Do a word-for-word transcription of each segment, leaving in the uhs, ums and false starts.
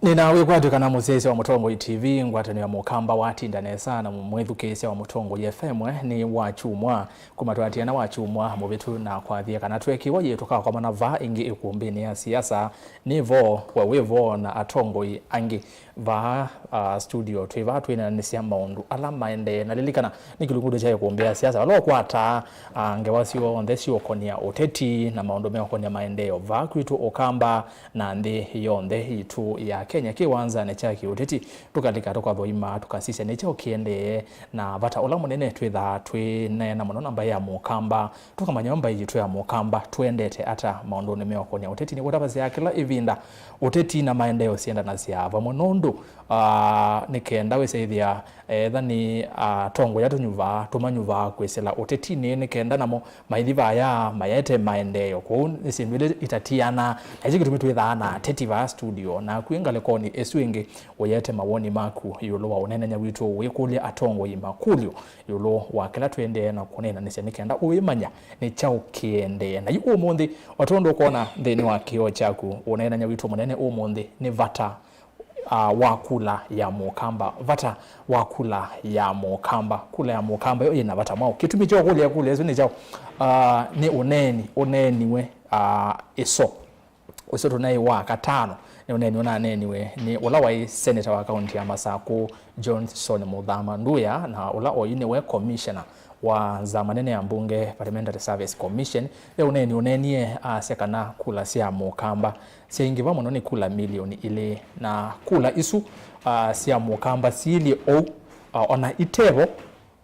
Nĩna wĩkwatw'ĩkana mũsyaĩĩsya wa Mũtongoi T V, ngwatanĩo ya Mũkamba watinda nesa na mwĩthukĩĩsya wa Mũtongoi F M, eh, nĩ wa kyumwa, kuma twatiana wa kyumwa mũvĩtu na kwathie kana twekiwa yĩ tũkakomana vaa ĩngĩ ĩkumbĩnĩ ya siasa. Nĩ vo, we wĩ vo na atongoi angĩ. Vaa, ah, studio, twĩ vaa twĩneenanĩsya maũndũ ala maendee. Na lilikana, nĩ kĩlungu kya ĩkũmbĩ ya siasa, vala ũkwataa, ah, ngewa syonthe siũkonia ũteti na maũndũ meũkonia maendeeo vaa kwitũ Ũkamba na nthĩ yonthe yitũ ya Kenya. Kĩwanzanĩ kya kĩũteti, tũkalika tũkathũima, tũkasisya nĩ kyaũ kĩendee, na vata ũla mũnene twĩthaa twĩneena mũno na mbaĩ ya Mũkamba, tũkamanya mbaĩ yitũ ya Mũkamba twendete ata maũndũnĩ meũkonia ũteti. Nĩw'o tavasya kĩla ĩvinda, ũteti na maendeeo syendanasya vamwe, nũndũ, ah, nĩ kenda wĩsaĩthĩa, etha nĩ atongoi ala tũnyuvaa, tũmanyuvaa kwĩsĩla ũtetinĩ, nĩ kenda namo maithi vaya maete maendeeo. Kwoou nĩ syĩndũ ilĩ itatiana, na ĩkyo kĩtumi twĩthaa na ateti vaa studio. Naku ĩ ngalĩkonĩ ĩsu ĩngĩ, ũyete mawoni maku ĩũlũ wa ũneenany'a witũ, wĩkũlya atongoi makũlyo ĩũlũ wa kĩla tũendee na kũneenanĩsya nĩ kenda ũĩmanya nĩ kyaũ kĩendee. Na yu ũmũnthĩ, o tondũ ũkwona nthĩnĩ wa kĩoo kyaku, ũneenany'a witũ mũnene ũmũnthĩ nĩ vata, ah, wa kula ya Mũkamba, vata wa kula ya Mũkamba. Kula ya Mũkamba yo ĩna vata mwaũ? Kĩtumi kya ũkũlya kula ĩsu nĩ kyaũ? Ah, nĩ ũneeni ũneeniwe, ah, ĩso. Ũsu tũnaĩ wa katano, nĩ ũneeni ũnaneeniwe nĩ ũla waĩ seneta wa kaunti ya Masakũ, Johnson Muthama Nduya, na ũla oyu nĩwe commissioner wa nzama nene ya mbunge, Parliamentary Service Commission. Ve ũneeni ũneenie asya kana kula sya Mũkamba syaingĩva mũno nĩ kula milioni ilĩ, na kula isu, ah, sya Mũkamba siilyĩ ũu, ah, ona itevo,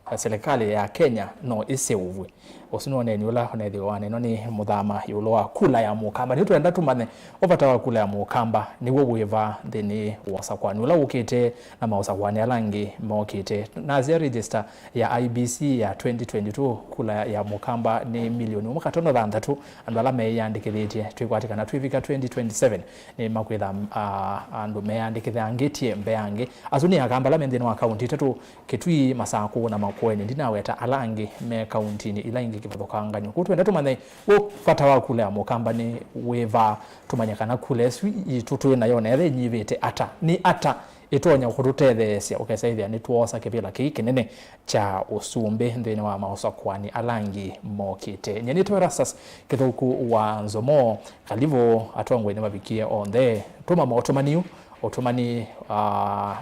ah, silikalĩ ya Kenya no ĩseũvw'e. Ũsu nĩ ũneeni ũla ũneethĩwa waneenwa nĩ Mũthama ĩũlũ wa kula ya Mũkamba. Nĩtwenda tũmanye ũvata wa kula ya Mũkamba nĩw'o wĩva nthĩnĩ wa ũsakũani ũla wũkĩte na maũsakũani ala angĩ mokĩte. Nasya register ya I E B C ya twenty twenty-two, kula ya Mũkamba nĩ milioni ũmwe katono thanthatũ. Andũ ala meeyandĩkĩthĩtye, twĩkwatĩ kana twĩvika twenty twenty-seven, nĩmakwĩtha, ah, andũ meeyandĩkĩthangĩtye mbeange. Asu nĩ Akamba ala me nthĩnĩ wa kaunti itatũ, Kitui, Masakũ na Makueni. Ndinaweta ala angĩ me kauntinĩ ila ingĩ kĩvathũkangany'o. Kwoou twenda tũmanye, ũ, vata wa kula ya Mũkamba nĩ wĩva, tũmanye kana kula ĩsu yitũ twĩ nayo na etha ĩnyivĩte ata, nĩ ata ĩtonya kũtũtetheesya ũkesa ĩthĩa nĩtwoosa kĩvĩla kĩĩ kĩnene kya ũsumbĩ nthĩnĩ wa maũsakũani ala angĩ mokĩte. Nyie nĩtwa Erastus Kĩthũku wa Nzomo. Kalivu, atongoi nĩmavikie onthe. Tũma maũtũmani yu, ũtũmani, ah,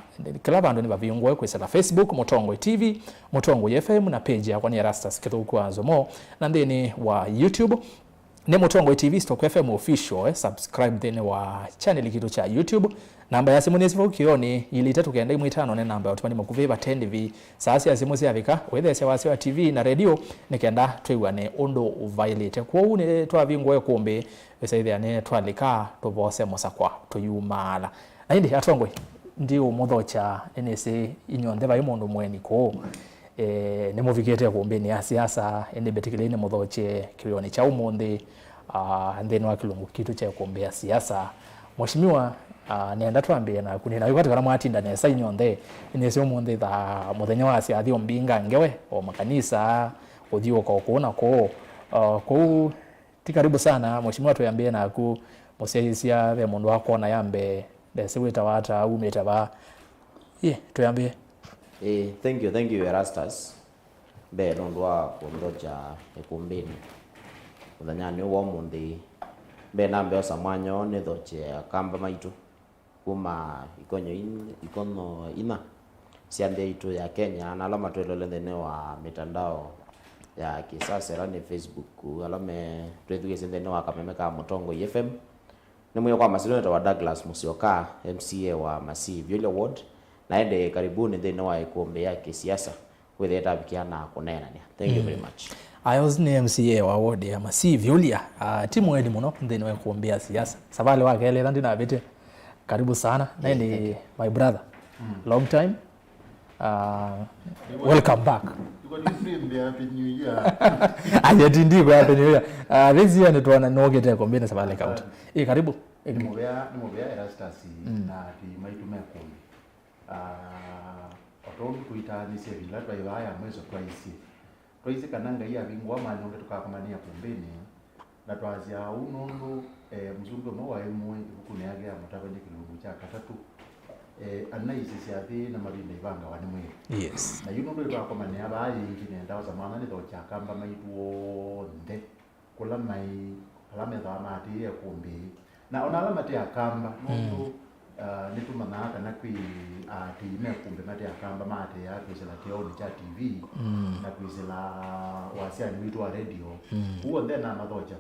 kĩla vandũ nĩvavingũe kwĩsĩla Facebook, Mũtongoi T V, Mũtongoi F M, na page yakwa nĩ Erastus Kĩthũku wa Nzomo, na nthĩnĩ wa YouTube, nĩ Mũtongoi T V stroke F M Official, eh, subscribe nthĩnĩ wa channel kitũ kya YouTube. Namba ya simũ nĩ sifau kĩonĩ, ilĩ itatũ kenda imwe itano nĩ namba ya ũtũmani mũkuvĩ vate ndivi. Saa sya simũ syavika, wĩtheesya wasya wa T V na redio nĩ kenda twĩw'ane ũndũ ũvaĩlĩte. Kwoou nĩ twavingũa ĩkũmbĩ, wĩsaĩthĩa nĩ twalika tũvose mũsakwa tũyumaala. Na ĩndĩ atongoi, ndiũmũthokya, nĩnĩsĩ inyonthe vai mũndũ mũeni kũũ. E, nĩmũvikĩte ĩkũmbĩnĩ ya siasa, ĩndĩ mbĩtĩkĩlei nĩmũthokye kĩwĩonĩ kya ũmũnthĩ, ah, nthĩnĩ wa kĩlungu kitũ kya ĩkũmbĩ ya siasa. Mheshimiwa, ah, nĩenda twambĩe naku, nĩna wĩkwatĩ kana mwatinda nesa inyonthe, nĩnĩsĩ ũmũnthĩ thaa mũthenya wa syathi ũmbinga ngewe, o makanisa, kũthiũka o kũũ na kũũ. Ah, kũu ti karibu sana, Mheshimiwa, twĩambĩe naku, mũsyaĩĩsya ve mũndũ wakwona ya mbee, ndesĩ wĩtawa ata, umĩte va? Ye, twĩambĩe. Eh, thank you, thank you, Erastus. Mbee nũndũ wa kũnthokya ĩkũmbĩnĩ mũthenyanĩ ũũ wa ũmũnthĩ. Mbee nambe osa mwanya ũũ nĩthokye Akamba maitũ kuma ikonyo in-, ikonyo ina sya nthĩ yaitũ ya Kenya, na ala matwĩlole nthĩnĩ wa mitandao ya kĩsasa, ĩla nĩ Facebook, ala me twĩthukĩĩsye nthĩnĩ wa kameme ka Mũtongoi F M. Nĩ mwĩo kwa masilũ nĩtawa Douglas Musyoka, M C A wa Masii Vyũlya Ward, na ĩndĩ karibuni nthĩnĩ wa ĩkũmbĩ ya kĩsiasa, wĩthĩe tavikia na kũneenany'a. Thank you very much. Ayos nĩ M C A wa ward ya Masii Vyũlya, ah, ti mũeni mũno nthĩnĩ wa ĩkũmbĩ ya siasa. Savalĩ wa kelĩ ĩla ndinavĩtye. Karibu sana. Na ĩndĩ, my brother, long time. Ah, welcome back. Tuko ni frame ya Happy New Year. Aye, tindi kwa Happy New Year. Ah, this year nĩtwona nokĩte kombine Savale County. Eh, karibu. Nĩ mũvea, nĩ mũvea Erastus na atĩ maitũ me kũndũ. Ah, o tondũ tũitaanisye ĩvinda twaĩ vaa ya mwĩso twaisye. Twaisye kana Ngai avingũa manyonge tũkakomanĩa kũmbĩnĩ. Na twasya ũu nũndũ, eh, mũsumbĩ ũmwe waĩ mũĩ ĩvukunĩ yake ya Mũtavany'a kĩlungu kya katatũ, eh, anaisisya athĩ na mavinda ivangawa nĩ mwĩĩ. Yes. Na yu nũndũ ĩtwakomanĩa vaa yĩngĩ, nenda osa mwana nĩthokya Akamba maitũ onthe kũla maĩ, ala methaa maatĩĩe kũmbĩ. Na ona ala mate Akamba, nũndũ, ah, nĩtũmanyaa kana kwĩ aatĩĩi me kũmbĩ mate Akamba maatĩĩaa kwĩsĩla kĩoonĩ kya T V, na kwĩsĩla wasyanĩ witũ wa redio. Ũu onthe namathokya.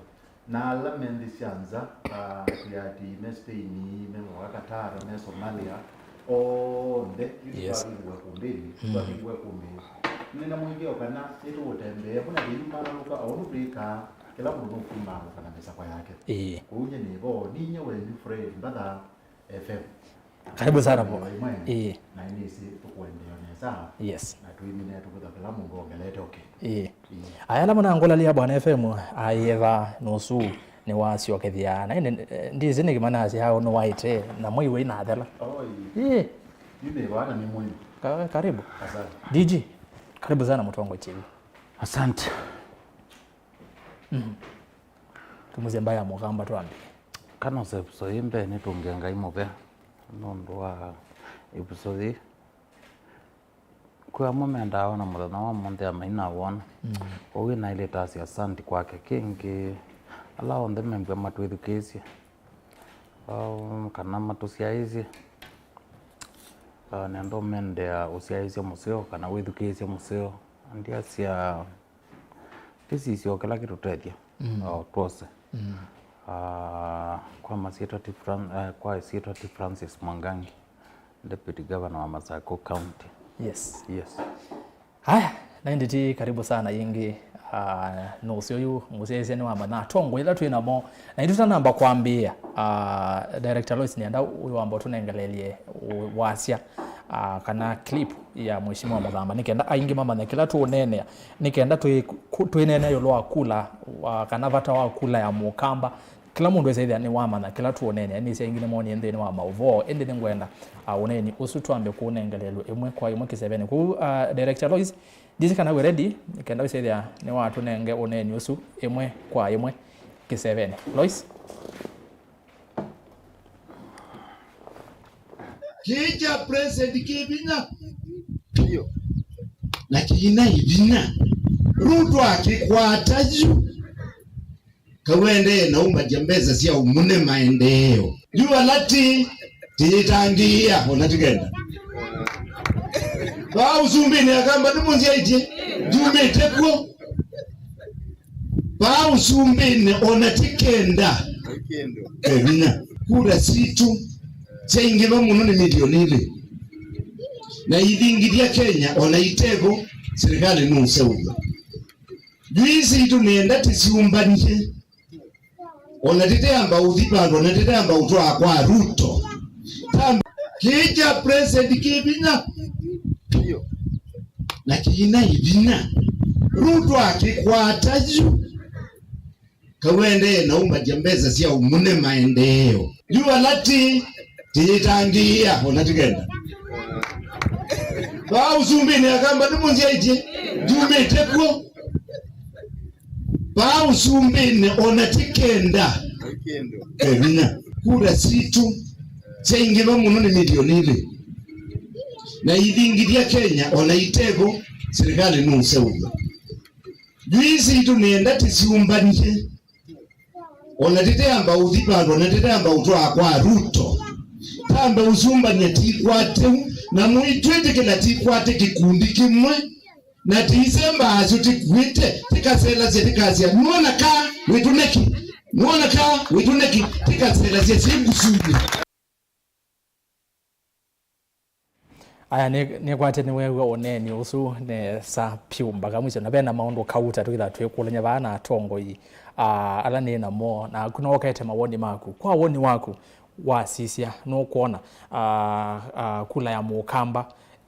Na ala me nthĩ sya nza, ah, twĩ aatĩĩi me Spain, me mwaka Qatar, me Somalia, onthe, yu Yes. twavingue kũmbĩnĩ, twavingue kũmbĩnĩ. Nĩna mũĩkĩĩo kana nĩtũũtembea, mũna yĩu manalũka, o ũndũ twĩkaa, kĩla mũndũ nũkumaalũka na mĩsakwa yake. Ĩĩ. Kwoou nyie nĩ vo, ninyie wenyu Fred Mbatha, F M. Karibu sana, bro. Ĩmwe, Ĩĩ. Na nĩsĩ tũkũendeea nesa. Yes. Na twĩmine tũkwĩtha kĩla mũndũ ongelete, okay. Ĩĩ. Ĩĩ. Aya, ala mũnangũlalia Bwana F M, ayetha nũsu nĩwasyokethya. Na ĩndĩ, eh, ndĩsĩ nĩkĩ manasya nĩwaĩte na mwei wĩ nathela. Oi. Ĩĩ. Nĩ vana nĩ mwei. Ka-, karibu. Asante. D J, karibu sana Mũtongoi T V. Asante. Mm. Tũmũsye mbaĩ ya Mũkamba twambie. Kana ũsevuso ĩ mbee nĩtũngĩe Ngai mũvea nũndũ wa ĩvuso yĩĩ. Kwĩ amwe mendaa ona mũthenya wa ũmũnthĩ amainawona. Mm. Kwoou naĩlĩte asya asanti kwake. Kĩngĩ, ala onthe membwa matwĩthukĩĩsye, um, kana matũsyaĩĩsye, uh, nenda ũmendea ũsyaĩĩsya mũseo kana wĩthukĩĩsye mũseo. Ndiasya Ĩsisyo kĩla kĩtũtethya, mm, o twose. Mm. Ah, kwa masyĩtwa ti Fran-, eh, kwa ĩsyĩtwa ti Francis Mwangangi, Deputy Governor wa Masakũ County. Yes. Yes. Haya, na ĩndĩ ti karibu sana yĩngĩ, ah, nũsĩ ũyũ mũsyaĩĩsya nĩwamanya atongoi ĩla twĩ namo. Na ĩtũtanamba kwambĩĩa, ah, Director Lois, nĩenda ũyũ wamba ũtũnengeleelye wasya, ah, kana clip ya Mheshimiwa Mũthama, nĩ kenda aingĩ mamanye kĩla tũũneenea, nĩ kenda twĩ-, ku-, twĩneenea ĩũlũ wa kula, wa, kana vata wa kula ya Mũkamba. Kĩla mũndũ esa ĩthĩa nĩwamanya kĩla tũũneenea, nĩsĩ aingĩ nĩmonie nthĩnĩ wa maũvoo, ĩndĩ nĩngwenda, ah, ũneeni ũsu twambe kũũnengeleelw'a ĩmwe kwa ĩmwe kĩsevenĩ. Kwoou, ah, Director Lois, ndĩsĩ kana wĩ ready, nĩ kenda wĩsethĩa nĩwatũnenge ũneeni ũsu ĩmwe kwa ĩmwe kĩsevenĩ. Lois? Kĩĩ kya president kĩ vinya vyũ, na kĩina ĩvinya. Ruto akĩkwata yu, kau endee na umbatia mbesa sya ũmũne maendeeo. Yu ala ti, tĩyĩtangĩĩa, ona tikenda. Vaa ũsumbĩnĩ Akamba nĩmũnzyaĩtye, njumĩte kw'o. Vaa ũsumbĩnĩ ona ti kenda. Ve vinya. Kura sitũ syaingĩva mũno nĩ milioni ilĩ. Na ithingithya Kenya ona itevo, silikalĩ nũseũvw'a. Yu ii sitũ nĩenda tĩsyũmbany'e. Ona tĩteamba ũthi vandũ, ona tĩteamba ũtwaa kwa Ruto. Tam-, kĩĩ kya president kĩ vinya vyũ, na kĩina ĩvinya. Ruto akĩkwata yu, kau endee na umbatia mbesa sya ũmũne maendeeo. Yu ala ti, tĩyĩtangĩĩa, ona tikenda. Vaa ũsumbĩnĩ Akamba nĩmũnzyaĩtye, njumĩte kw'o. Vaa ũsumbĩnĩ ona ti kenda. Ve vinya. Kura sitũ syaingĩva mũno nĩ milioni ilĩ. Na ithingithya Kenya ona itevo, silikalĩ nũseũvw'a. Yu ii sitũ nĩenda tĩsyũmbany'e. Ona tĩteamba ũthi vandũ, ona tĩteamba ũtwaa kwa Ruto. Tambe ũsumbany'a tikwatĩu, na mũitwĩtĩkĩla tikwate kĩkundi kĩmwe. Na tiisemba asyo tikuĩte, tikaselasya, tikasya, "Nuona kaa wĩtũneki? Nuona kaa wĩtũneki?" Tikaselasya syĩ ngusunĩ. Aya, nĩ, nĩkwate nĩweew'a ũneeni ũsu nesa pyũ mpaka mwisho, na ve na maũndũ kauta twĩtha twĩkũlany'a vaa na atongoi, ah, ala nĩ namo, na naku nowokete mawoni maku. Kwa woni waku, wasisya, nũkwona, ah, ah, kula ya Mũkamba,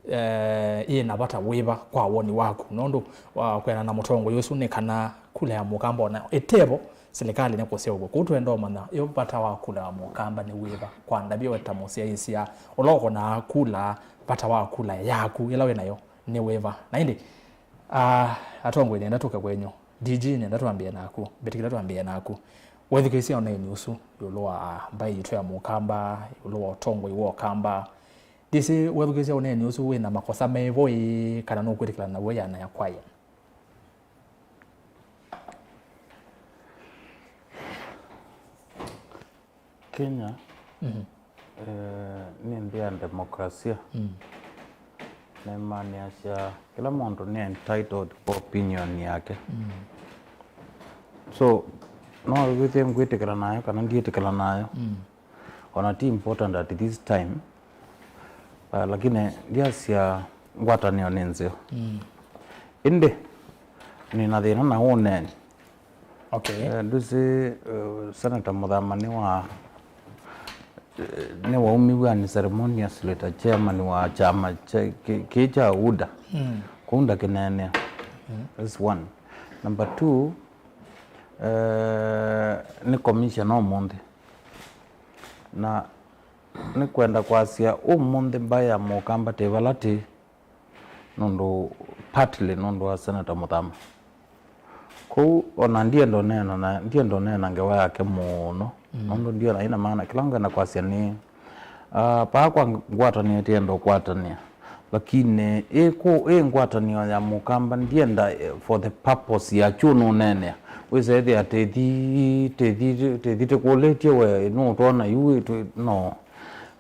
eh, yĩ na vata wĩva kwa woni waku? Nũndũ, ah, kwĩana na mũtongoi ũsu nĩ kana kula ya Mũkamba ona ĩtevo, silikalĩ nĩkũseũvw'a. Kwoou twenda ũmanya, ĩ vata wa kula ya Mũkamba nĩ wĩva? Kwa ndavya we ta mũsyaĩĩsya ũla ũkonaa kula, vata wa kula yaku ĩla wĩ nayo nĩ wĩva? Na ĩndĩ, ah, atongoi nĩenda tũke kwenyu. D G, nenda twambĩe naku, mbĩtĩkĩla twambĩe naku. Wethukĩĩsya ũneeni ũsu ĩũlũ wa mbaĩ yitũ ya Mũkamba, ĩũlũ wa ũtongoi wa Ũkamba, ndĩsĩ wethukĩĩsya ũneeni ũsu wĩ na makosa mevo ĩĩ, kana nũkwĩtĩkĩlana naw'o ĩana ya kwa ĩana? Kenya, mhm, eh, nĩ nthĩ ya demokrasia. Mm. Nĩmaanisha kĩla mũndũ nĩ entitled kwa opinion yake. Mm. So, no wĩthĩe ngwĩtĩkĩla nayo kana ndiĩtĩkĩla nayo. Mm. Ona ti important at this time. Uh, lakini ndiasya ngwatanĩo nĩ nzeo. Mm. Ĩndĩ, nĩna thĩna na ũneeni. Okay. Eh, ndũsĩ, eh, Senator Mũthama nĩ wa, eh, nĩ waumiw'e unceremoniously ta chairman wa kyama kya, kĩ, kĩ kya UDA. Mm. Kũu ndakĩneenea. Mm. That's one. Number two, eh, nĩ commissioner ũmũnthĩ. Na nĩkwenda kwasya ũmũnthĩ mbaĩ ya Mũkamba tĩ vala tĩ. Nũndũ, partly nũndũ wa Senator Mũthama. Kwoou ona ndienda ũneena na, ndienda ũneena ngewa yake mũno, mm, nũndũ ndiona ĩna maana. Kĩla ngwenda kwasya nĩ, ah, paa kwa ngwatanĩo ĩtienda ũkwatanĩa, lakini ĩ kũ, ĩ ngwatanĩo ya Mũkamba ndienda, eh, for the purpose ya kyu nũneenea. Wĩsa ĩthĩa tĩthi, tĩthi, tĩthi tĩkũlĩtye we, nũtwona yu, ĩtũ-, no.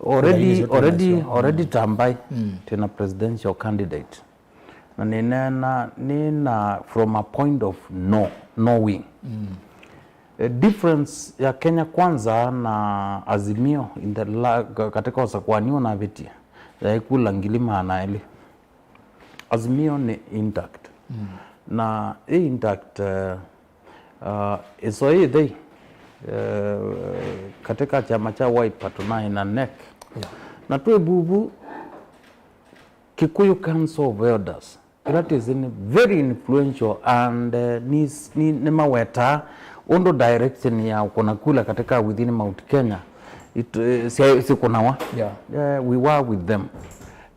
Already, already, already ta mbaĩ, mm, twĩna presidential candidate. Na nĩneena, nĩna from a point of no, no wing. Mm. A difference ya Kenya Kwanza na Azimio in the la, ka-, katika ũsakũani ũnavĩtie, yaĩ kula ngili maana elĩ. Azimio nĩ intact. Mm. Na ĩ intact, eh, Uh, ĩsoĩ ĩthei, uh, katika kyama kya Wiper tũnaĩ na NEC. Yeah. Na twĩ vuvu Kikuyu Council of Elders, ĩla twĩsĩ nĩ very influential and, uh, nĩ, nĩ, nĩmawetaa ũndũ direction ya kũna kula katika within Mount Kenya it, uh, sya-, sikũnawa. Yeah. Uh, we were with them.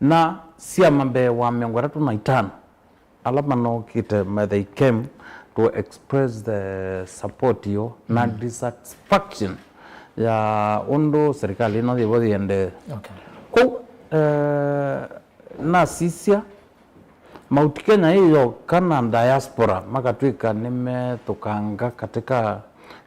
Na syama mbee wa mĩongo ĩtatũ na itano ala manokĩte, ma-, they came to express the support yo na, mm, dissatisfaction ya ũndũ serikali ĩno yĩvo yĩendee. Okay. Kwoou, eh, nasisya Mount Kenya ĩ yoka na diaspora makatw'ĩka nĩmethũkanga katika,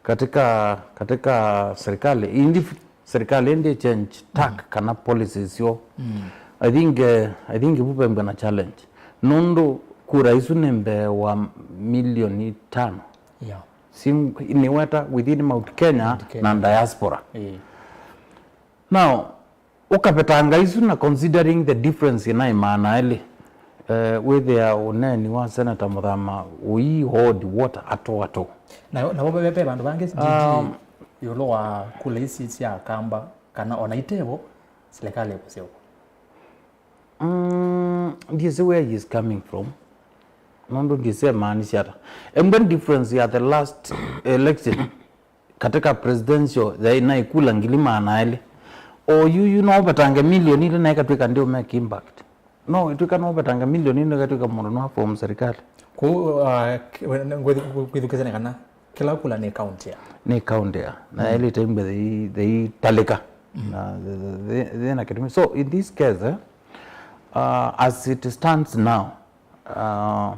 katika, katika serikali. Indi serikali ĩndĩ change tack, mm, kana policies syoo. Mm. I think, eh, I think vu vembwa na challenge. Nũndũ kura isu nĩ mbee wa milioni itano. Yeah. Si, nĩweta within Mount Kenya, Mount Kenya, na diaspora. Ĩĩ. Now, ũkavetanga isu na considering the difference ĩnaĩ maana elĩ, eh, wĩthĩa ũneeni wa Senator Mũthama ũi hold water at all at all. Na, na ve, ve, ve vandũ vangĩ, um, D G, ĩũlũ wa kula isi sya Akamba, kana ona itevo, serikali ĩkũseũvwa. Mm, ndiĩsĩ where he is coming from. Nũndũ ndiĩsĩ emaanisya ata. Embwe difference ya the last election katika presidential yaĩ na ikula ngili maana elĩ. O yu, yu no ũvetange milioni ilĩ na ĩkatw'ĩka ndĩũ make impact. No ĩtw'ĩka no ũvetange milioni ilĩ na ĩkatw'ĩka mũndũ no form serikali. Kwoou, uh, kwĩthukĩĩsya nĩ kana kĩla kula nĩ county ya. Nĩ county ya. Na, mm, yaĩlĩte imbwe thei-, theitalĩka. Mm. Na thĩ-, thĩ-, thĩ-, thĩna kĩtumi. So, in this case, eh, uh, as it stands now, uh,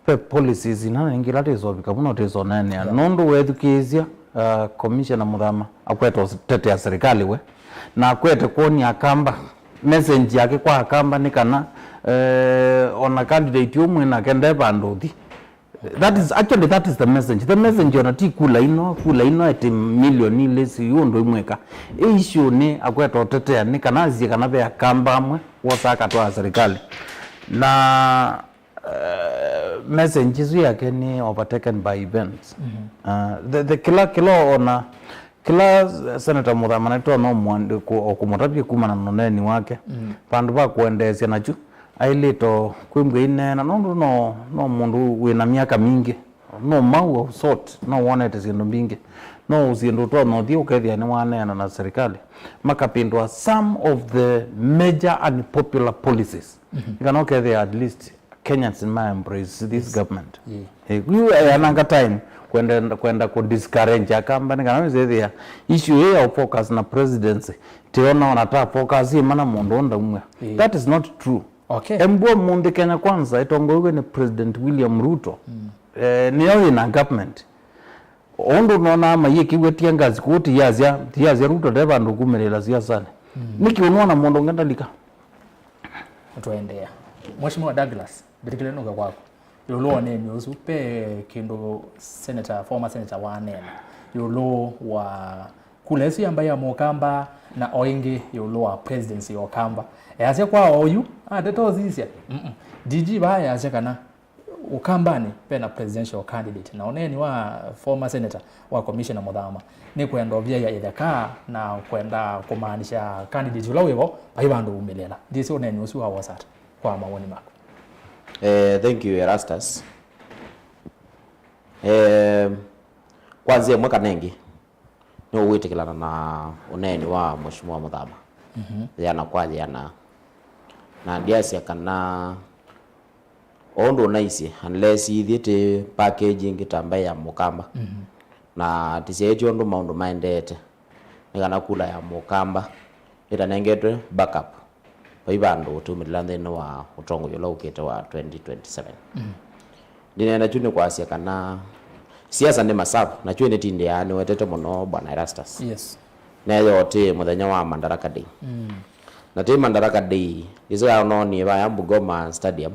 ve policies ina na ingĩ ila tĩsovika mũno tĩsoneenea. Yeah. Nũndũ wethukĩĩsya, uh, Commissioner Mũthama akwete ũtetea serikali we. Na akwete kwonia Akamba, message yake kwa Akamba nĩ kana, eh, ona candidate ũmwe nake nde vandũ ũthi. That is, actually, that is the message. The message ona ti kula ino, kula ino eti milioni ilĩ si ũndũ imwĩka. Ĩ issue nĩ akweta ũtetea nĩ kana asie kana ve Akamba amwe wosa akatwaa serikali. Na, eh, message isu yake nĩ overtaken by events. Mhm. Uh, the, the kila, kila ona Kĩla Senator Mũthama nĩtwona ũmũandĩ-, kũ-, o kũmũtavya kumana na ũneeni wake, mm, vandũ va kũendeesya nakyu, aĩlĩte o kwĩmbwa aineena, nũndũ no, no mũndũ wĩ na myaka mingĩ, no mau of sort, no wonete syĩndũ mbingĩ, no syĩndũ ũtonya ũthi ũkethĩa nĩwaneena na serikali, makapindũa some of the major unpopular policies. Mhm. Nĩ kana ũkethĩa at least Kenyans ma embrace this government. Eh, yu ayananga time kwenda, kwenda ku discourage Akamba, nĩ kana wĩsĩthĩa issue ĩĩ ya focus na presidency, tiona ona ta focus ĩma na mũndũ ũndaumw'a. That is not true. Okay. Embua mũnthĩ Kenya Kwanza ĩtongoiw'e nĩ President William Ruto. Eh, nĩyo ĩna government. Ũndũ nonaa mayĩkĩw'a tear gas kũu, tiyasya, tiyasya Ruto nde vandũ kumĩlĩla siasanĩ. Nĩkĩ ũnona mũndũ ũngĩ ndalika? Tũendeea. Mheshimiwa Douglas, mbĩtĩkĩle nũke kwaku. Ĩũlũ wa ũneeni ũsu, ve kĩndũ Senator, former Senator waneena ĩũlũ wa kula ĩsu ya mbaĩ ya Mũkamba, na o ĩngĩ ĩũlũ wa presidency ya Ũkamba. Easya kwa oyu, ateta ũsisya. Mm-mm. D G vaa easya kana Ũkambanĩ vena presidential candidate, na ũneeni wa former senator wa Commissioner Mũthama nĩ kwenda ũvyaĩa ĩtheka na kwenda kũmaanisha candidate ũla wĩvo vai vandũ umĩlĩla. Ndyĩsĩ ũneeni ũsu wawosa ata kwa mawoni maku? Eh, thank you, Erastus. Eh, kwa nzĩa ĩmwe kana ĩngĩ, nĩũwĩtĩkĩlana na ũneeni wa Mheshimiwa Mũthama, yĩana kwa yĩana. Na ndyasya kana o ũndũ ũnaisye, unless ithyĩ tĩ package ĩngĩ ta mbaĩ ya Mũkamba, na tĩsyaĩtye ũndũ maũndũ maendeete, nĩ kana kula ya Mũkamba ĩtanengetwe backup. Vai vandũ tũumĩlĩla nthĩnĩ wa ũtongoi ũla ũkĩte wa twenty twenty-seven. Ndineena kyu nĩ kwasya kana siasa nĩ masavu, na kyu nĩtindĩaa nĩwetete mũno, Bwana Erastus. Yes. Neyo ũtĩ mũthenya wa Madaraka Day. Na tĩ Madaraka Day, ĩsa yaononie vaya Bungoma Stadium,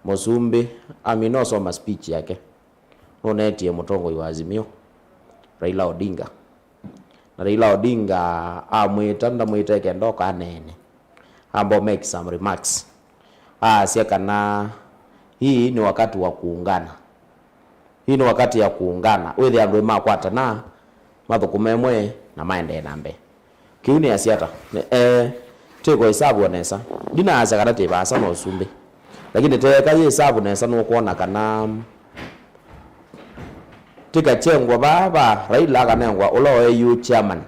mũsumbĩ amina ũsoma speech yake, nũnetie mũtongoi wa Azimio, Raila Odinga. Na Raila Odinga amwĩta, ndamwĩta eke ndoka aneene. Amba make some remarks. Aasya kana hii ni wakati wa kuungana. Hii ni wakati ya kuungana. Wĩthĩa andũ makwatana, mathũkũme ĩmwe na maendee na mbee. Kĩu nĩ asya ata? Nĩ, eh, tĩko ĩsavu o nesa. Ndinaasya kana tĩ vaasa na ũsumbĩ. Lakini teeka yĩ ĩsavu nesa nũkwona kana tĩ Kachengwa vaa va Raila akanengwa ũla ũĩ yu chairman.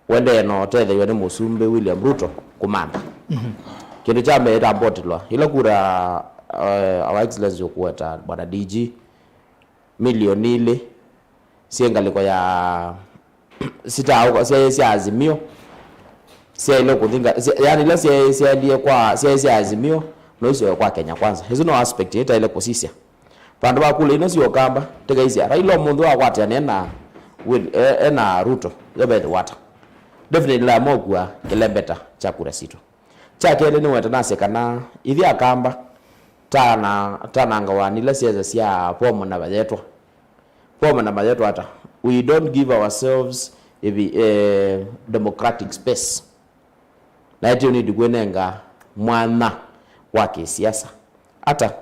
Wendee na ũtetheew'a nĩ Mũsumbĩ William Ruto kũmantha. Kĩndũ kya mbee ĩtambotilwa, ĩla kura, eh, Our Excellency ũkũweta, Bwana D G, milioni ilĩ syĩ ngalĩko ya sitaaũka, syaĩ sya Azimio, syaĩle kũthinga, sya-, yani ila syaĩ syaendie kwa, syaĩ sya Azimio, no isyoe kwa Kenya Kwanza. Ĩsu no aspect ĩtaĩle kũsisya. Vandũ va kula ino sya Ũkamba, tĩkaisya, Raila ũmũnthĩ wakwatĩanĩa na Will, e, e na Ruto, yo vethĩwa ata? Definitely lamokua kĩlembeta kya kura sitũ. Kya kelĩ nĩweta nasye kana ithyĩ Akamba, tana, tanangawa nĩ ila siasa sya Bomu na Vayetwa. Bomu na Vayetwa ata? We don't give ourselves a, eh, democratic space. Na ĩtĩ ũnindi kwĩnenga mwanya wa kĩsiasa. Ata?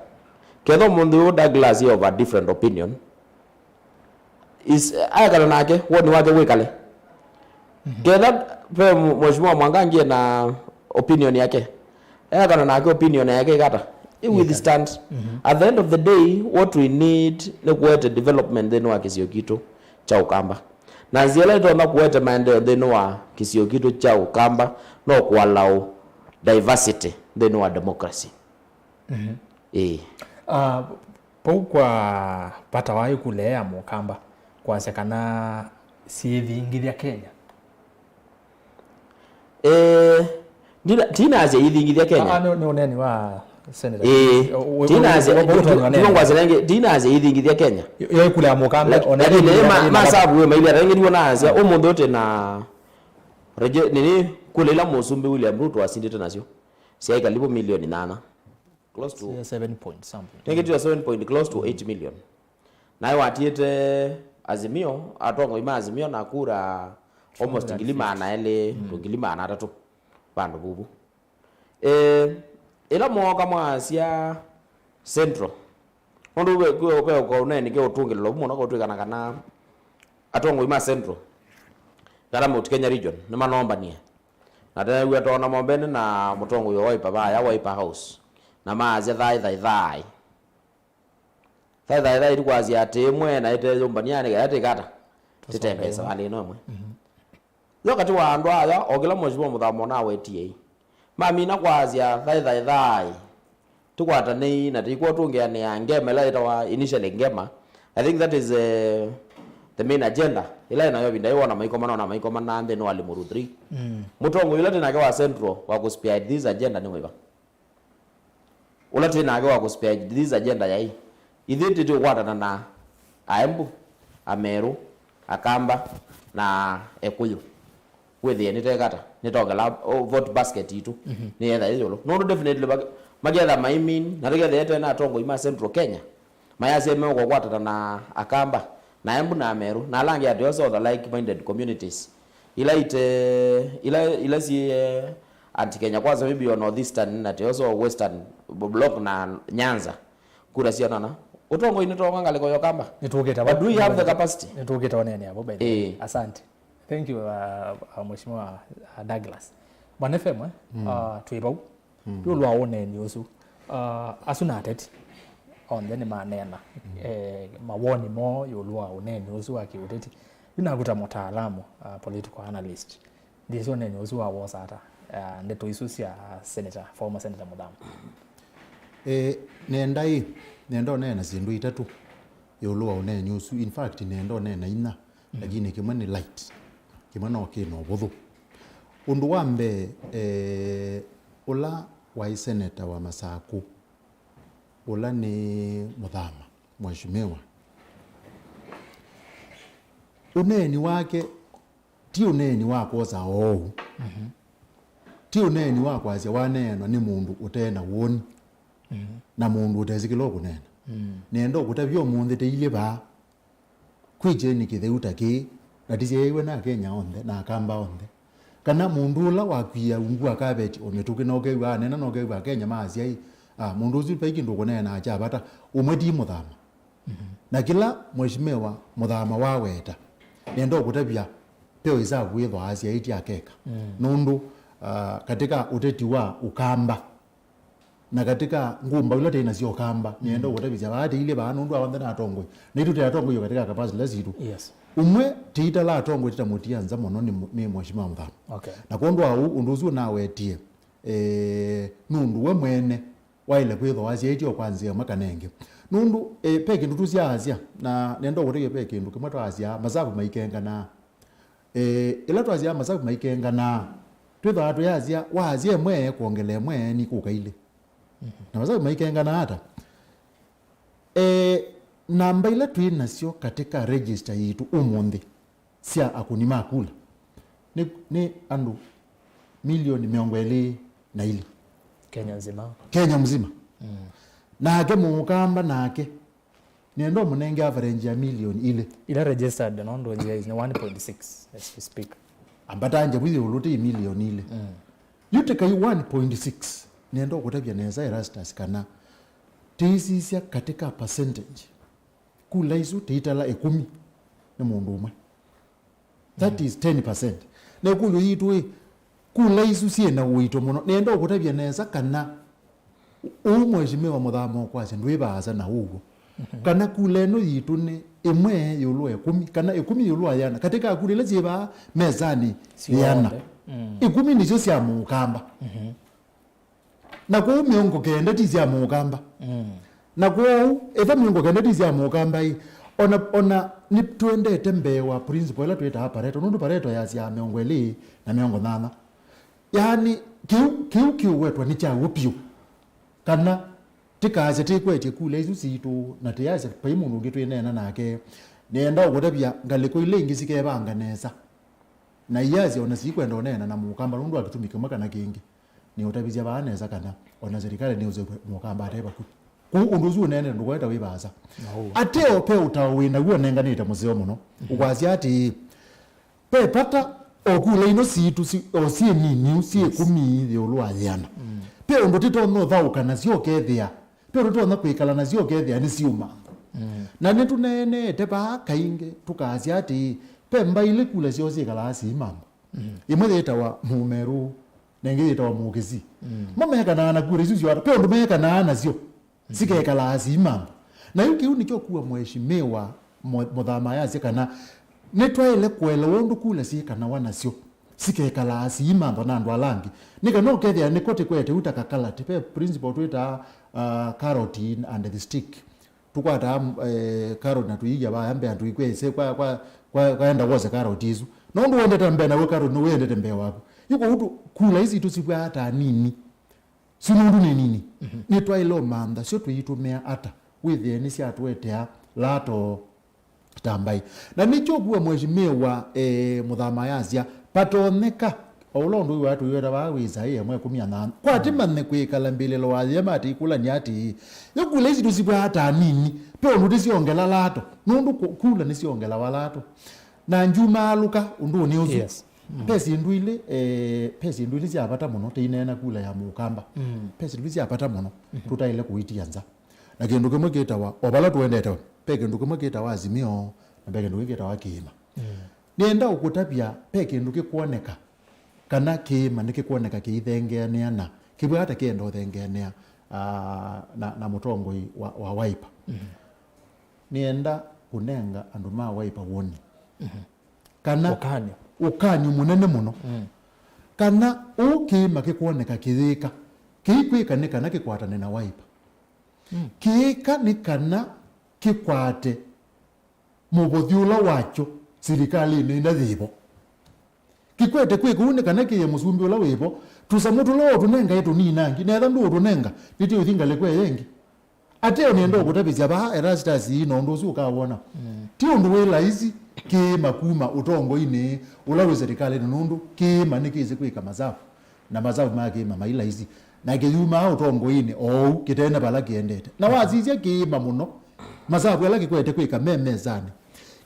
Ketha ũmũnthĩ ũũ Douglas is of a different opinion, is, aekana nake, woni wake wĩkale. Ketha ve mu-, Mheshimiwa Mwangangi ena opinion yake, aekana nake, opinion yake ĩkata, ĩ withstand. At the end of the day, what we need nĩ kũete development nthĩnĩ wa kĩsio kitũ kya Ũkamba. Na nzĩa ĩla ĩtonya kũete maendeeo nthĩnĩ wa kĩsio kitũ kya Ũkamba no kũalaũ diversity nthĩnĩ wa democracy. Ĩĩ. Ah, vau kwa vata wa ĩkula ya Mũkamba kwasya kana syĩthingithya Kenya. Eh, ndina-, tinasya ithingithya Kenya. Ah, ah, nĩ, nĩ ũneeni wa Senator. Ĩĩ. Tinasya, ndinasya ithingithya Kenya. Yo, yo ĩkula ya Mũkamba, lakini ona ĩthingithya ma-, Kenya masavu we maili atangĩtiwo nasya, ũmũnthĩ ũtĩ na reje-, nini, kula ila Mũsumbĩ William Ruto asindĩte nasyo, syaĩ karibu milioni nana. Close to seven point something. Tengetiwa seven point close to eight million. Naye watiĩte Azimio, atongoi ma Azimio na kura almost ngili maana elĩ to ngili maana atatũ vandũ vuvu. Eh, ĩla mooka mwasya Central, ũndũ ve, ve, ve kwa ũneeni ke ũtũngĩlĩlo vu mũno kũtwĩkana kana atongoi ma Central kana Mount Kenya region nĩmanombanie. Na tew'a twaona Mombeni na mũtongoi wa Wiper vaya Wiper House. Na maasya, "Thai, thai, thai." Thai, thai, thai, tũkwasya atĩ ĩmwe na ĩteyũmbany'a nĩ kaya tĩkata. Tĩtembesa walĩ ĩno ĩmwe. Yo katĩ wa andũ aya, o kĩla Mheshimiwa Mũthama nawetie. Mamina kwasya, "Thai, thai, thai." tũkwatanĩi na tũikw'a tũngeanĩa ngema ĩla yĩtawa initially Ngema. I think that is, eh, the main agenda ĩla ĩnayo ĩvinda yĩĩ wona maikoma, nona maikoma na nthĩnĩ wa Limuru three. Mm. Mũtongoi ũla twĩ nake wa Central wa kũspearhead this agenda nĩ wĩva? Ũla twĩ nake wa kũspearhead this agenda yaĩ, ithyĩ tũkwatana na Aembu, Ameru, Akamba na Ekũyũ. Wĩthĩe nĩtekata, nĩtongela, oh, vote basket itũ, mhm, nĩyetha yĩ ĩũlũ. Nũndũ definitely mak-, maketha maimin, na tũkethĩa tena atongoi ma Central Kenya, mayasya meũkũkwatana na Akamba, na Embu na Ameru, na ala angĩ atĩ oso other like-minded communities. Ila ite, ila, ila syĩ, eh, anti-Kenya Kwanza, maybe o Northeastern, na tĩ oso Western Bloc na Nyanza. Kura sya nana. Ũtongoi nĩtonga ngalĩko ya Ũkamba. Nĩtũkĩte But do we have the capacity? Nĩtũkĩte onene avo, by the way. Eh. Asante. Thank you, uh, uh, Mheshimiwa, uh, Douglas. Bwana F M, eh? Mm. Uh, twĩ vau. Mm. Ĩũlũ wa ũneeni ũsu. Uh, asu na ateti onthe nĩmaneena, mm, eh, mawoni moo ĩũlũ wa ũneeni ũsu wa kĩũteti. Yu naku ta mũtaalamu, uh, political analyst, ndĩsĩ ũneeni ũsu wawosa ata, uh, ndeto isu sya Senator, former Senator Mũthama? Eh, nenda ĩ, nenda ũneena syĩndũ itatũ ĩũlũ wa ũneeni ũsu. In fact, nenda ũneena inya. Mm. Lakini kĩmwe nĩ light, kĩmwe no kĩ na ũvũthũ. Ũndũ wa mbee, eh, ũla waĩ seneta wa Masakũ, ũla nĩ Mũthama, Mheshimiwa, ũneeni wake ti ũneeni wa kwosa oou. Mhm. Ti ũneeni wa kwasya waneenwa nĩ mũndũ ũte na woni, mhm, na mũndũ ũtesĩ kĩla ũkũneena. Mm. Nenda ũkũtavya ũmũnthĩ tĩilyĩ vaa. Kwĩ kyeni kĩtheu ta kĩĩ, na tĩsyaĩwe na Akenya onthe, na Akamba onthe. Kana mũndũ ũla wakwia ungu wa kaveti o mĩtũkĩ, na ũkew'a anena, na ũkew'a Akenya maasya, "Ĩ, ah, mũndũ ũsu vai kĩndũ ũkũneenaa kya vata, ũmwe ti Mũthama." Mhm. Na kĩla Mheshimiwa Mũthama waweta, nenda ũkũtavya, ve ĩsavu wĩthwa asyaĩtye akeka. Mm. Nũndũ, ah, katika ũteti wa Ũkamba, na katika ngũmba ila tei nasyo Ũkamba, nĩenda, mm, ũkũtavĩsya vaa tĩilye vaa nũndũ onthe nĩ atongoi. Naitũ tĩ atongoi o katika capacity ila sitũ. Yes. Ũmwe tĩitala atongoi tĩta mũtia nza mũno nĩ, nĩ Mheshimiwa Mũthama. Okay. Na kwondũ wa ũu, ũndũ ũsu ũnawetie, eh, nũndũ we mwene waĩle kwĩthwa wasyaĩtye o kwa nzĩa ĩmwe kana ĩngĩ. Nũndũ, eh, ve kĩndũ tũsyaasya, na nenda ũkũtavya ve kĩndũ kĩmwe twaasyaa, masavu maikenganaa. Eh, ĩla twasyaa masavu maikenganaa, twĩthwaa tũyasya, waasya ĩmwe, kwongela ĩmwe, nĩkũka ilĩ. Mhm. Na masavu maikenganaa ata? Eh, namba ila twĩ nasyo katika register yitũ ũmũnthĩ sya akũni ma kula nĩ, nĩ andũ milioni mĩongo ĩlĩ na ilĩ. Kenya nzima. Kenya mzima. Mm. Nake Mũkamba nake nĩenda ũmũnenge average ya milioni ilĩ. Ila registered, no, ndo njia is one point six as we speak. Ambata njavu ĩũlũ ti milioni ilĩ. Mm. Yu tĩkai one point six. Nĩenda ũkũtavya nesa Erastus kana tĩisisya katika percentage. Kula isu tĩitala ĩkũmi nĩ mũndũ ũmwe. That is ten percent. Na ĩkũlyo yitũ ĩ, kula isu syĩ na ũito mũno. Nĩenda ũkũtavya nesa kana ũu Mheshimiwa Mũthama ũkwasya ndwĩ vaasa na ũw'o. Mhm. Kana kula ĩno yitũ nĩ ĩmwe ĩũlũ wa ĩkũmi, kana ĩkũmi ĩũlũ wa ĩana. Katĩ ka kula ila syĩ vaa mesanĩ ĩana. Syonthe. Mm. Ĩkũmi nĩsyo sya Mũkamba. Mhm. Na kwoou mĩongo kenda ti sya Mũkamba. Mm. Na kwoou, ethwa mĩongo kenda ti sya Mũkamba-ĩ, ona, ona nĩtũendete mbee wa principle ĩla twĩtaa Pareto, nũndũ Pareto yasyaa mĩongo ĩlĩ na mĩongo nyanya. Yaani, kĩu, kĩu kĩũwetwa nĩ kya w'o vyũ. Kana tĩkaasya tĩkwetye kula isu sitũ, na tĩyasya vai mũndũ ũngĩ twĩneena nake. Nĩenda ũkũtavya ngalĩko ila ingĩ sikevanga nesa. Na iyasya ona sikwenda ũneena na Mũkamba nũndũ wa kĩtumi kĩmwe kana kĩngĩ. Nĩũtavisya vaa nesa kana ona serikali nĩũsew'e Mũkamba ate vakuvi. Kwoou ũndũ ũsu ũneenete ndũkwete wĩ vaasa. No. Ateo ve ũtao wĩ naw'o ũnenganĩte mũseo mũno. Mhm. Ũkwasya atĩĩ, ve vata o kula ino siitũ si-, o syĩ nini, syĩ, yes, ĩkũmi ĩũlũ wa ĩana. Mm. Ve ũndũ tĩtonya ũthaũka nasyo ũkethĩa. Ve ũndũ tũtonya kwĩkala nasyo ũkethĩa nĩsiumanga. Mm. Na nĩtũneenete vaa kaingĩ tũkasya atĩĩ, ve mbaĩ ilĩ kula syoo syĩkalaa siimamba. Mm. Ĩmwe yĩtawa Mũmerũ, na ĩngĩ yĩtawa Mũkĩsii. Mm. Mo mekanaa na kura isu syonthe, ve ũndũ mekanaa nasyo, mm, sikekalaa siimamba. Na yu kĩu nĩkyo kua Mheshimiwa Mo-, Mũthama ayasya kana nĩtwaĩle kũelewa ũndũ kula syĩkanawa nasyo. sikekalaa siimanthwa na andũ ala angĩ. Nĩ kana ũkethĩa nĩko tĩkwete ũu ta kakalati. Ve principle twĩtaa, uh, carrot and the stick. Tũkwataa, eh, carrot na tũiia vaya mbee, na tũikwĩa ĩsĩ kwa, kwa, kwa, kwaenda wose carrot isu. Na ũndũ wendete mbee naw'o carrot nĩw'o wendete mbee waku. Yu kwoou tu-, kula isu sitũ sivw'aa ta nini. Syu nũndũ nĩ nini. Mhm. Nĩtwaĩle ũmantha syo tũitũmĩa ata, wĩthĩe nĩsyatũetea lato ta mbaĩ. Na nĩkyo ũkw'a Mheshimiwa, eh, Mũthama yasya, patonyeka, o ũla ũndũ wĩwaa tũiweta vaa wĩ Isaia ĩmwe kũmi na nana. Kwati manye kwĩkala mbĩlĩlo wa yĩema atĩ ikũlany'a atĩĩ, yu kula isu sitũ sivw'aa ta nini, ve ũndũ tĩsyongela lato, nũndũ ku-, kula nĩsyongelawa lato. Na ndyumaalũka ũndũnĩ ũsu. Yes. Mm. Ve syĩndũ ilĩ, eh, ve syĩndũ ilĩ sya vata mũno, tĩineena kula ya Mũkamba. Mm. Ve syĩndũ ilĩ sya vata mũno, mhm, tũtaĩle kũitia nza. Na kĩndũ kĩmwe kĩtawa, o vala tũendete, ve kĩndũ kĩmwe kĩtawa Azimio, na ve kĩndũ kĩngĩ kĩtawa Kĩĩma. Mm. Nĩenda ũkũtavya, ve kĩndũ kĩkwoneka, kana Kĩĩma nĩkĩkwoneka kĩithengeanĩa na kĩvw'aa ta kĩenda ũthengeanĩa, ah, na, na mũtongoi wa, wa Wiper. Mm. Nĩenda kũnenga andũ ma Wiper woni. Mhm. Kana ũkany'o, ũkany'o mũnene mũno. Mm. Kana ũu Kĩĩma kĩkwoneka kĩyĩka, kĩikwĩka nĩ kana kĩkwatane na Wiper. Mm. Kĩĩka nĩ kana kĩkwate mũvothi ũla wakyo silikalĩnĩ ĩla yĩvo. Kĩkwete kwĩka ũu nĩ kana kĩĩe mũsumbĩ ũla wĩvo, tũsamũ tũla ũtũnengae tũninangi, na ethĩwa ndũũtũnenga, nĩtĩũthi ngalĩko ĩyo ĩngĩ. Ateo nĩenda ũkũtavĩsya vaa Erastus ii na ũndũ ũsu ũkawona. Mm. Ti ũndũ wĩ laisi Kĩĩma kuma ũtongoinĩ ũla wĩ serikalĩnĩ, nũndũ Kĩĩma nĩkĩsĩ kwĩka masavu, na masavu ma Kĩĩma mai laisi, na kĩyumaa ũtongoinĩ oou kĩtene vala kĩendete. Na wasisya Kĩĩma mũno, masavu ala kĩkwete kwĩka me mesanĩ,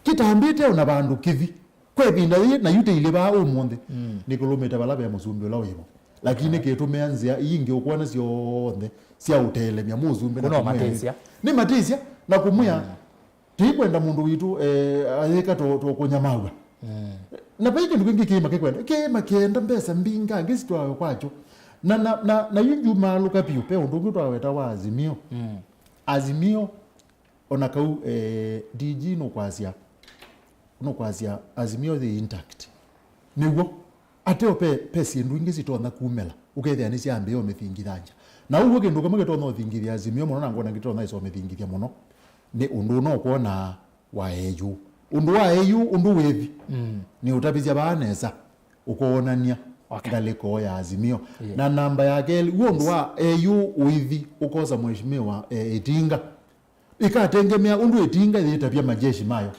kĩtambĩte ona vandũ kĩthi. Kwa ĩvinda yĩĩ, na yu tĩilĩ vaa ũmũnthĩ, mm, nĩkĩlũmĩte vala ve mũsumbĩ ũla wĩvo. Lakini, yeah, kĩtũmĩa nzĩa ii ingĩ ũkwona syonthe sya ũtelemya mũsumbĩ na kũmwĩa, nĩmatĩsya na kũmwĩa, mm, tĩikwenda mũndũ witũ, eh, ayĩka to, to kũnyamaw'a. Mm. Na vai kĩndũ kĩngĩ Kĩĩma kĩkwenda. Kĩĩma kĩenda mbesa mbingangĩ sitwawe kwakyo. Na, na, na, na yu ndyumaalũka vyũ, ve ũndũ ũngĩ twaweta wa Azimio. Mm. Azimio, ona kau, eh, D G nũkwasya, nũkwasya Azimio yĩ intact. Nĩw'o, ateo ve, ve syĩndũ ingĩ sitonya kumĩla, ũkethĩa nĩsyambĩĩa ũmĩthingithangya. Na ũw'o kĩndũ kĩmwe kĩtonya ũthingithya Azimio mũno, na ngwona kĩtonya ĩsa ũmĩthingithya mũno, nĩ ũndũ ũna ũkwona wa A U. Ũndũ wa A U, ũndũ wĩthi, mm, nĩ ũtavĩsya vaa nesa, ũkoonany'a, okay, ngalĩko ya Azimio. Yeah. Na namba ya kelĩ, w'o ũndũ, yes, wa A U ũithi ũkosa Mheshimiwa, eh, Ĩtinga. Ĩkatengemea ũndũ Ĩtinga yĩtavya majeshi mayo.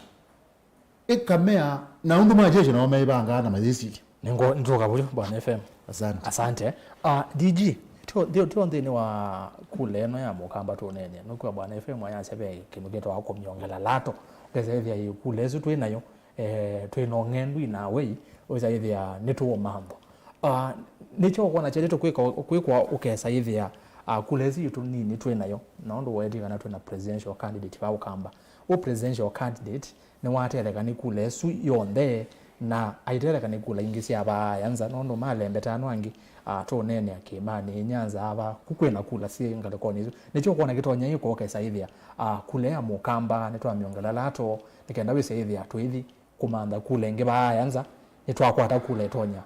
Ĩkamea na ũndũ majeshi nao meĩvangaa na mayĩsilya. Nĩngo-, nĩtũka vũyu, Bwana F M. Asante. Asante. Ah, D G, tio, tio, tio nthĩnĩ wa kula ĩno ya Mũkamba tũneenea. Nũkw'a Bwana F M ayasya ve kĩndũ kĩtawa kũmyongela lato. Ũkesa ĩthĩa yĩ kula ĩsu twĩ nayo, eh, twĩ na ũng'endu in a way, ũkesa ĩthĩa nĩtũũmanthwa. Ah, nĩkyo ũkwona kyaĩlĩte kwĩka, kwĩkwa ũkesa ĩthĩa, ah, kula ĩsu yitũ nini twĩ nayo, na ũndũ wetie kana twĩ na presidential candidate va Ũkamba. Ũ presidential candidate nĩwatetheka nĩ kula ĩsu yonthe, na aitetheka nĩ kula ingĩ sya vaaya nza, nũndũ malembeta ano angĩ, ah, tũũneenea Kĩĩmanĩ, Nyanza ava, ku kwĩ na kula syĩ ngalĩkonĩ isu. Nĩkyo ũkwona kĩtonya ĩkũkesa ĩthĩa, ah, kula ya Mũkamba nĩtwamyongela lato, nĩ kenda wĩse ĩthĩa tũithi kũmantha kula ĩngĩ vaaya nza, nĩtwakwata kula ĩtonya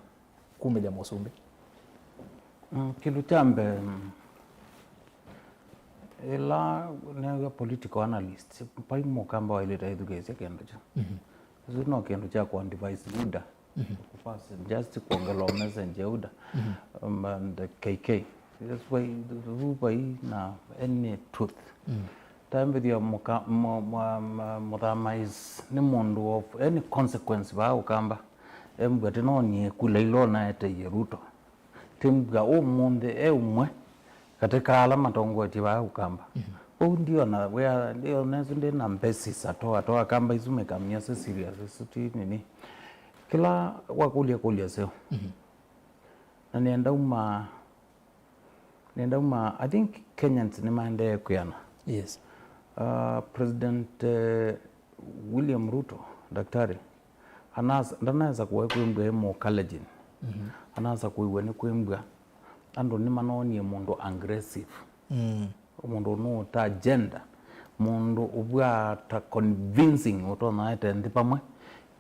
kumĩlya mũsumbĩ. Mm, kĩndũ kya mbee, mm, ĩla new'a political analyst, vai Mũkamba waĩlĩte aithukĩĩsya kĩndũ kyu. Mhm. Kĩu no kĩndũ kya kũ advise UDA. Mhm. Kũ pass, just kwongela message ya UDA. Mhm. Um, and K K. That's why, vu vai na any truth. Mm. Tambĩthya mũka-, mũ-, mũ-, mũ-, Mũthamais nĩ mũndũ of any consequence vaa Ũkamba. Embwa tĩnonie kula ila ũnaeteie Ruto. Tĩmbwa ũmũnthĩ e ũmwe katĩ ka ala matongoetye vaa Ũkamba. Mhm. Ũu ndiona wĩa, ndiona ĩsu ndĩ na basis at all, at all. Akamba isu mekamia si serious, isu ti nini. Kĩla wakũlya kũlya seo. Mhm. Na nĩenda uma, nĩenda uma, I think Kenyans nĩmaendee kwĩana. Yes. Uh, President, eh, William Ruto, Daktari, anas-, ndanaweza kuwa kwĩmbwa e Mũkalenjin. Mhm. Anasa kũiw'a nĩ kwĩmbwa andũ nĩmanonie mũndũ aggressive. Mm. Mũndũ ũnũũta agenda, mũndũ ũvwaa ta convincing ũtonya ete nthĩ vamwe.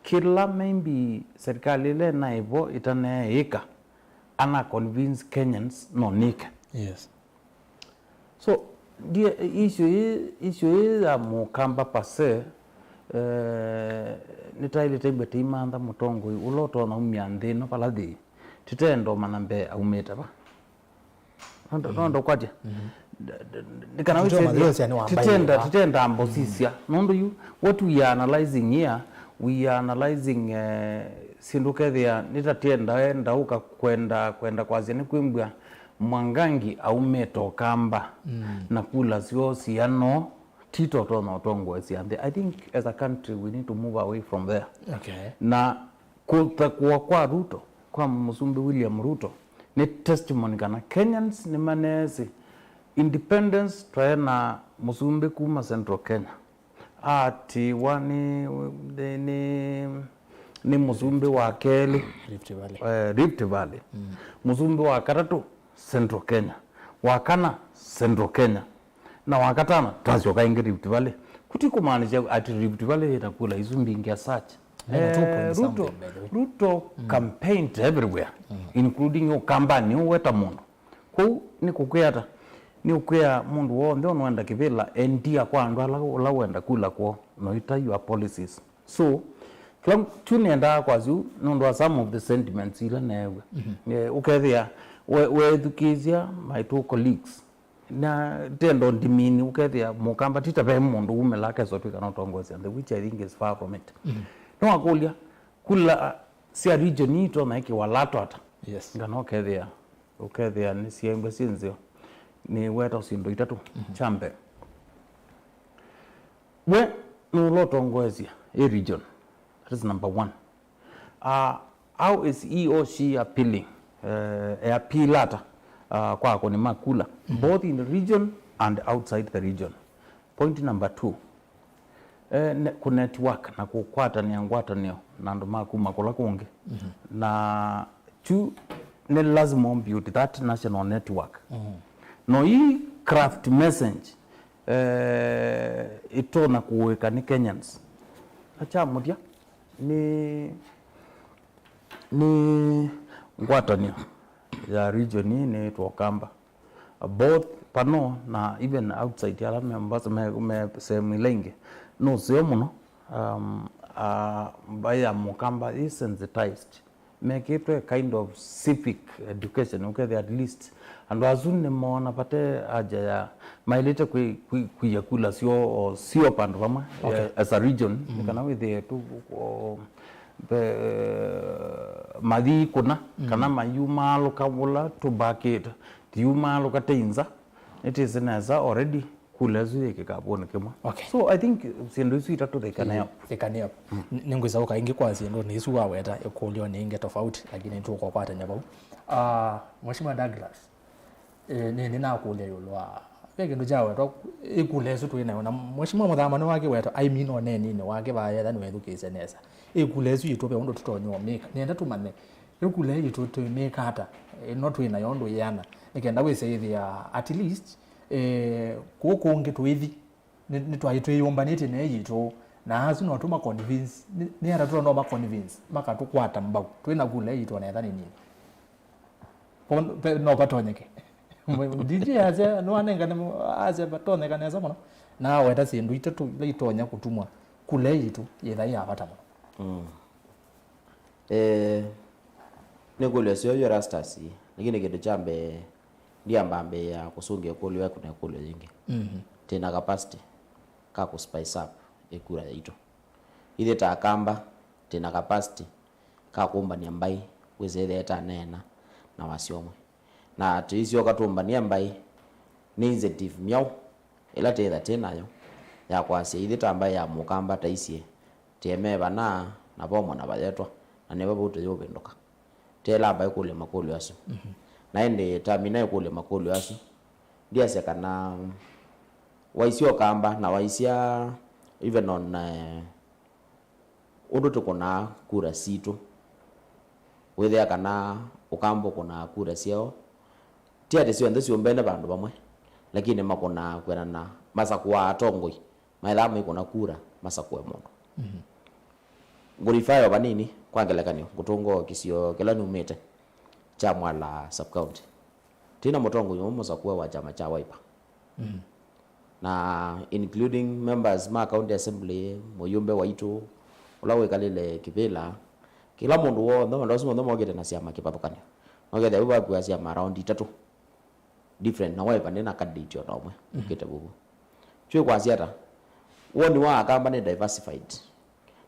kĩla maybe serikali ĩla ĩnaĩ vo ĩtaneeĩka, ana convince Kenyans no nĩke. Yes. So, ndie, issue ĩĩ, issue ĩĩ ya Mũkamba per se, eh, nĩtaĩlĩte mbete imantha mũtongoi ũla ũtonya umya nthĩ ĩno vala yĩĩ, tĩtenda ũmanya mbee aumĩte va. Nũndũ, nũndũ kwatya. Nĩ kana wĩsĩthye, tĩtenda, tĩtenda mbosisya. Nũndũ yu, what we are analyzing here, we are analyzing, eh, syĩndũ kethĩa nĩta tĩenda enda ũka kwenda, kwenda kwasya nĩ kwĩmbw'a Mwangangi aumĩte Ũkamba na kula syoo siano, tito tonya ũtongoesya nthĩ. I think as a country we need to move away from there. Okay. Na kũthakũa kwa Ruto, kwa Mũsumbĩ William Ruto, nĩ testimony kana Kenyans nĩmaneesĩ independence twaĩ na mũsumbĩ kuma Central Kenya. Aatĩĩwa nĩ, nĩ, nĩ, nĩ mũsumbĩ wa kelĩ, Rift Valley. Eh, Rift Valley. Mũsumbĩ wa katatũ, Central Kenya. Wa kana, Central Kenya. Na wa katano, twasyoka ĩngĩ Rift Valley. Kũti kũmaanisha ati Rift Valley ĩna kula isu mbingĩ as such. Ĩna two point something, by the way. Ruto campaigned everywhere, including Ũkambanĩ ũweta mũndũ. Kwoou nĩ kũkwĩa ata? Nĩ ũkwĩa mũndũ w'onthe ũnwenda kĩvĩla endia kwa andũ ala ũla wenda kula kwoo, no ita your policies. So, kĩla kyu nĩendaa kwasya ũu nũndũ wa some of the sentiments ila neew'a. Eh, ũkethĩa we-, weethukĩĩsya my two colleagues, na tendo ndimini ũkethĩa Mũkamba tita ve mũndũ umĩla akesa ũtw'ĩka no tongoesya nthĩ, which I think is far from it. Nĩwakũlya, kula sya region ii itonya ĩkĩwa lato ata? Yes. Kana ũkethĩa, ũkethĩa nĩ syaĩmbwa syĩ nzeo. Nĩ weta syĩndũ itatũ. Kya mbee, we nũla ũtongoesya ĩ region. That is number one. Uh, how is he or she appealing? Uh, e appeal ata, uh, kwa akũni ma kula, both in the region and outside the region? Point number two, eh, ne-, kũ network na kũkwatanĩa ngwatanĩo na andũ ma kuma kũla kũngĩ. Na kyu nĩ lazima ũmbuild that national network. No ii craft message, eh, ĩtonya kũĩka nĩ Kenyans. Na kya mũthya nĩ, nĩ ngwatanĩo ya region ii nĩĩtwa Ũkamba, both pano na even outside, ala me Mombasa, me, me sehemu ila ingĩ, nũseo mũno. Um, uh, mbaĩ ya Mũkamba ĩ sensitized, mekĩtwe kind of civic education, ũkethĩa at least andũ asu nĩmoona vate haja ya maĩlĩte kwĩ-, kwĩ-, kwia kula syoo, o sio pandũ vamwe, okay, eh, as a region, nĩ kana wĩthĩe tu, o, ve-, mathi kũna, kana mayumaalũka vũla tũmbakĩte, tiyumaalũka tĩ nza, nĩtĩsĩ nesa already kula ĩsu yĩ kĩkavũnĩ kĩmwe. Okay. So I think syĩndũ isu itatũ they can help. They can help. N-, nĩngwĩsa ũka ĩngĩ kwa syĩndũnĩ isu waweta ĩkũlyo nĩ ĩngĩ tofauti, lakini nĩtũkũkwatany'a vau. Ah, Mheshimiwa Douglas, eh, nĩ, nĩnakũlya ĩũlũ wa, ve kĩndũ kyawetwa, ĩkula ĩsu twĩ nayo, na Mheshimiwa Mũthama nĩwakĩweta, I mean, ũneeninĩ wake vaa yetha nĩwethukĩĩsye nesa. Ĩkula ĩsu yitũ ve ũndũ tũtonya ũmĩka. Nĩenda tũmanye, ĩkula yitũ tũimĩka ata? Ĩno twĩ nayo ũndũ yĩana? Nĩ kenda wĩse ĩthĩa at least, eh, kũũ kũngĩ tũithi, nĩ, nĩtwaĩ twĩyũmbanĩtye naĩ yitũ, na asu no tũma convince, nĩ, nĩ ata tũtonya ũma convince, makatũkwata mbau, twĩ na kula yitũ ona etha nĩ nini. Pon-, pe-, no patonyeke. D J asya, nĩwanengane, asya vatonyeka nesa mũno. Na aweta syĩndũ itatũ ila itonya kũtumwa kula yitũ yĩtha ya vata mũno. Mm. Eh, nĩ kũlyo syo Erastus, lakini kĩndũ kya mbee, ndiamba mbee ya kũsũngĩa ĩkũlyo yaku na ĩkũlyo yĩngĩ. Mhm. Twĩ na capacity ka kũ spice up ĩkura yaitũ. Ithyĩ ta Akamba, twĩ na capacity ka kũmbany'a mbaĩ, wĩsĩ ĩthĩa ĩtaneena na wasya ũmwe. Na tũisyoka tũmbany'e mbaĩ, nĩ incentive myaũ ĩla twĩtha twĩ nayo ya kwasya ithyĩ ta mbaĩ ya Mũkamba ta isyĩ, tũemee vana na vomwe na vayetwa, na nĩvo vau tũyũvĩndũka? Tela mbaĩ kũlya makũlyo asu. Mhm. Na ĩndĩ tamina ĩkũlya makũlyo asu, ndiasya kana waisya Ũkamba na waisya even on, eh, ũndũ tũkũnaa kura sitũ. Wĩthĩa kana Ũkamba ũkũnaa kura syoo, ti atĩ syonthe syũmbene vandũ vamwe, lakini makũnaa kwĩanana, masakũaa atongoi, maethaa maikũna kura, masakũe mũndũ. Mhm. Ngũrifaya o vanini, kwa ngelekany'o, ngũtũnga o kĩsio kĩla numĩte kya Mwala sub-county. Twĩ na mũtongoi ũmwe mũsakũe wa kyama kya Wiper. Mm. Na including members ma county assembly, mũyũmbe waitũ, ũla wĩkalĩle Kĩvĩla, kĩla mũndũ w'onthe, andũ asu onthe mokĩte na syama kĩvathũkany'o. No kethĩa vu vakua syama around itatũ different, na Wiper ndĩ na candidate o na ũmwe ũkĩte vuvu. Twĩ kwasya ata? Woni wa Akamba nĩ diversified.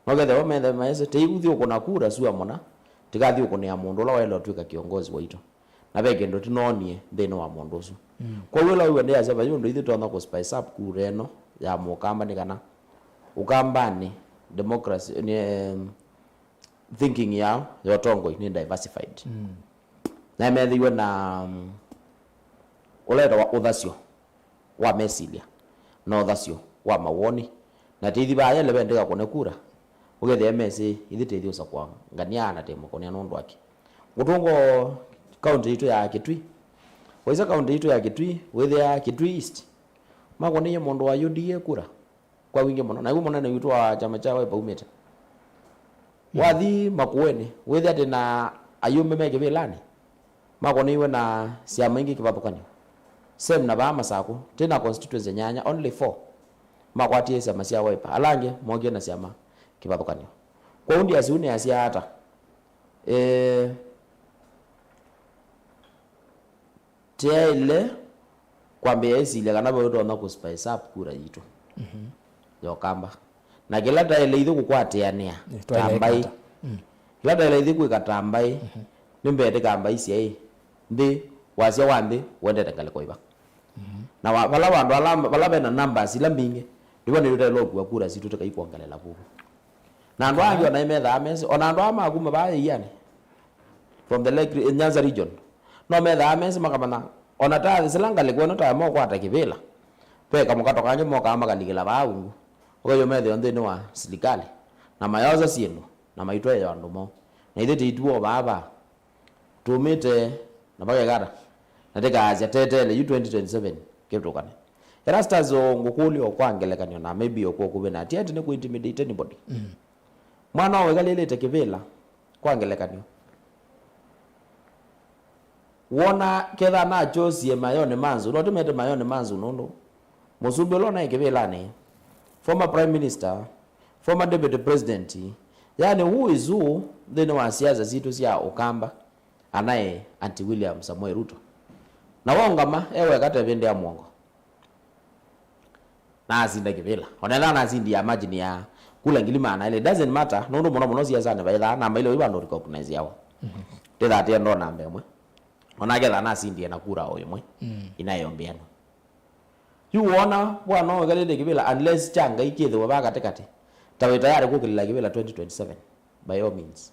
No kethĩa methe maese, tei ũthi ũkũna kura sua mũna, tikathi ũkũnĩa mũndũ ũla waĩle ũtw'ĩka kĩongozi waitũ. Na ve kĩndũ tũnoonie nthĩnĩ wa mũndũ ũsu. Mm. Kwoou ĩla wĩw'a ndĩasya vai ũndũ ithyĩ tonya kũ spice up kura ĩno ya Mũkamba nĩ kana Ũkambanĩ democracy, nĩ, em, thinking yao ya ũtongoi nĩ diversified. Mm. Na methĩiwe na, mm, ũla wĩtawa ũthasyo wa mesilya na ũthasyo wa mawoni. Na tĩithi vaa yele ve ndĩkakũne kura, ũkethĩa mesĩ ithi tĩithi ũsakũa ngania na tĩmũkũnĩa nũndũ wake. Ngũtũnga o kaunti yitũ ya Kitui. Waisa kaunti yitũ ya Kitui, wĩthĩa Kitui East makũnĩie mũndũ wa U D A kura kwa wingĩ mũno. Na ĩu mũnene witũ wa kyama kya Wiper aumĩte. Mm. Wathi Makueni, wĩthĩa atĩ na ayũmbe me kĩvĩlanĩ makũnĩiwe na syama ingĩ kĩvathũkany'o. Same na vaa Masakũ, twĩ na constituency nyanya, only four makwatie syama sya Wiper. Ala angĩ mokie na syama kĩvathũkany'o. Kwoou ndiasya ũu nĩasya ata? Eh, tyaĩle kwambĩĩa ĩsilya kana ve ũtonya kũ spice up kura yitũ ya Ũkamba. Na kĩla taĩle ithyĩ kũkwatĩanĩa ta mbaĩ. Kĩla taĩle ithyĩ kwĩka ta mbaĩ, nĩ mbee tĩka mbaĩ syaĩ nthĩ, wasya wa nthĩ wendete ngalĩko ĩva. Na wa, vala vandũ ala, vala vena numbers ila mbingĩ, nĩvo nĩtũtaĩle ũkua kura sitũ tĩkai kwongelela vuvu. Na andũ angĩ ona imethaa mesĩ, ona andũ aa makuma vaa ĩianĩ, from the Lake Re-, Nyanza region, no methaa mesĩ makamanya, ona ta sila ngalĩko ĩno ta mokwata kĩvĩla, ve kamũkato kangĩ mokaa makalikĩla vaa ungu, ũkethĩa methĩwa nthĩnĩ wa silikalĩ, na mayosa syĩndũ, na maitwea andũ moo. Na ithyĩ tĩituo vaa vaa, tũmĩte na vakekata, na tĩkaasya tetele yu twenty twenty-seven kĩvĩtũkane. Erastus, o ngũkũlya o kwa ngelekany'o, na maybe o kwa ũkuvĩ, na ti ati nĩ kũ intimidate anybody. Mm. Mwana ũyũ wĩkalĩlĩte kĩvĩla, kwa ngelekany'o, wona ketha nachosie mayonĩ ma nzũ, no tũmete mayonĩ ma nzũ nũndũ mũsumbĩ ũla ũnaĩ kĩvĩlanĩ, former prime minister, former deputy president, yani who is who nthĩnĩ wa siasa sitũ sya Ũkamba, anaĩ anti William Samoei Ruto. Na waũngama e weka ta ĩvĩndĩ ya mũongo. Na asinda kĩvĩla. Ona ethĩwa nasindie margin ya kula ngili maana elĩ, it doesn't matter, nũndũ mũno mũno siasanĩ vaĩthaa namba ila yu vandũ recognize yawa. Mhm. Ndĩthatĩe ndo namba ĩmwe. Ona aketha nasindie na kura o ĩmwe, mm, inayombĩanwa. Yu wona bwana ũkalĩte kĩvĩla, unless kya Ngai kĩthĩwe vaa katĩkatĩ, ta wĩ tayarĩ kũkĩlĩla kĩvĩla twenty twenty-seven, by all means.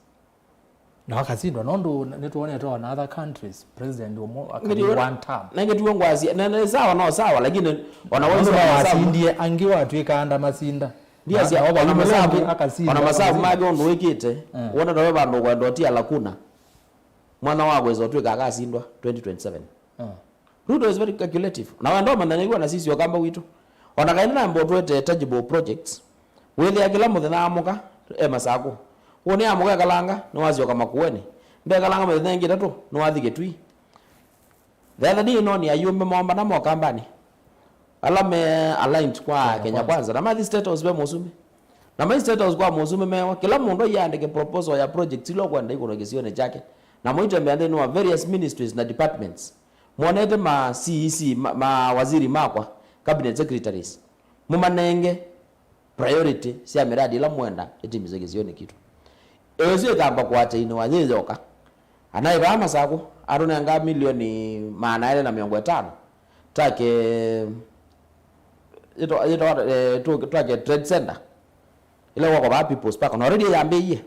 Na wakasindwa, nũndũ nĩtwonete on other countries, president ũmwe akali one term. Nengetiwe ngwasi, na nĩ sawa, no sawa, lakini ona nũndũ wasi ona wasindie, angĩ watwĩkaa ndamasinda. Ndiasya, na, na ona masavu, akasinda, ona masavu make ũndũ wĩkĩte, eh, wona tawe vandũ ũkwenda ũtia lakuna. Mwana wa kwĩsa ũtwĩka akasindwa twenty twenty-seven. Eh. Ruto is very calculative. Na wenda ũmanya nĩw'o na sisi Ũkamba witũ. Ona kaĩ namba ũtwete tangible projects. Wĩthĩa kĩla mũthenya amũka, e Masakũ. Ũnĩ amũka ekalanga, nĩwasyoka Makueni. Ndekalanga mĩthenya ĩngĩ ĩtatũ, nĩwathi Kĩtui. The other day noni ayũmbe mombana mo Ũkambanĩ. Ala me aligned kwa Kenya Kwanza. Na mathi State House ve mũsumbĩ. Na mai State House kwa mũsumbĩ mewa, kĩla mũndũ aiandĩke proposal ya project ila ũkwenda ikũnwa kĩsionĩ kyake. Na mũitembea nthĩnĩ wa various ministries na departments. Mwonete ma C E C, ma, ma waziri makwa, cabinet secretaries. Mũmanenge priority sya miradi ila mwenda itimise kĩsionĩ kitũ. Ĩyo ĩsu ĩkamba kũatĩinĩwa yĩ yoka. Anaĩ vaa Masakũ, atũnenga milioni maana elĩ na mĩongo ĩtano. Twake, yĩtwa, yĩtwa, eh, tũ-, twake Trade Center. Ila wako vaa People's Park. Na already yambĩie.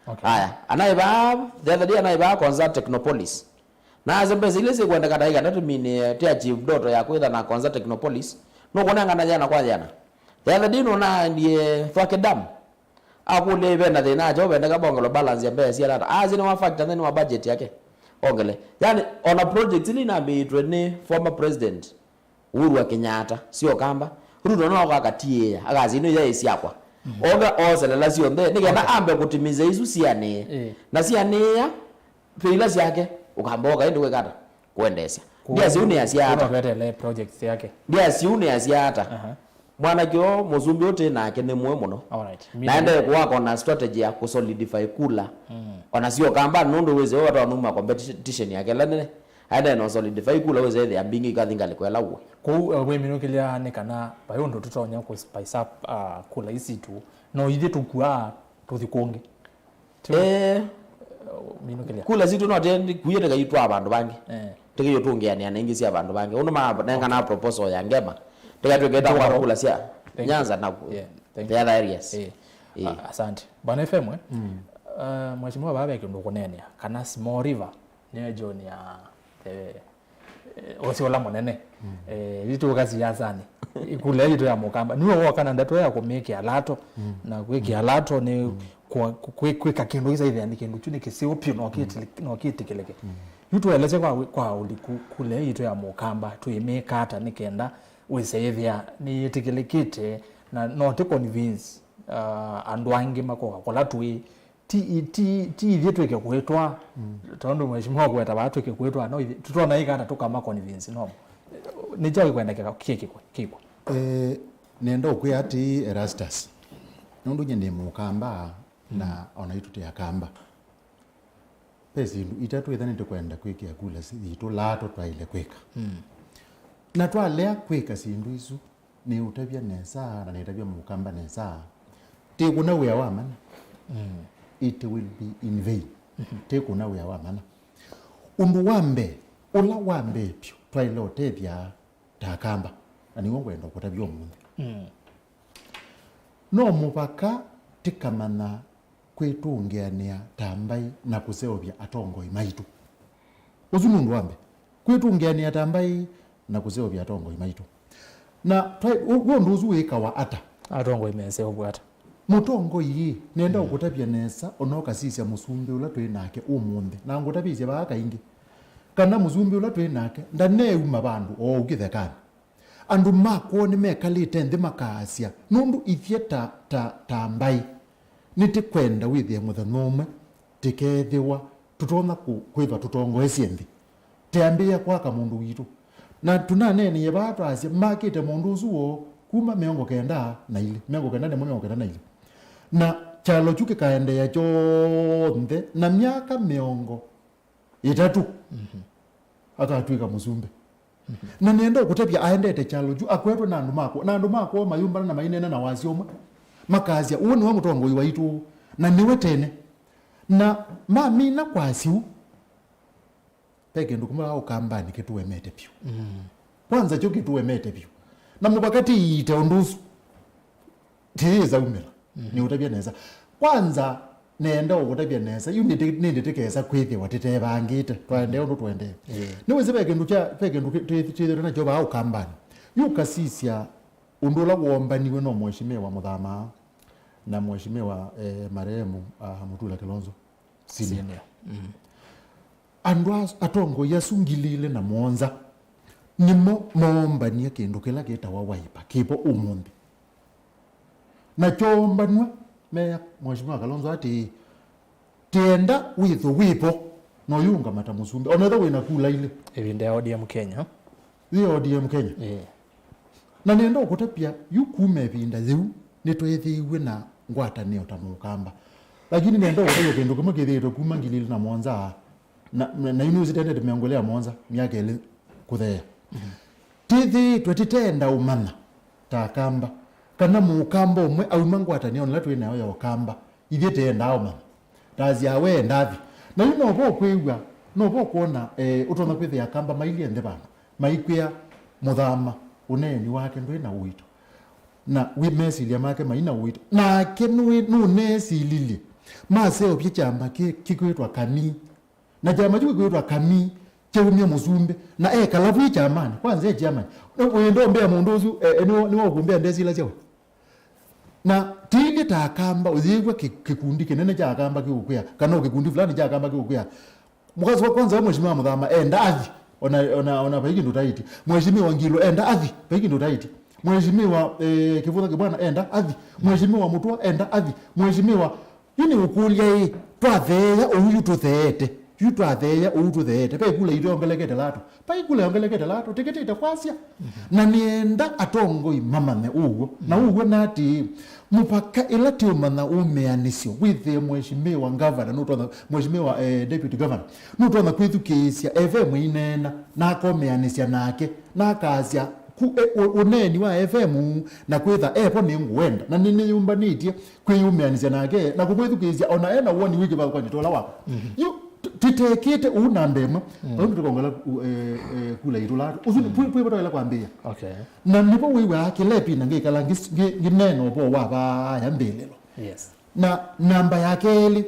Okay. Aya, anaĩ vaa, the other day anaĩ vaa Konza Technopolis. Na ase mbesa ile sikwendeka ndaika ndatu mini, eh, tia chief ndoto ya kwitha na Konza Technopolis. Nũkũnengana yana kwa yana. The other day nũnaendie Thwake Dam. Akũlya ivenda thĩna acho, vendeka bongelo balance ya mbesa sia tata. Asi nĩ wa factor nthĩnĩ wa budget yake. Ongele. Yani, ona project ile inambĩtwe nĩ former president Uhuru wa Kenyatta, sio Kamba. Ruto no akatiĩa, akasi ino yaĩ syakwa. Oka oselela syonthe nĩ kenda ambe kũtimĩsya isu sianĩe. Eh. Na sianĩĩa, twĩ ila syake, ũkamba oka ĩndĩ kwĩka ata? Kũendeesya. Ndiasya unĩasya ata. Kwetele projects yake. Ndiasya unĩasya ata. Aha. Mwanake ũũ, mũsumbĩ ũtĩ nake nĩ mũĩ mũno. All right. Naendee kũwaka ona strategy ya kũsolidify kula. Mm. Ona sio kamba nũndũ wĩsĩ we watwa numa competition yake ĩla nene. Aendee no solidify kula wĩsĩ ethĩa mbingĩ ikathi ngalĩko ĩla ũĩ. Kwoou, uh, wĩminũkĩlya nĩ kana vai ũndũ tũtonya kũ spice up, uh, kula isi tu. No ithyĩ tũkuaa tũthi kũngĩ. Ti- Eh, Minũkĩlya. Kula sitũ no tĩkuie tĩkaitwaa vandũ vangĩ. Eh. Tĩkĩyũtũngĩanĩa na ingĩ sya vandũ vangĩ. Ũndũ manengana proposal ya ngema. Tĩkatwĩkĩta kwa kula sya Thank you. Nyanza na ku- Yeah, thank the you. Other areas. Eh. Eh. A- Asante. Bwana F M, eh? Mm. Uh, Mheshimiwa baba kĩndũ kũneenea. Kana Small River, nĩ region ya the eh, ũsĩ ũla mũnene. Mm. Eh, itũ ũka siasanĩ. Ikula yitũ ya mũkamba. Nĩwe woka na ndeto ya kũmĩkĩa lato. Mm. Na kwĩkĩa lato nĩ kwa- kwĩ- kwĩka kĩndũ kĩsaithĩa nĩ kĩndũ kyu nĩ kĩseo pyũ no kĩtĩlĩ- no kĩtĩkĩlĩke. Mm. Yu tũelesye kwa kwa ũliku kula yitũ ya mũkamba twĩmĩka ata nĩ kenda wĩse ĩthĩa nĩ yĩtĩkĩlĩkĩte na no tĩ convince, uh, andũ angĩ makoka kũla twĩ ti, ti, ti ithyĩ twĩke kwĩtwa, mm, tondũ mheshimiwa kweta vaa twĩke kwĩtwa, no ithyĩ tũtona ĩka ata tũkama convince, no? Nĩ kyaũ kwendekeka kĩkĩkwe kĩkwe? Eh, nenda ũkwĩa atĩ Erastus, nũndũ nye nĩ mũkamba, mm, na ona itũ tĩ akamba, ve syĩndũ itatũ ithanĩte kwenda kwĩkĩa kula si- yitũ lato twaĩle kwĩka. Mm. Na twalea kwĩka syĩndũ isu, nĩũtavya nesa na nĩtavya mũkamba nesa, tĩkũna wĩa wa mana. Mm. It will be in vain. Mhm. Tĩkũna wĩa wa mana. Ũndũ wa mbee, ũla wa mbee vyũ twaĩle ũtethya ta akamba, na nĩw'o ngwenda kũtavya ũmũnthĩ. Mm. No mũvaka tĩkamanya kwĩtũngĩanĩa ta mbaĩ na kũseũvya atongoi maitũ. Ũsu nĩ ũndũ wa mbee, kwĩtũngĩanĩa ta mbaĩ na kũseũvya atongoi maitũ. Na twa- w'o- w'o ũndũ ũsu wĩkawa ata? Atongoi meseũvw'a ata? Mũtongoi ĩ, nenda, mm, ũkũtavya nesa, ona ũkasisya mũsumbĩ ũla twĩ nake ũmũnthĩ, na ngũtavĩsye vaa kaingĩ, kana mũsumbĩ ũla twĩ nake ndaneuma vandũ oou kĩthekanĩ. Andũ ma kwoo nĩmekalĩte nthĩ makaasya, nũndũ ithyĩ ta, ta, ta mbaĩ, nĩtĩkwenda wĩthĩe mũthenya ũmwe tĩkeethĩwa tũtonya kũ- kwĩthwa tũtongoesye nthĩ. Tĩambĩĩa kwaka mũndũ witũ. Na tũnaneenie vaa twasya makĩte mũndũ ũsu woo kuma mĩongo kenda na ilĩ, mĩongo kenda na ĩmwe, mĩongo kenda na ilĩ. Na kyalo kyu kĩkaendeea kyonthe na myaka mĩongo ĩtatũ, mhm, akatw'ĩka mũsumbĩ. Mhm. Na nĩenda ũkũtavya aendete kyalo kyu, akwetwe na andũ makwo, na andũ makwo mayũmbana na maineena na wasya ũmwe, makasya, "Ũũ nĩwe mũtongoi waitũ, na nĩwe tene." Na mamina kwasya ũu, ve kĩndũ kĩmwe vaa ũkambanĩ kĩtũemete vyũ. Mm. Kwanza kyo kĩtũemete vyũ. Na mũvaka tĩiite ũndũ ũsu. Tĩyĩsa umĩla. Mhm. Nĩũtavya nesa. Kwanza, nenda ũkũtavya nesa. Yu nĩtĩ- nĩndĩ tĩkesa kwĩthĩwa tĩtevangĩte. Twaendee ũndũ tũendee. Yeah. Nĩwĩsĩ ve kĩndũ kya- ve kĩndũ kĩ- twĩ- twĩthĩtwe nakyo vaa ũkambanĩ. Yu ũkasisya ũndũ ũla woombaniwe no Mheshimiwa Mũthama na Mheshimiwa, eh, marehemu, ah, Mutula Kilonzo Senior. Senior. Mm. Andũ as- atongoi asu ngili ilĩ na mũonza nĩmo moombanie kĩndũ kĩla kĩtawa Wiper kĩvo ũmũnthĩ. Na kyoombanw'a, meya Mheshimiwa Kalonzo atĩĩ, "Tĩenda wĩthwe wĩvo na ũyĩũngama ta mũsumbĩ, ona ethwa wĩna kula ilĩ." Ĩvinda ya O D M Kenya. Yĩ O D M Kenya. Ĩĩ. Na nĩenda ũkũtavya, yu kuma ĩvinda yĩu, nĩtweethĩiw'e na ngwatanĩo ta mũkamba. Lakini nĩenda ũkũtavya kĩndũ kĩmwe kĩthĩĩtwe kuma ngili ilĩ na mũonza, na, na, na yu nĩwĩsĩ tendete mĩongo ĩlĩ ya mũonza, myaka ĩlĩ kũtheea. Mhm. Tĩthĩĩtwe tĩteenda ũmanya ta akamba, kana mũkamba ũmwe auma ngwatanĩonĩ ĩla twĩ nayo ya ũkamba, ithyĩ tĩendaa ũmanya. Ndasyaa we enda athi. Na yu nova ũkwĩw'a, nova ũkwona, eh, ũtonya kwĩthĩa akamba mailyĩ nthĩ vandũ, maikwĩa Mũthama, ũneeni wake ndwĩ na ũito. Na wĩ mesilya make mai na ũito. Nake nũĩ- nũnesililye. Maseũvye kyama kĩ- kĩkwĩtwa Kamii. Na kyama kĩu kĩkwĩtwa Kamii kyaumya mũsumbĩ, na ekala vu kyamanĩ, kwanza e chairman. Wĩndombea mũndũ ũsu, eh, eh, nĩwe nĩwe ũkũmbea ndesilasya we. Na tĩilye ta akamba, ũyĩw'a kĩ- kĩkundi kĩnene kya akamba kĩũkwĩa, kana o kĩkundi fulani kya akamba kĩũkwĩa. Mũkazi wa kwanza wa Mheshimiwa Mũthama, enda athi, ona, ona, ona vai kĩndũ taiti. Mheshimiwa Ngilo, enda athi, vai kĩndũ taiti. Mheshimiwa, eh, Kĩvũtha Kĩbwana enda athi. Mheshimiwa Mũtũa enda athi. Mheshimiwa, yu nĩ ũkũlya ĩ, twatheea ũu yu tũtheete. Yu twatheea ũu tũtheete. Ve kula itũ yongelekete lato. Vai kula yongelekete lato. Tĩkĩtĩte kwasya. Na nĩenda atongoi mamanye ũw'o. Na ũw'o nĩ atĩĩ, mũvaka ĩla tĩũmanya ũmĩanĩsyo, wĩthĩe Mheshimiwa Governor, nũtonya, Mheshimiwa, eh, Deputy Governor, nũtonya kwĩthukĩĩsya F M ĩineena, na akomĩanĩsya nake, na akasya, ku, e, ũ, ũneeni wa F M na kwĩtha evo nĩngũwenda, na nĩnĩyũmbanĩtye kwĩyũmĩanĩsya nake, na kũmwĩthukĩĩsya, ona ena woni wĩ kĩvathũkany'o ta ũla wakwa. Yu, t-, tĩtekĩte ũu namba ĩmwe, vau nĩtũkongela ku, e, e, kula itũ latu. Ũsu nĩ pwĩ, pwĩ vata ĩla kwambĩĩa. Okay. Na nĩvo wĩw'aa kĩla ĩvinda ngĩkala ngĩ, ngĩ, ngĩneena ũvoo wa vaya mbĩlĩlo. Yes. Na namba ya kelĩ,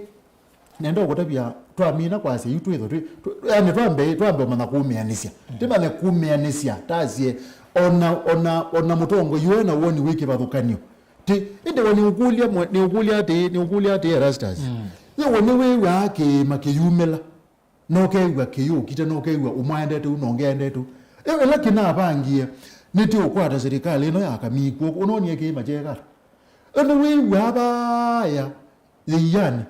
nenda ũkũtavya, twamina kwasya yu twĩtho twĩ, twĩ, yani twambe, twambe ũmanya kũmĩanĩsya. Tĩmanye kũmĩanĩsya, tasye, ona, ona, ona mũtongoi yu ena woni wĩ kĩvathũkany'o. Ti, ĩndĩ we nĩũkũlya mwe-, nĩũkũlya atĩĩ, nĩũkũlya atĩĩ Erastus. Yĩwe nĩwĩw'aa kĩĩma kĩyumĩla, na ũkew'a kĩyũkite, na ũkew'a ũmwe aendete ũu, na ũngĩ aendete ũu. Ĩyo ĩla kĩnavangie, nĩtĩ ũkwata serikali ĩno ya Kamii kw'oko, ũnonie kĩĩma kyeka ata? Ĩyo nĩwĩw'aa vaya yĩiani,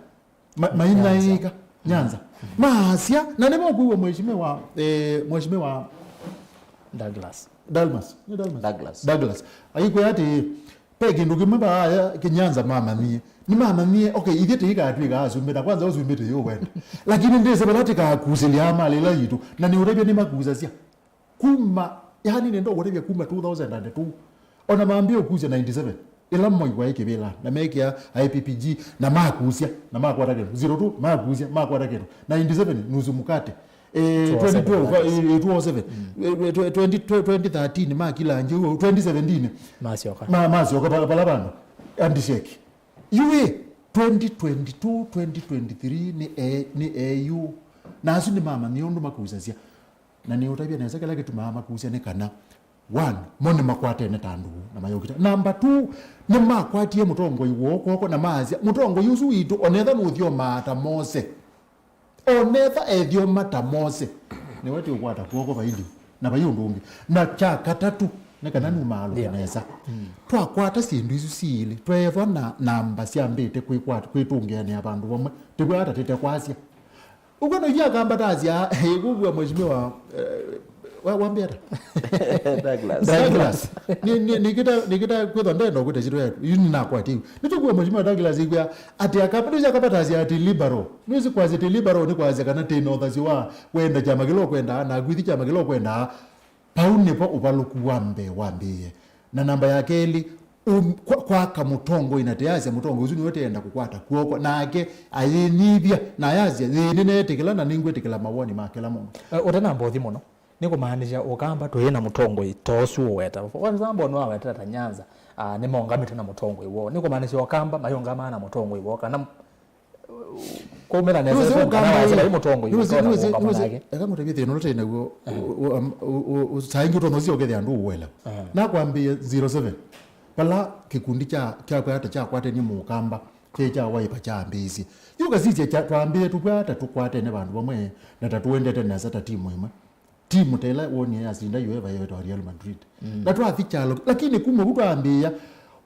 ma-, mainyaĩĩka, Nyanza. Maasya, na nĩvo ũkwĩw'a Mheshimiwa, eh, Mheshimiwa Douglas. Dalmas. Nĩ Dalmas? Douglas. Douglas. Aikwĩa atĩĩ, ve kĩndũ kĩmwe vaaya Kĩnyanza mamanyie. Nĩmamanyie, okay, ithyĩ tĩikatw'ĩka asumbĩ, na kwanza ũsumbĩ tĩyũwenda. Lakini ndĩsĩ vala tĩkakusĩlya amalĩla yitũ, na nĩũtavya nĩmakusasya. Kuma, yani nĩnda ũkũtavya kuma two thousand and two. Ona mambie ũkusya ninety-seven. Ĩla Moi waĩ kĩvĩla, na mekĩa I P P G, na makusya, na makwata kĩndũ. Zero two, makusya, makwata kĩndũ. Ninety-seven, nusu mkate. Eh, two oh seven, twenty twelve, that is. Eh, two oh seven. Eh, tw-, twenty, tw-, twenty thirteen, makila nje ũu. Twenty seventeen. Masyoka. Ma-, masyoka pala, pala vandu. Handshake. Yu ĩ, twenty twenty-two, twenty twenty-three, nĩ e-, nĩ eyu. Na asu nĩmamanyie ũndũ makusasya. Na nĩũtavya nesa kĩla kĩtumaa makusya nĩ kana, one, mo nĩmakwatene ta andũ na mayũkita. Number two, nĩmakwatie mũtongoi woo kw'oko na maasya, mũtongoi ũsu witũ, onetha nũthyomaa ta Mose. Onetha ethyoma ta Mose. Nĩwe tĩũkwata kw'oko vai liu, na vai ũndũ ũngĩ. Na kya katatũ, nĩ kana numaalũke nesa. Twakwata syĩndũ isu siilĩ, tweethwa na namba syambĩte kwĩkwat-, kwĩtũngĩanĩa vandũ vamwe, tĩkwata tĩte kwasya. Ũkwona yu akamba tasya, ĩĩ, kũvua mheshimiwa, eh, wa-, wambĩa ata? Douglas. Douglas. Ni, ni, nikita, nikita kwĩthwa ndenda ũkwĩta syĩtwa yake. Yu nĩnakwatie yu. Nĩtũkua mheshimiwa Douglas ĩkwĩa atĩ akamba, nĩwĩsĩ akamba tasya atĩ liberal. Nĩwĩsĩ kwasya atĩ liberal nĩ kwasya kana tĩ na ũthasyo wa kwenda kyama kĩla ũkwendaa, na kwĩthi kyama kĩla ũkwendaa. Vau nĩvo ũvalũku wa mbee wambĩĩe. Na namba ya kelĩ, um, kwa, kwaka mũtongoi, na tĩyasya mũtongoi ũsu nĩwe tĩenda kũkwata kw'oko, nake ayĩnyivya, na ayasya, yĩĩ nĩneetĩkĩla na nĩngwĩtĩkĩla mawoni ma kĩla mũndũ. Eh, ũtanamba ũthi mũno, nĩ kũmaanisya Ũkamba tũyĩ na mũtongoi ta ũsu ũweta. For example, nĩwawetete ta Nyanza, ah, nĩmaũngamĩte na mũtongoi woo. Nĩ kũmaanisya Ũkamba mayũngamaa na mũtongoi woo, kana Kwaumĩla nesa, nĩwĩsĩ kana Ũkamba wasya ĩ, vai mũtongoi nĩwĩsĩ, ũtonya nĩwĩsĩ, kũũngama nĩwĩsĩ, nake. Eka ngũtavye thĩna ũla twĩ naw'o, eh, ũ-, ũ-, am-, ũ-, ũ-, ũ-, saa ingĩ ũtonya ũsyoke thĩ andũ ũũelewa. Eh. Nakwambĩie zero seven, vala kĩkundi kya, kya kwata kyakwatenie Mũkamba, kyaĩ kya Wiper kyambĩĩsye. Yu ũkasisya kya, twambĩĩe tũkwata tũkwatene vandũ vamwe, na ta tũendete nesa ta timu ĩmwe. Timu ta ĩla wonie yasinda UEFA yĩtawa Real Madrid. Mm. Na twathi kyalo, lakini kuma vu twambĩĩa,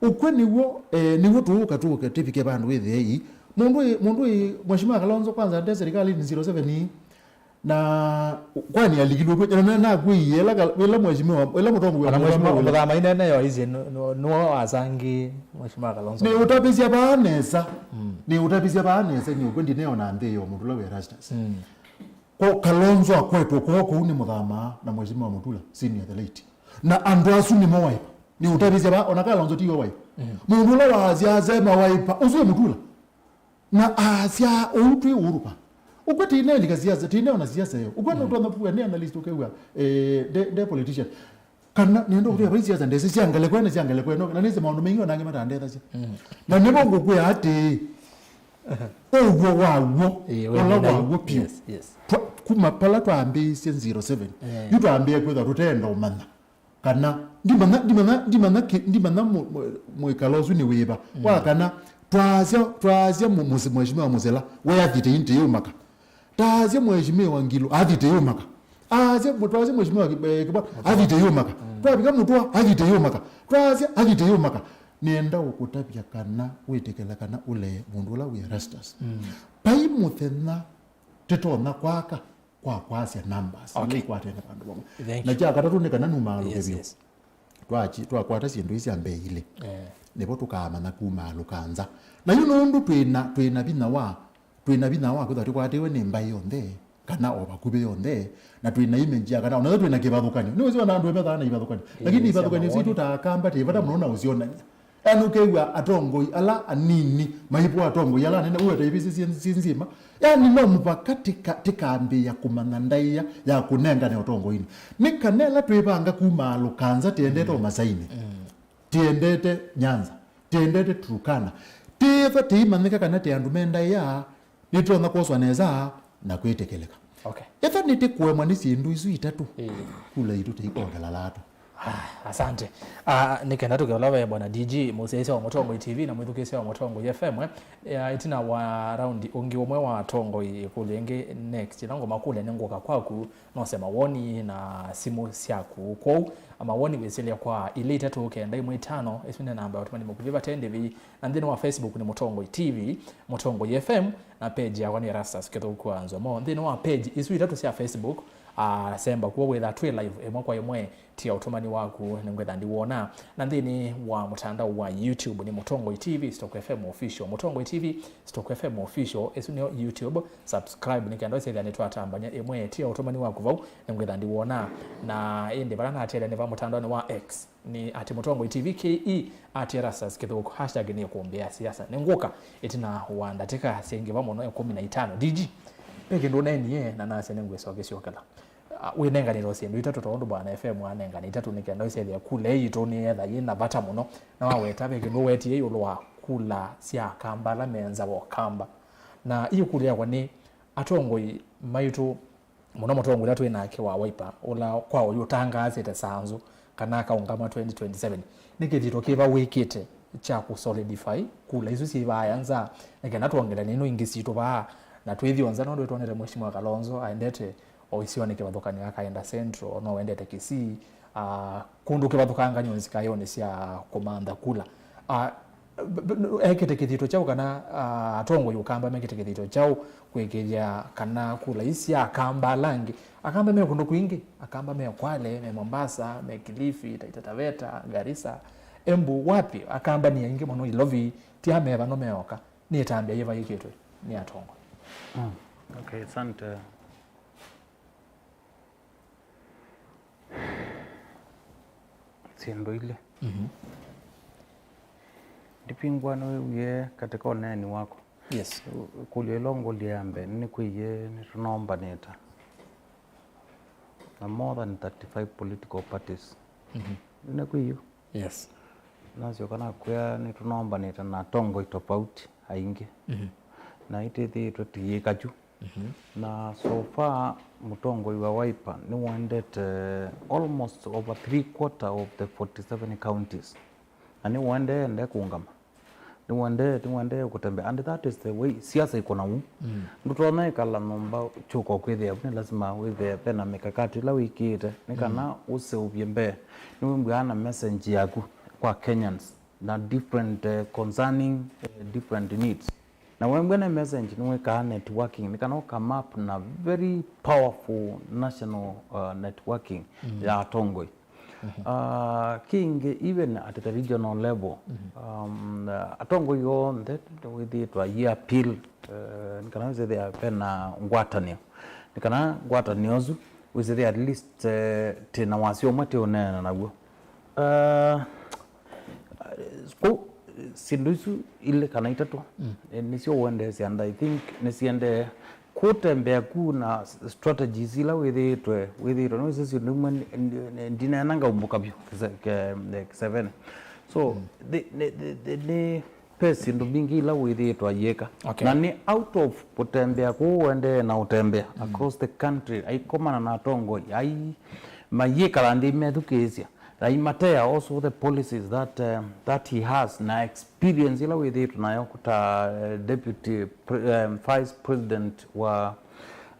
ũkw'e nĩw'o, eh, nĩw'o tũũka tũke tĩvike vandũ wĩthĩe ii. Mũndũ ĩ, mũndũ ĩ, Mheshimiwa Kalonzo kwanza nde serikalini zero seven ii. Na kwani alikilwe kwĩ, na, na, nakwĩie, ĩla ka-, ĩla mheshimiwa, ĩla mũtongoi wa Ona mũtongoi mheshimiwa ũla. Mũthama inene yo ici nũ-, nũ-, nũo asangi Mheshimiwa Kalonzo. Nĩ ũtavisya vaa nesa. Mm. Nĩ ũtavisya vaa nesa, nĩ ũkw'e ndineona nthĩ yo mũndũ ũla wĩ Erastus. Mm. Ko Kalonzo akwetwe kw'oko kũu nĩ Mũthama na Mheshimiwa Mutula, senior the late. Na andũ asu nĩmo Wiper. Nĩ ũtavisya va, ona Kalonzo tiwe Wiper. Mm. Mũndũ ũla waasya asema Wiper, ũsu e Mutula. Na aasya ũu twĩ Uhuru pa. Ũkw'e tĩneelika siasa, tĩneona siasa ĩyo. Ũkw'e nũtonya kũw'a nĩ analyst ũkew'a, eh, nde, nde politician. Kana nĩenda kũtwĩa vai siasa ndesĩ sya ngelekwe na sya ngelekwe ĩno, na nĩsĩ maũndũ maingĩ onangĩ matandethasya. Mm. Na nĩvo ngũkwĩa atĩĩ, ũw'o waw'o, Ĩĩ, ũla wĩna waw'o piũ. Yes, yes. Twa-, kuma pala twambĩĩsye zero seven, Eh. yu twambĩĩe kwĩthwa tũteenda ũmanya. Kana, ndimanya, ndimanya, ndimanya kĩ-, ndimanya mũ-, mũ-, mwĩkalo ũsu nĩ wĩva. Mm. Wa kana, twasya, twasya mũ-, mũsi-, Mheshimiwa Mũsela, we athite intĩ yũmaka. Taasya Mheshimiwa Ngilu, athite yũmaka. Aasya, taasya Mheshimiwa Ki-, eh, Kibwana, athite yũmaka. Twavika mũtũa, athi teyũmaka. Twasya, athi teyũmaka. Nĩenda ũkũtavya kana wĩtĩkĩle kana ũlee mũndũ ũla wĩ Erastus. Vai mũthenya tĩtonya kwaka kwa kwasya numbers. Okay. Nĩikwatene vandũ vamwe. Thank you. Na kya katatũ nĩ kana numaalũke vyũ. Yes, yes. Twachi-, twakwata syĩndũ ii sya mbee ilĩ. Eh. Nĩvo tũkaamanya kumaalũka nza. Na yu nũndũ twĩna, twĩna vinya wa, twĩna vinya wa kwĩthwa tũkwatĩwe nĩ mbaĩ yonthe, kana o vakuvĩ yonthe, na twĩna image ya kana, onatho twĩna kĩvathũkanyo. Nĩwĩsĩ ona andũ emethaa na ivathũkanyo. Lakini ivathũkanyo isu tũtaakamba tĩ vata mũno na ũsyonany'a. Yani ũkew'a atongoi ala anini maipwa atongoi ala anene, uwe ta ivisi si, si nzima. Yani no mũvaka tika-, tikambĩĩa kũmanya ndaĩa ya kũnengane ũtongoinĩ. Nĩ kana ĩla twĩvanga kumaalũka nza tĩendete Ũmasainĩ, tĩendete Nyanza, tĩendete Turkana, tĩĩthwa tĩimanyĩka kana tĩ andũ me ndaĩa, nĩtũtonya kwoswa nesa na kwĩtĩkĩlĩka. Okay. Ethwa nĩtĩkũemwa nĩ syĩndũ isu itatũ, kula itũ tĩikovelalaa tũ. Ah, asante. Ah, nĩ kenda tũke ũla ve Bwana D G, mũsyaĩĩsya wa Mũtongoi T V na mwĩthukĩĩsya wa Mũtongoi F M, eh, ya, ĩtina wa raundi ũngĩ ũmwe wa atongoi ĩkũlyo ĩngĩ next. Ĩla ngũmakũlya nĩ ngũka kwaku, nose mawoni na simũ syaku. Kwoou, mawoni wĩsĩlya kwa ilĩ itatũ kenda ĩmwe itano, ĩsu nĩ namba ya ũtũmani mũkuvĩ vate ndĩvi, na nthĩnĩ wa Facebook nĩ Mũtongoi T V, Mũtongoi F M, na page yakwa nĩ Erastus Kĩthũku wa Nzomo. Nthĩnĩ wa page isu itatũ sya Facebook, ah, semba kuo wĩtha twĩ live ĩmwe kwa ĩmwe, tia ũtũmani waku, nĩngwĩtha ndiwona. Na nthĩnĩ wa mũtandao wa YouTube nĩ Mũtongoi T V Stock F M Official. Mũtongoi T V Stock F M Official, ĩsu nĩyo YouTube. Subscribe nĩ kenda ũsethĩa nĩtwatambany'a ĩmwe, tia ũtũmani waku vau, nĩngwĩtha ndiwona. Na ĩndĩ vala natelya nĩ va mũtandaonĩ wa X, nĩ at Mũtongoi T V K E, at Erastus Kĩthũku, hashtag nĩ kũmbĩa siasa. Nĩ ngũka ĩtina wa ndatĩka syaingĩva mũno ĩkũmi na itano. D G, ve kĩndũ ũneenie na nasya nĩngwĩsokesya ũkela. Ah, wĩnenganĩte o syĩndũ itatũ ta ũndũ Bwana F M anengane itatũ nĩ kenda ũsethĩa kula ĩĩ yitũ nĩ yetha yĩ na vata mũno. Na waweta ve kĩndũ wetie ĩũlũ wa kula sya Akamba ala me nza wa Ũkamba. Na ĩĩ kula yakwa nĩ atongoi maitũ, mũno mũtongoi ũla twĩ nake wa Wiper, ũla kwa ũyu ũtangaasĩte sanzũ kana akaũngama twenty twenty-seven, nĩ kĩthito kĩva wĩkĩte kya kũ solidify kula isu syĩ vaya nza, nĩ kenda twongele nĩno ingĩ sitũ vaa na twĩthĩo nza, nũndũ twonete Mheshimiwa Kalonzo aendete o isionĩ kĩvathũkanyo akaenda Central, no wendete Kisii, ah, kũndũ kĩvathũkangany'o nzikayonĩ sya kũmantha kula. Ah, b-, b-, ekĩte kĩthito kyaũ kana, ah, atongoi Ũkamba mekĩte kĩthito kyaũ kũĩkĩĩthya kana kula ii sya Akamba ala angĩ? Akamba me kũndũ kwingĩ, Akamba me Kwale, me Mombasa, me Kilifi, Taita Taveta, Garissa, Embu, wapi? Akamba nĩ aingĩ mũno Ilovi, ti ameva no meoka. Nĩ ĩtambya yĩva yĩkĩtwe nĩ atongoi? Mm. Okay, asante. Syĩndũ ilĩ. Mhm. Ndipingwa nĩwĩwie katika ũneeni waku. Yes. Ĩkũlyo ĩla ũngũlya ya mbee, nĩnĩkwĩie nĩtũnombanĩte na more than thirty-five political parties. Mhm. Nĩnĩkwĩie. Yes. Nasyoka nakwĩa nĩtũnombanĩte na atongoi tofauti aingĩ. Mhm. Na itĩthĩĩtwe tũyĩka kyu. Mhm. Na so far, mũtongoi wa Wiper nĩwendete almost over three quarter of the forty-seven counties. Na nĩwendee ende kũngama. Nĩwendee, nĩwendee kũtembea. And that is the way siasa iko na u. Mm. Ndũtonya ĩkala nyũmba kyũka kwĩthĩa vu, nĩ lazima wĩthĩe vena mikakati ĩla wĩkĩĩte nĩ kana, mm, ũseũvye mbee. Nĩwĩmbw'aa na message yaku kwa Kenyans na different, eh, concerning, eh, different needs. Na wembwa nĩ message nĩwĩkaa networking, nĩ kana ũkame up na very powerful national, uh, networking, mm, ya atongoi. Mhm. Uh, kĩngĩ, even at the regional level, mhm, um, uh, atongoi onthe wĩthĩĩtwe ayĩ appeal, uh, nĩ kana wĩsĩthĩa vena ngwatanĩo. Nĩ kana ngwatanĩo ũsu wĩsĩthĩa at least, uh, tĩna wasya ũmwe tĩũneena naw'o. Uh, kũ, syĩndũ isu ilĩ kana itatũ, mm, eh, nĩsyo ũendeesya, and I think nĩsiendee kũtembea ku na s-, strategies ila wĩthĩĩtwe, wĩthĩĩtwe nĩwĩsĩ syĩndũ imwe ndi-, ndi-, ndi-, ndineena ngaumbũka vyũ kĩse-, ke-, eh, kĩseveni. So, mm, the, the, the, the, nĩ, ve syĩndũ mbingĩ ila wĩthĩĩtwe ayĩka. Okay. Na nĩ out of kũtembea kũu ũendee na ũtembea, mm, across the country, aikomana na atongoi, ai, mayĩkala nthĩ methukĩĩsya. Aimatea also the policies that, um, that he has, na experience ila wĩthĩĩtwe nayo ta, uh, deputy pre-, um, vice president wa,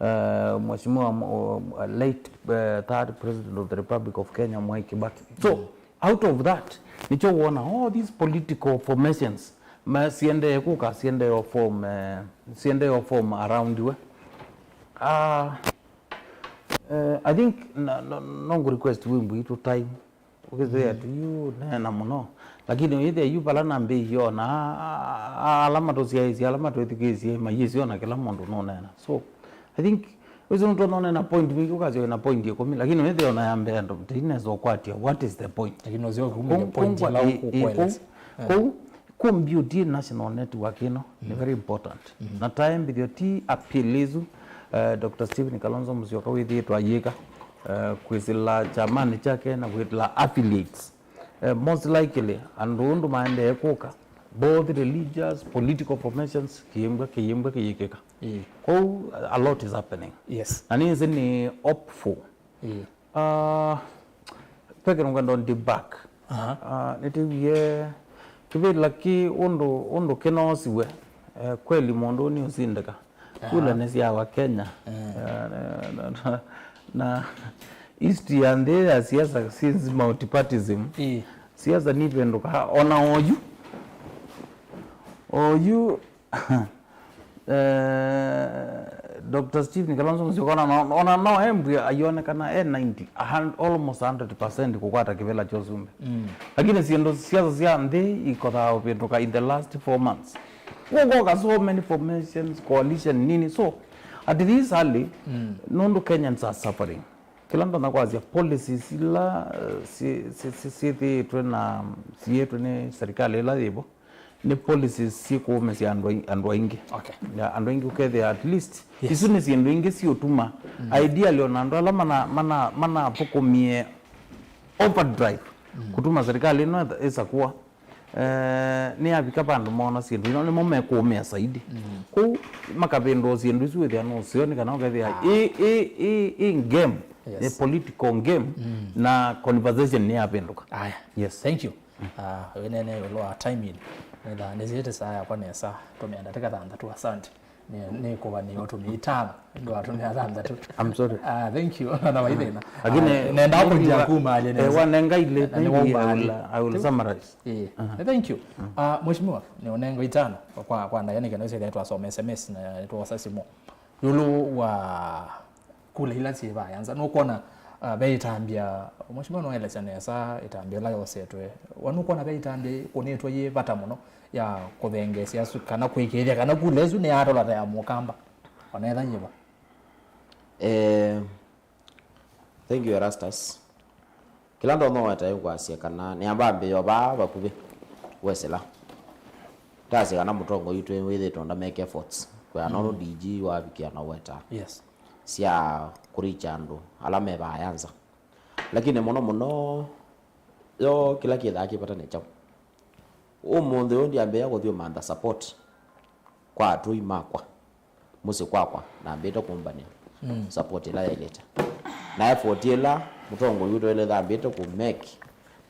uh, Mheshimiwa, uh, late, uh, third President of the Republic of Kenya, Mwai Kibaki. So, out of that, nĩkyo wona all these political formations, ma siendee kũka, siendee form, uh, siendee form around we. Uh, uh, I think, no, no, no request wimbo itu time. Ũkĩthĩa tu yu neena mũno. Lakini wĩthĩa yu vala nambĩĩie ona a-, a-, ala matũsyaĩĩsye, ala matwĩthukĩĩsye, mayĩsĩ ona kĩla mũndũ nũneena. So, I think, wĩsĩ nũtũ nũneena point mbingĩ, ũkasya wĩna point ĩkũmi, lakini wĩthĩa ona ya mbee andũ, ndinesa ũkwatya, what is the point? Lakini ũsio kumĩlya point ĩla ũkũelesya. Kũu, kũu beauty national network ĩno nĩ very important. Na taembithyo ti appeal ĩsu, uh, Doctor Stephen Kalonzo Musyoka wĩthĩĩtwe ayĩka, uh, kwĩsĩla kyamanĩ kyake na kwĩtĩla affiliates. Uh, most likely, andũ ũndũ maendee kũka, both religious, political formations, kĩyĩmbwa, kĩyĩmbwa kĩyĩkĩka. Ĩĩ. Kwoou, a lot is happening. Yes. Na nĩnzĩ nĩ hopeful. Ĩĩ. Ah, ve kĩndũ ngwenda debug. Aha. Ah, nĩtĩwie kĩvĩla kĩ ũndũ, ũndũ kĩnoosiwe. Eh, kweli mũndũ nĩũsindĩka. Aha. Kula nĩ sya wa Kenya. Eh. Eh, na, na, na, na history ya nthĩ ya siasa since multipartism. Ĩĩ. Siasa nivĩndũkaa. Ona oyu. Oyu Eh, Doctor Stephen Kalonzo Musyoka ona no, ona no embwe ayonekana e ninety, a hun-, almost a hundred percent kũkwata kĩvĩla kya ũsumbĩ. Mm. Lakini syĩndũ siasa sya nthĩ ikothaa ũvĩndũka in the last four months. Gũkoka so many formations, coalition nini. So, at this early, mm, nũndũ Kenyans are suffering. Kĩla ndonya kwasya policies ila, eh, si-, si-, si-, syĩthĩĩtwe na, siĩtwe nĩ serikali ĩla yĩvo. Nĩ policies syĩkũũmĩsya andũ ai-, andũ aingĩ. Okay. Ya, andũ aingĩ ũkethĩa at least, yes, isu nĩ syĩndũ ingĩ siũtuma, mm, ideally ona andũ ala mana-, mana-, manathũkũmie overdrive, mm, kũtuma serikali ĩno ĩtha-, ĩsakũa, eh, nĩyavika vandũ moona syĩndũ ino nĩmo mekũũmĩa saidi. Mm. Kũu makavĩndũa syĩndũ isu wĩthĩa nũseo nĩ kana ũkethĩa, ah, ĩ, ĩ, ĩ, ĩ game, yes, ĩ political game, mm, na conversation nĩyavĩndũka. Aya. Yes. Thank you. Ah, wĩneene ĩũlũ wa timing. Nĩtha-, nĩsĩĩte saa yakwa nesa, tũmĩa ndatĩka thanthatũ, asante. Nĩ, nĩkũvanĩa ũtũmĩa itano, nĩndĩ watũmĩa thanthatũ. I'm sorry. Ah, thank you. Na waithĩna. Lakini, ah, nenda maybe kũnjia wa-, kuma alĩ eh, nesa. Wanenga ile, na maybe I will, I will summarize. Eh, thank you. Ah, Mheshimiwa, nĩ ũnengo itano kwa, kwa ndaya nĩ kana twasoma S M S na twosa simũ. Ĩũlũ wa kula ila syĩ vaya nza. Nũkwona, uh, ve ĩtambya, Mheshimiwa nũelesya nesa ĩtambya ĩla yosetwe. We nũkwona ve ĩtambya ĩkũnĩtwe yĩ vata mũno ya kũthengeesya asu, kana kũĩkĩĩthya kana kula ĩsu nĩyatola ta ya Mũkamba, ona etha yĩvo? Eh, thank you, Erastus. Kĩla ndonya wetae kwasya kana nĩamba mbĩo vaa vakuvĩ wesĩla. Ndasya kana mũtongoi witũ wĩthĩtwe ndameke efforts. Kwĩana ũndũ D G wavikĩa na weta. Yes. Sya kũricha andũ ala me vaya nza. Lakini mũno mũno, yo kĩla kĩthaa kĩ vata nĩ kyaũ? Ũmũnthĩ ũyũ ndyambĩĩa kũthiũmantha support kwa atũi makwa. Mũsyĩ kwakwa, nambĩte kũmbanĩa, mm, support ĩla yaĩlĩte. Na effort ĩla mũtongoi witũ ĩla ĩthambĩte kũ make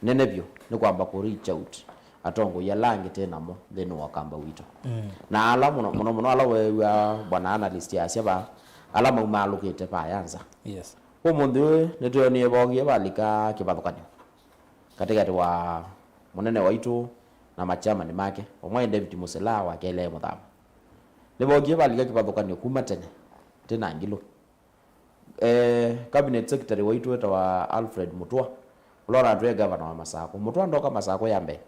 nene vyũ nĩ kwamba kũ reach out atongoi ala angĩ twĩ namo nthĩnĩ wa Ũkamba witũ. Mm. Na ala mũno mũno mũno ala weew'a bwana analyst asya va, ala maumaalũkĩte vaya nza. Yes. Ũmũnthĩ ũyũ nĩtwĩonie vogie valika kĩvathũkanyo katĩkatĩ wa mũnene waitũ na machamani make, ũmwe aĩ David Mũsila, wa kelĩ aĩ Mũthama. Nĩvokie valika kĩvathũkanyo kuma tene, tĩ na ngilũ. Eh, cabinet secretary waitũ wĩtawa Alfred Mutua, ũla ũnatwĩe gavana wa Masakũ. Mutua ndoka Masakũ ya mbee,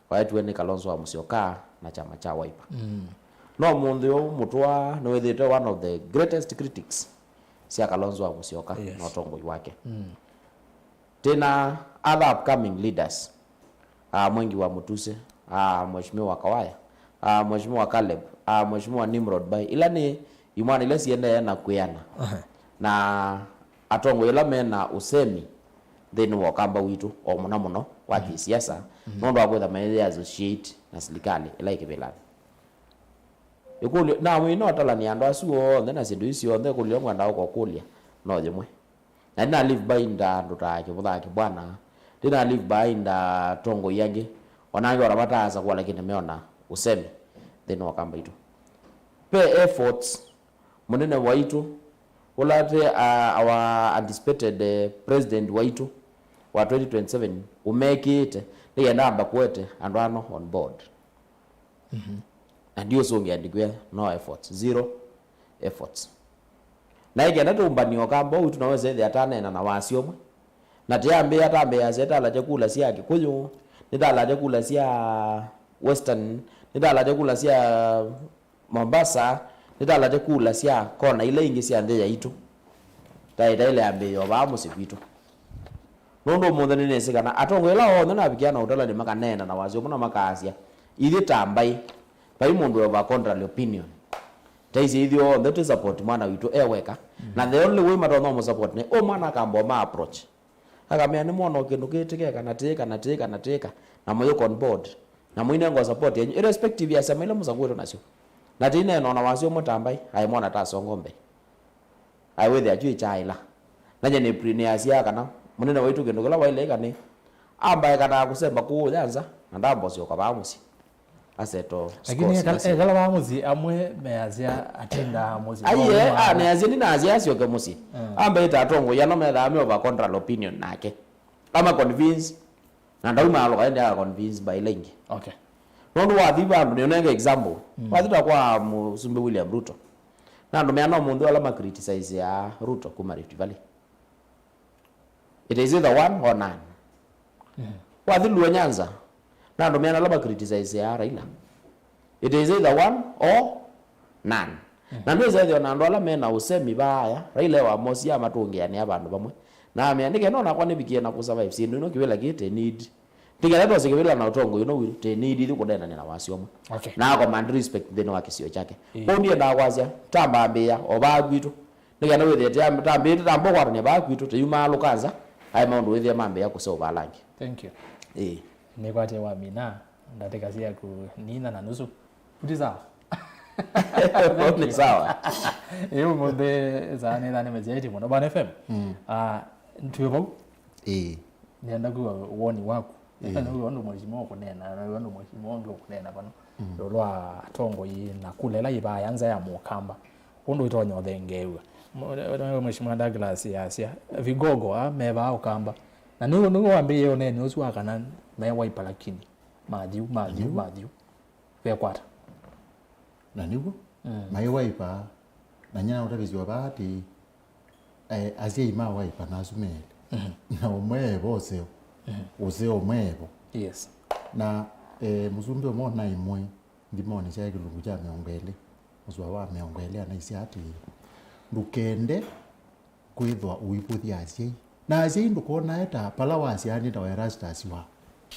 waetiwe nĩ Kalonzo wa Musyoka na kyama kya Wiper. Mm. No mũnthĩ ũũ Mutua nĩwĩthĩĩtwe one of the greatest critics sya Kalonzo wa Musyoka, yes, na ũtongoi wake. Mm. Twĩna other upcoming leaders, ah, Mwengi wa Mutuse, ah, Mheshimiwa Kawaya, ah, Mheshimiwa Caleb, ah, Mheshimiwa Nimrod Bai. Ila nĩ imwana ila siendee na kwĩana. Aha. Na atongoi ila mena ũsemi nthĩnĩ wa Ũkamba witũ, o mũno mũno wa, mhm, kĩsiasa, mhm, nũndũ wa kwĩtha mayĩthĩ associate na silikalĩ ĩla ĩ kĩvĩlanĩ. Ĩkũlyo, na wĩna ũtalani andũ asu onthe na syĩndũ isu syonthe, ĩkũlyo ngwenda ũkũkũlya no yĩmwe. Na ndina leave behind andũ ta Kĩvũtha Kĩbwana, ndina leave behind atongoi angĩ, ona angĩ ona mataasa kũa, lakini meona ũsemi nthĩnĩ wa Ũkamba itũ. Ve efforts mũnene waitũ Ũla twĩ, uh, our anticipated, uh, president waitũ wa twenty twenty-seven ũmekĩĩte nĩ kenda amba kũete andũ ano on board. Mhm. Na ndiũsũngĩa ndikwĩa no efforts, zero efforts. Na ĩkenda tũmbanie Ũkamba ũu tu naweza ĩthĩa ataneena na wasya ũmwe. Na tĩambĩĩa atambĩĩa asya ĩtalatya kula sya Kĩkũyũ, nĩtalatya kula sya Western, nĩtalatya kula sya Mombasa, nĩtalatya kula sya kona ila ingĩ sya nthĩ yaitũ. Taĩtaĩle ambĩĩa o vaa mũsyĩ kwitũ. Nũndũ ũmũnthĩ nĩnĩsĩ kana atongoi ala onthe navikia na ũtala nĩmakaneena na wasya ũmwe na makaasya, ithyĩ ta mbaĩ, vai mũndũ wĩ over contrary opinion. Taisye ithyĩ onthe twĩ support mwana witũ e weka. Mm. Na the only way matonya ũmũ support nĩ ũ mwana akamba ũma approach. Akamea nĩmwona o kĩndũ kĩĩ tĩkeka na tĩĩka na tĩĩka na tĩĩka. Na mũyũka on board. Na mũinenga o support yenyu. Irrespective ya syama ila mũsakuĩtwe nasyo. Na tĩineena ona wasya ũmwe ta mbaĩ, aĩ mwana ta songo mbee. Aĩ wĩthĩa akyũ ĩkyaĩla. Na nye nĩ pre-, nĩasyaa kana mũnene waitũ kĩndũ kĩla waĩle ĩka nĩ ambae kana kũsemba kũũ ya nza, na ndambosyoka vaa mũsyĩ. Aseto. Lakini scores ekala, nasyo. Ekala vaa mũsyĩ, amwe measya atindaa mũsyĩ. Aiye, no, no, aneasya nĩnasya asyoke mũsyĩ. Mm. Ambaĩte atongoi ano methaa me over contrary opinion nake. Ama convince, na ndauma aloka ende a convince by ila ingĩ. Okay. Nũndũ wathi vandũ, nĩũnenge example. Mm. Wathi ta kwa Mũsumbĩ William Ruto. Na andũ meana ũmũnthĩ ala ma criticize ya Ruto kuma Rift Valley. It is either one or none. Mm. Wathi Luo Nyanza, na andũ meana ala ma criticize ya Raila. It is either one or none. Mm. Na ndwĩsethĩwa na andũ ala mena ũsemi vaaya, Raila e wa mosi amatũngĩanĩa vandũ vamwe. Na amea, nĩkenda onakwa nĩvikie na kũ survive syĩndũ ino kĩvĩla kĩĩ tĩ need. Nĩkenda twose kĩvĩla na ũtongoi ũno witũ, tĩ need ithyĩ kũneenania na wasya ũmwe. Okay. Na a command respect nthĩnĩ wa kĩsio kyake. Ĩĩ. Kwoou ndiendaa kwasya, tambambĩĩa, o vaa kwitũ. Nĩkenda wĩthĩe, tĩ-, tambĩĩte, tambũkwatania vaa kwitũ, tĩyumaa lũkanza, aĩ maũndũ wĩthĩe mambĩĩa kũseũva ala angĩ. Thank you. Ĩĩ. Nĩkwatĩe wamina ndatĩka syaku nina na nusu. Kuti sawa? Ni sawa. Ĩĩ, ũmũnthĩ saa nĩ thane mesiaiti mũno. Bwana F M. Mm. Ah, tuwe vau. Ĩĩ. Nĩenda kwĩwa woni waku. Nĩenda kwĩwa ũndũ mheshimiwa ũkũneena, na ũndũ mheshimiwa ũngĩ ũkũneena vano. Mm. Ĩũlũ wa atongoi na kula ĩla ĩvaa ya nza ya Mũkamba. Ũndũ itonya ũthengeew'a. Mwe-, mwe-, Mheshimiwa Douglas yasya, vigogo a mevaa Ũkamba. Na nĩw'o, nĩw'o wambĩĩe ũneeni ũsu wa kana me Wiper lakini. Mathiu, mathiu, mathiu. Vekwata. Na nĩw'o, mm, maĩ Wiper, na nyina ũtavĩsya vaa atĩ, eh, asyai ma Wiper na asu me elĩ. Mhm. Na ũmwe evo ũseo. Mhm. Ũseo ũmwe evo. Yes. Na, eh, mũsumbĩ ũmwe ona ĩmwe, ndimoni syaĩ kĩlungu kya mĩongo ĩlĩ, mũsũa wa mĩongo ĩlĩ anaisya atĩĩ, ndũkende kwĩthwa ũivũthya asyai. Na asyai ndũkonae ta pala wasyaanĩe ta wa Erastus wa.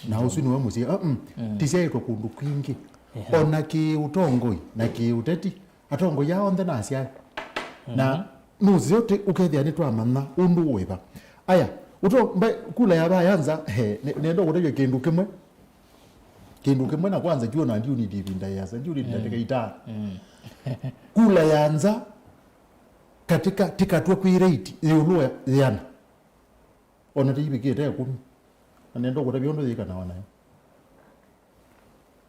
Na ũsu nĩwe mũsyai. Uh-uh. Mm. Tisyaĩtwe kũndũ kwingĩ. Ehe. Ona kĩ ũtongoi na kĩ ũteti, atongoi aa onthe na asyae. Na nũseo tĩ ũkethĩa nĩtwamanya ũndũ wĩva. Aya, ũto-, mba-, kula ya vaa ya nza, he, ne-, nenda kũtavya kĩndũ kĩmwe. Kĩndũ kĩmwe na kwanza kyu ona ndiũnidi ĩvinda yĩasa, ndiũnidi ndatĩka itano. Mm. Kula ya nza, katika, tikatwe kwĩ rate ĩũlũ wa yĩana. Ona tĩivikĩte ĩkũmi. Na nenda kũtavya ũndũ yĩkanawa nayo.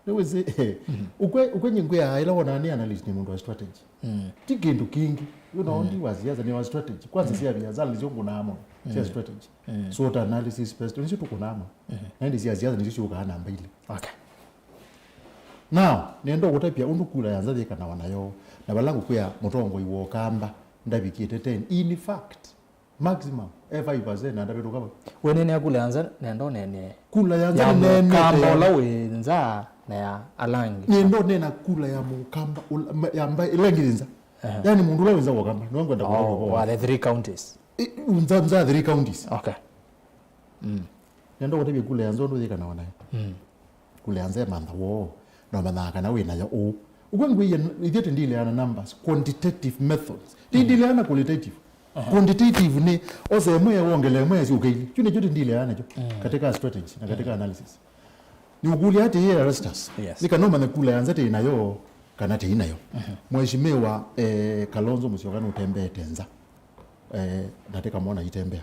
Nĩwĩsĩ, ũkwe, ũkwe nyingwĩa ĩla wonaa nĩ analyst nĩ mũndũ wa strategy. Mm. Ti kĩndũ kĩngĩ. You know, ndi wa siasa, nĩ wa strategy. Kwanza sia biashara nĩsyo ngũnaa mũno. Sia strategy. Mm. SWOT analysis, best, nĩsyo tũkũnaa mũno. Na ĩndĩ sia siasa nĩsyo syũkaa namba ilĩ. Okay. Now, nenda ũkũtavya ũndũ kula ya nza yĩkanawa nayo, na vala ngũkwĩa mũtongoi wa Ũkamba ndavikĩte ten. In fact, maximum, e five percent na ndavĩtũka vau. We nĩnea kula ya nza, nenda ũneenee kula ya nza ya nĩneenete Mũkamba ya ũla wĩ nza na ya ala angĩ. Nenda ũneena kula ya Mũkamba, ũla, ma-, ya mba-, ĩla ĩngĩ yĩ nza. Ehe. Yani mũndũ ũla wĩ nza wa Ũkamba, nĩwe ngwenda kũtavya ũvoo wa the three counties. I, nza, nza three counties. Okay. Mm. Nenda kũtavya kula ya nza ũndũ yĩkanawa nayo. Mm. Kula ya nza ĩmantha woo, na ũmanyaa kana wĩ nayo ũũ. Ũkw'a ngwĩie, ithyĩ tũndileana numbers, quantitative methods. Tũndileana qualitative. Aha. Quantitative nĩ osa ĩmwe wongele ĩmwe syũke ilĩ. Kyu nĩkyo tũndileana nakyo katika strategy na katika analysis. Nĩũkũlya atĩĩ, Erastus, yes, nĩ kana ũmanye kula ya nza tĩ nayo kana tĩ nayo. Mheshimiwa, eh, Kalonzo Musyoka nũtembeete nza. Eh, na tĩkamwona itembea.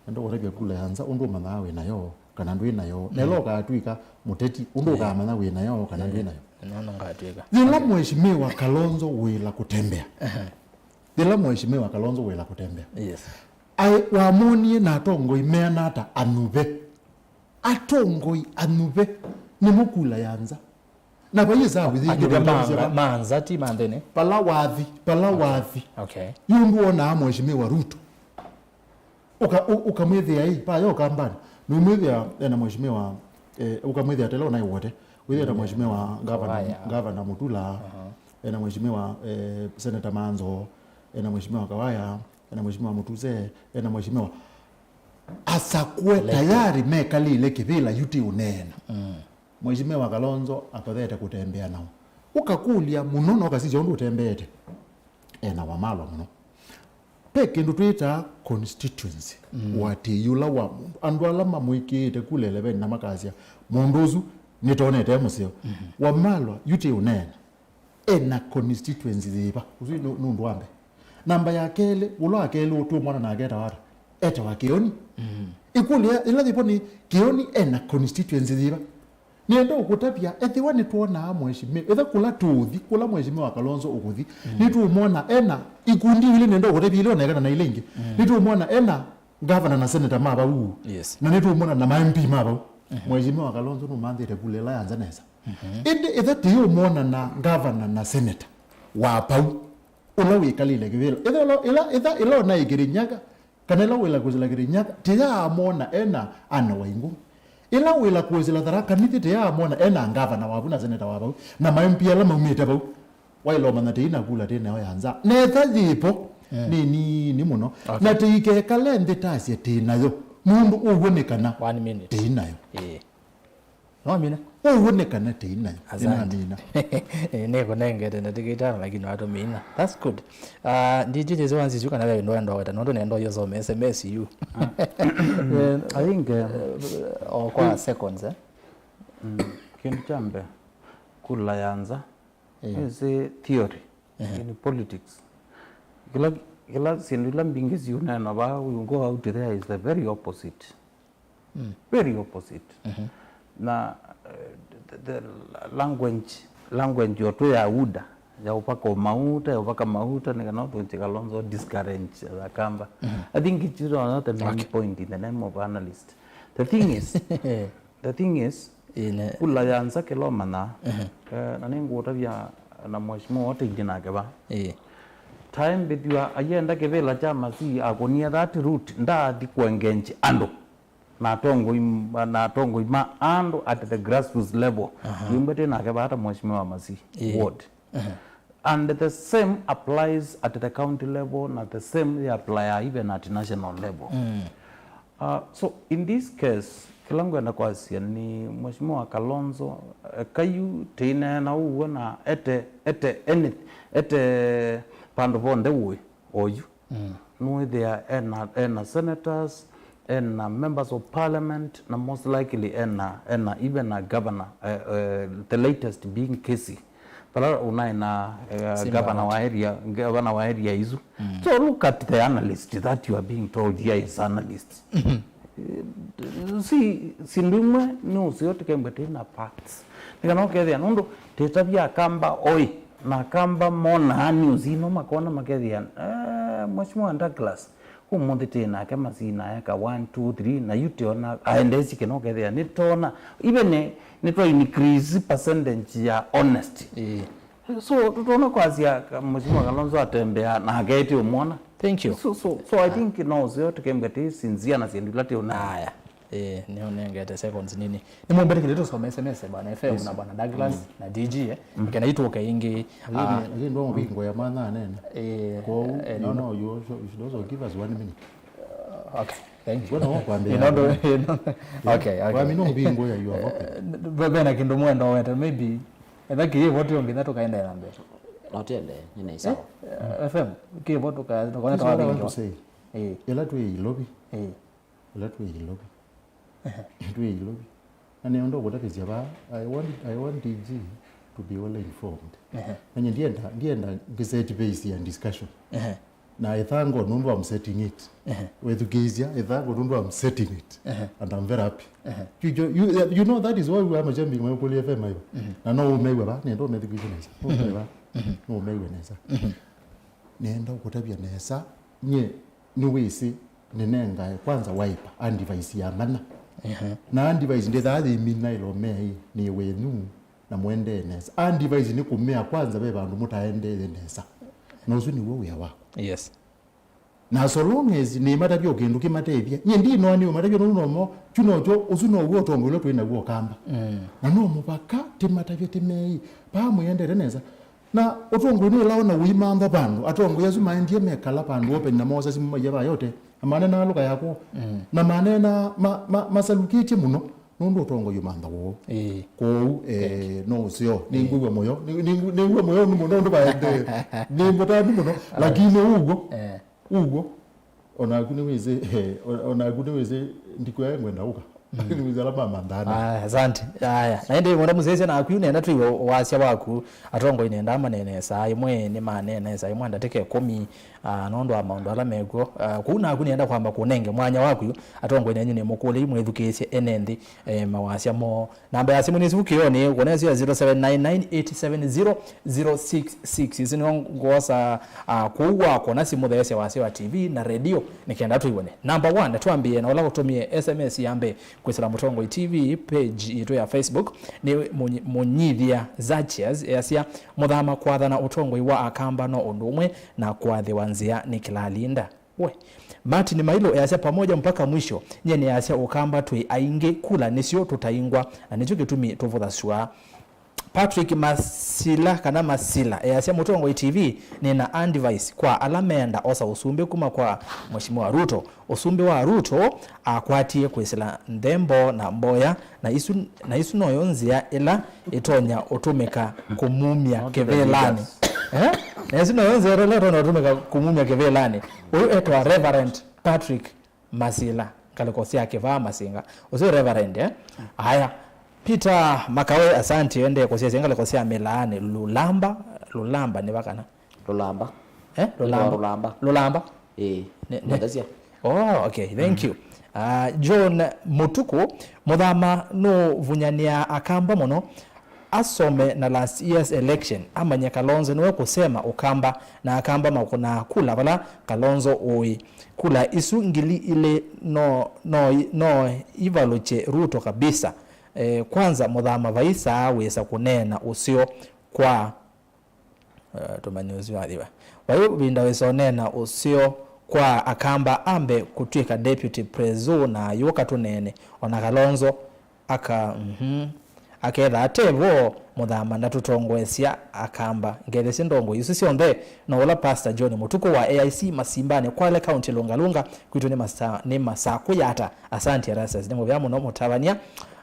Nenda kũtavya kula ya nza ũndũ ũmanyaa wĩ nayo kana ndwĩ nayo. Na ĩla ũkatw'ĩka mũteti, ũndũ ũkamanya wĩ nayo kana ndwĩ nayo. Nono ngatw'ĩka. Yĩla Mheshimiwa Kalonzo wĩla kũtembea, ehe, Yĩla Mheshimiwa Kalonzo wĩla kũtembea. Yes. Aĩ wamwonie na atongoi meana ata anyuve? Atongoi anyuve nĩmo kula ya nza. Na vaiĩsa wĩthĩkĩte Anyuve ma, ma nza ti ma nthĩnĩ. Pala wathi, pala wathi. Okay. Yu ndwonaa Mheshimiwa Ruto. Ũka, ũ- ũkamwĩthĩa ĩ, paya ũkambani. Nũimwĩthĩa ena Mheshimiwa, eh, ũkamwĩthĩa tela ũnaĩ wote. Wĩthĩa ta Mheshimiwa Gavana, Kawaya. Gavana Mutula, ena Mheshimiwa eh, Senator Manzo, ena Mheshimiwa Kawaya, ena Mheshimiwa Mutuse, ena Mheshimiwa Asakwe tayari mekalile kivila yu ti uneena. Mheshimiwa Kalonzo atothete kutembea nao. Ukakulia muno na ukasisya undu utembeete. Ena Wamalwa muno. Pe kindu twitaa constituency, watĩi ũla wa mũndũ. Andũ ala mamwĩkĩĩte kula eleveni na makasya, mũndũ ũsu nĩtonete e mũseo. Wamalwa yu ti uneena. Ena constituency yĩva? Ũsu nĩ nũndũ wa mbee. Namba ya kelĩ, ũla wa kelĩ ũtũmwana nake etawa ata? Etawa Kĩoni. Ĩkũlyo ĩla yĩvo nĩ, Kĩoni ena constituency yĩva? Nĩenda ũkũtavya, ethĩwa nĩtwonaa mheshimiwa, etha kũla tũũthi, kũla mheshimiwa Kalonzo ũkũthi, nĩtũũmwona ena ikundi ilĩ, nĩenda ũkũtavya ilĩ onekana na ilĩ ingĩ. Nĩtũũmwona ena ngavana na seneta ma vau. Yes. Na nĩtũũmwona na ma M P ma vau. Mheshimiwa Kalonzo nũmanthĩte kula ĩla ya nza nesa. Ĩndĩ ĩtha tĩyũmwona na ngavana na seneta wa vau, ũla wĩkalĩle kĩvĩla. Ĩtha ĩla, ĩla, ĩtha ĩla ũnaĩ Kĩrĩnyaga, kana ĩla wĩla kwĩsĩla Kĩrĩnyaga, tĩyaamwona ena Anne Waigũrũ. Ĩla wĩla kwĩsĩla Tharaka Nithi, tĩyaamwona ena ngavana wavu na seneta wa vau, na ma M P ala maumĩte vau. Waĩla ũmanya tĩi na kula tĩ nayo ya nza. Netha yĩvo, nĩ nini mũno. Okay. Na tĩikekale nthĩ tasye tĩ nayo. Nũndũ ũw'o nĩ kana One minute. Tĩi nayo. Ĩĩ. No mina? Ũw'o nĩ kana tĩi nayo. Asante. Nĩnamina. Nĩkũnengete ndatĩka itano, lakini watũmina. That's good. Uh, D J Jesse wanzisyu kana wewe ndo ndo weta, nũndũ nendo yo some S M S yu. Eh, I think, eh, o kwa seconds, eh? Mm, kĩndũ kya mbee, kula ya nza. Eh. Is a theory in politics. Kĩla, kĩla syĩndũ ila mbingĩ siũneena vaa, you go out there is the very opposite. Very opposite. Na eh, the, the language, language yotu ya UDA, ya ũvaka mauta, ya ũvaka mauta, nĩ kana ũthũnje Kalonzo, discourage Akamba. I think it's not the main point in the name of analyst. The thing is, the thing is, kula ya nza kĩla ũmanyaa, eh, na nĩngũũtavya na mheshimiwa ũteithye nake va. Time mbĩthw'a ayenda kĩvĩla kya Masii akũnie that route, ndaathi kũengage andũ na atongoi, na atongoi ma andũ at the grassroots level. Aha. Yu mbete nake vata mheshimiwa Masii ward. And the same applies at the county level, na the same they apply even at national level. Uh, so in this case, kĩla ngwenda kwasya nĩ mheshimiwa Kalonzo, eh, kayu tĩineena ũw'o na ete, ete, ene, ete vandũ vonthe ũĩ oyu. Nũĩthĩa ena, ena senators, ena members of parliament, na most likely ena, ena even a governor, eh, eh, the latest being Kesi. Vala unaĩ na, eh, governor wa area, governor wa area isu. So look at the analyst that you are being told here is analyst. Eh, si, sindu imwe nĩ ũseo tũkembwe twĩ na facts. Nĩ kana ũkethĩa nũndũ tĩtavya Akamba oĩ, na Akamba monaa news ino makona makethĩa, eh, Mheshimiwa Douglas, ũmũnthĩ tĩ nake Masii na eka one, two, three, na yu tĩona aendeesye kĩna ũkethĩa nĩtona even nĩtwa increase percentage ya honesty. So tũtona kwasya ka- Mheshimiwa Kalonzo atembea na aketi ũmwona. Thank you. So, so, so I think no ũseo tũkembwe tĩ sinzia na syĩndũ ila tĩũna. Aya. Eh, nĩũnengete seconds nini. Nĩmũmbĩtĩkĩlye tũsome S M S, bwana F M na bwana Douglas na D J, eh. Kana itũke ingĩ. Lakini lakini ndo mbingo ya mwana anene. Eh, kwoou eh, you no, no. Know, you also, you should also give us one minute. Okay, thank you. Bwana, wakwambia. Inondo, inondo. Okay, okay. Wamino mbingo ya you are open. Eh, ve- vena kĩndũ mwenda wete, maybe. Etha kĩyĩvo tio nginya tũkaendeea na mbee. No tũende, nĩ nĩ sawa. Eh, F M, kĩyĩvo tũka- tũkaona. This is what I want to twavingiwa. Say. Eh. Ĩla twĩ Ilovi. Eh. Ĩla twĩ Ilovi. Twĩ Ilovi. Na nĩenda ũkũtatĩsya vaa, I want, I want D G to be well informed. Ehe. Na nye ndienda, ndienda ngĩset base ya discussion. Ehe. Na ĩthango nũndũ I'm setting it. Ehe. Wethukĩĩsya, ĩthango nũndũ I'm setting it. Ehe. And I'm very happy. Ehe. You, you, you, you know that is why we are champion my Kweli F M aiva. Na no ũmew'a vaa, nĩenda ũmethukĩĩsye nesa. No ũmew'a vaa. No ũmew'a nesa. Nĩenda ũkũtavya nesa, nyie nĩwĩsĩ nĩnengae kwanza Wiper advice ya mana. Ehe. Na advice ndĩthaa yĩmina ĩlomei nĩ wenyu na mũendee nesa. Advice nĩ kũmea kwanza ve vandũ mũtaendee nesa. Na ũsu nĩw'o wĩa waku. Yes. Na so long as nĩmatavya o kĩndũ kĩmatethya, nyie ndinoa nĩ ũmatavya nũndũ nomo, kyu nokyo, ũsu now'o ũtongoi ũla twĩ naw'o Ũkamba. Mm. Na no mũvaka tĩmatavye tĩmei, paa mũendete nesa. Na ũtongoi nĩ ũla ona ũimantha vandũ, atongoi asu maendie mekala vandũ open na moosa simũ maia va yote, na maneenaa lũka ya kwoo. Mm. Na maneenaa ma, ma, masalukĩtye mũno, nũndũ ũtongoi ũmanthaw'a ũu. Ĩĩ. Kwoou, eh, no ũseo. Nĩngwĩw'a mũyo. Nĩ-, nĩ-, nĩngwĩw'a mũyo nĩ mũno ũndũ vaendee. Nĩ mũtanu mũno. Lakini ũguo, eh, ũguo, onaku nĩwĩsĩ, eh, o-, onaku nĩwĩsĩ ndikwĩa ngwenda ũka. Mm. Nĩwĩsĩ ala mamanthaa. Aya, asante. Aya. Na ĩndĩ mwenda mũsyaĩĩsya naku, nenda twĩw'e wasya waku. Atongoi nenda maneenee saa ĩmwe, nĩmaneenee saa ĩmwe ndatĩka ĩkũmi, ah, nũndũ wa maũndũ ala mekw'o. Ah, kũu naku nĩenda kwamba kũnenge mwanya waku. Atongoi nenyu nĩmũkũlei mwĩthukĩĩsye ene nthĩ, eh, mawasya moo. Namba ya simũ nĩ ĩsu kĩonĩ, kũnenga ya zero seven nine nine eight seven zero zero six six. Isu nĩo ngwosa, ah, kũu wakwa na simũ theesya wasya wa T V na redio, nĩ kenda tũiw'ane. Number one, twambĩe na ũla ũtũmie S M S ya mbee kwĩsĩla Mũtongoi T V page yitũ ya Facebook. Nĩ Mũnyi-, Mũnyithia Zachias easya, "Mũthama kwathana ũtongoi wa Akamba no ũndũ ũmwe na kwathĩwa nzĩa nĩ kĩlalinda." We. Martin Mailo easya, "Pamoja mpaka mwisho." Nyie nĩasya Ũkamba twĩ aingĩ, kula nĩsyo tũtaingwa, na nĩkyo kĩtumi tũvũthasw'a. Patrick Masila kana Masila easya, "Mũtongoi T V, nĩna advice kwa ala meenda osa ũsumbĩ kuma kwa Mheshimiwa Ruto. Ũsumbĩ wa Ruto akwatie kwĩsĩla nthembo na mboya, na isu, na isu noyo nzĩa ĩla ĩtonya ũtũmĩka kũmumya kĩvĩlanĩ." Eh? Na isu noyo nzĩa ĩla ĩtonya ũtũmĩka kũmumya kĩvĩlanĩ. Ũyũ etwa Reverend Patrick Masila, ngalĩko sya Kĩvaa Masinga. Ũsu Reverend, eh? Aya. Peter Makawe, asante, ende kũsyaĩsya ngalĩko sya mĩlaanĩ. Lulamba, Lulamba nĩ va kana? Lulamba. Eh? Lulamba. Lulamba. Lulamba? Ĩĩ. Ne, ne. Mwendasia. Oh, okay. Thank you. Ah, John Mutuku, Mũthama nũvunyanĩaa Akamba mũno. Asome na last year's election, amanye Kalonzo nĩwe kũsema Ũkamba, na Akamba makũnaa kula vala Kalonzo ũĩ. Kula isu ngili ilĩ no, no, no ivalũkye Ruto kabisa. Eh, kwanza Mũthama vai saa wĩsa kũneena ũseo kwa, eh, tũmanye ũseo athiwa. Vai vinda wĩsa ũneena ũseo kwa Akamba ambe kũtw'ĩka deputy prezo na ayũka tũneene. Ona Kalonzo aka, mhm. Aketha ate vo, Mũthama ndatũtongoesya Akamba. Ngethesye ndongoi isu syonthe, no ũla Pastor John Mũtukũ wa A I C Masimbanĩ, Kwale County, Lunga Lunga, kwitũ nĩ masa-, nĩ Masakũ Yata. Asante Erastus, nĩ mũvea mũno mũtavany'a.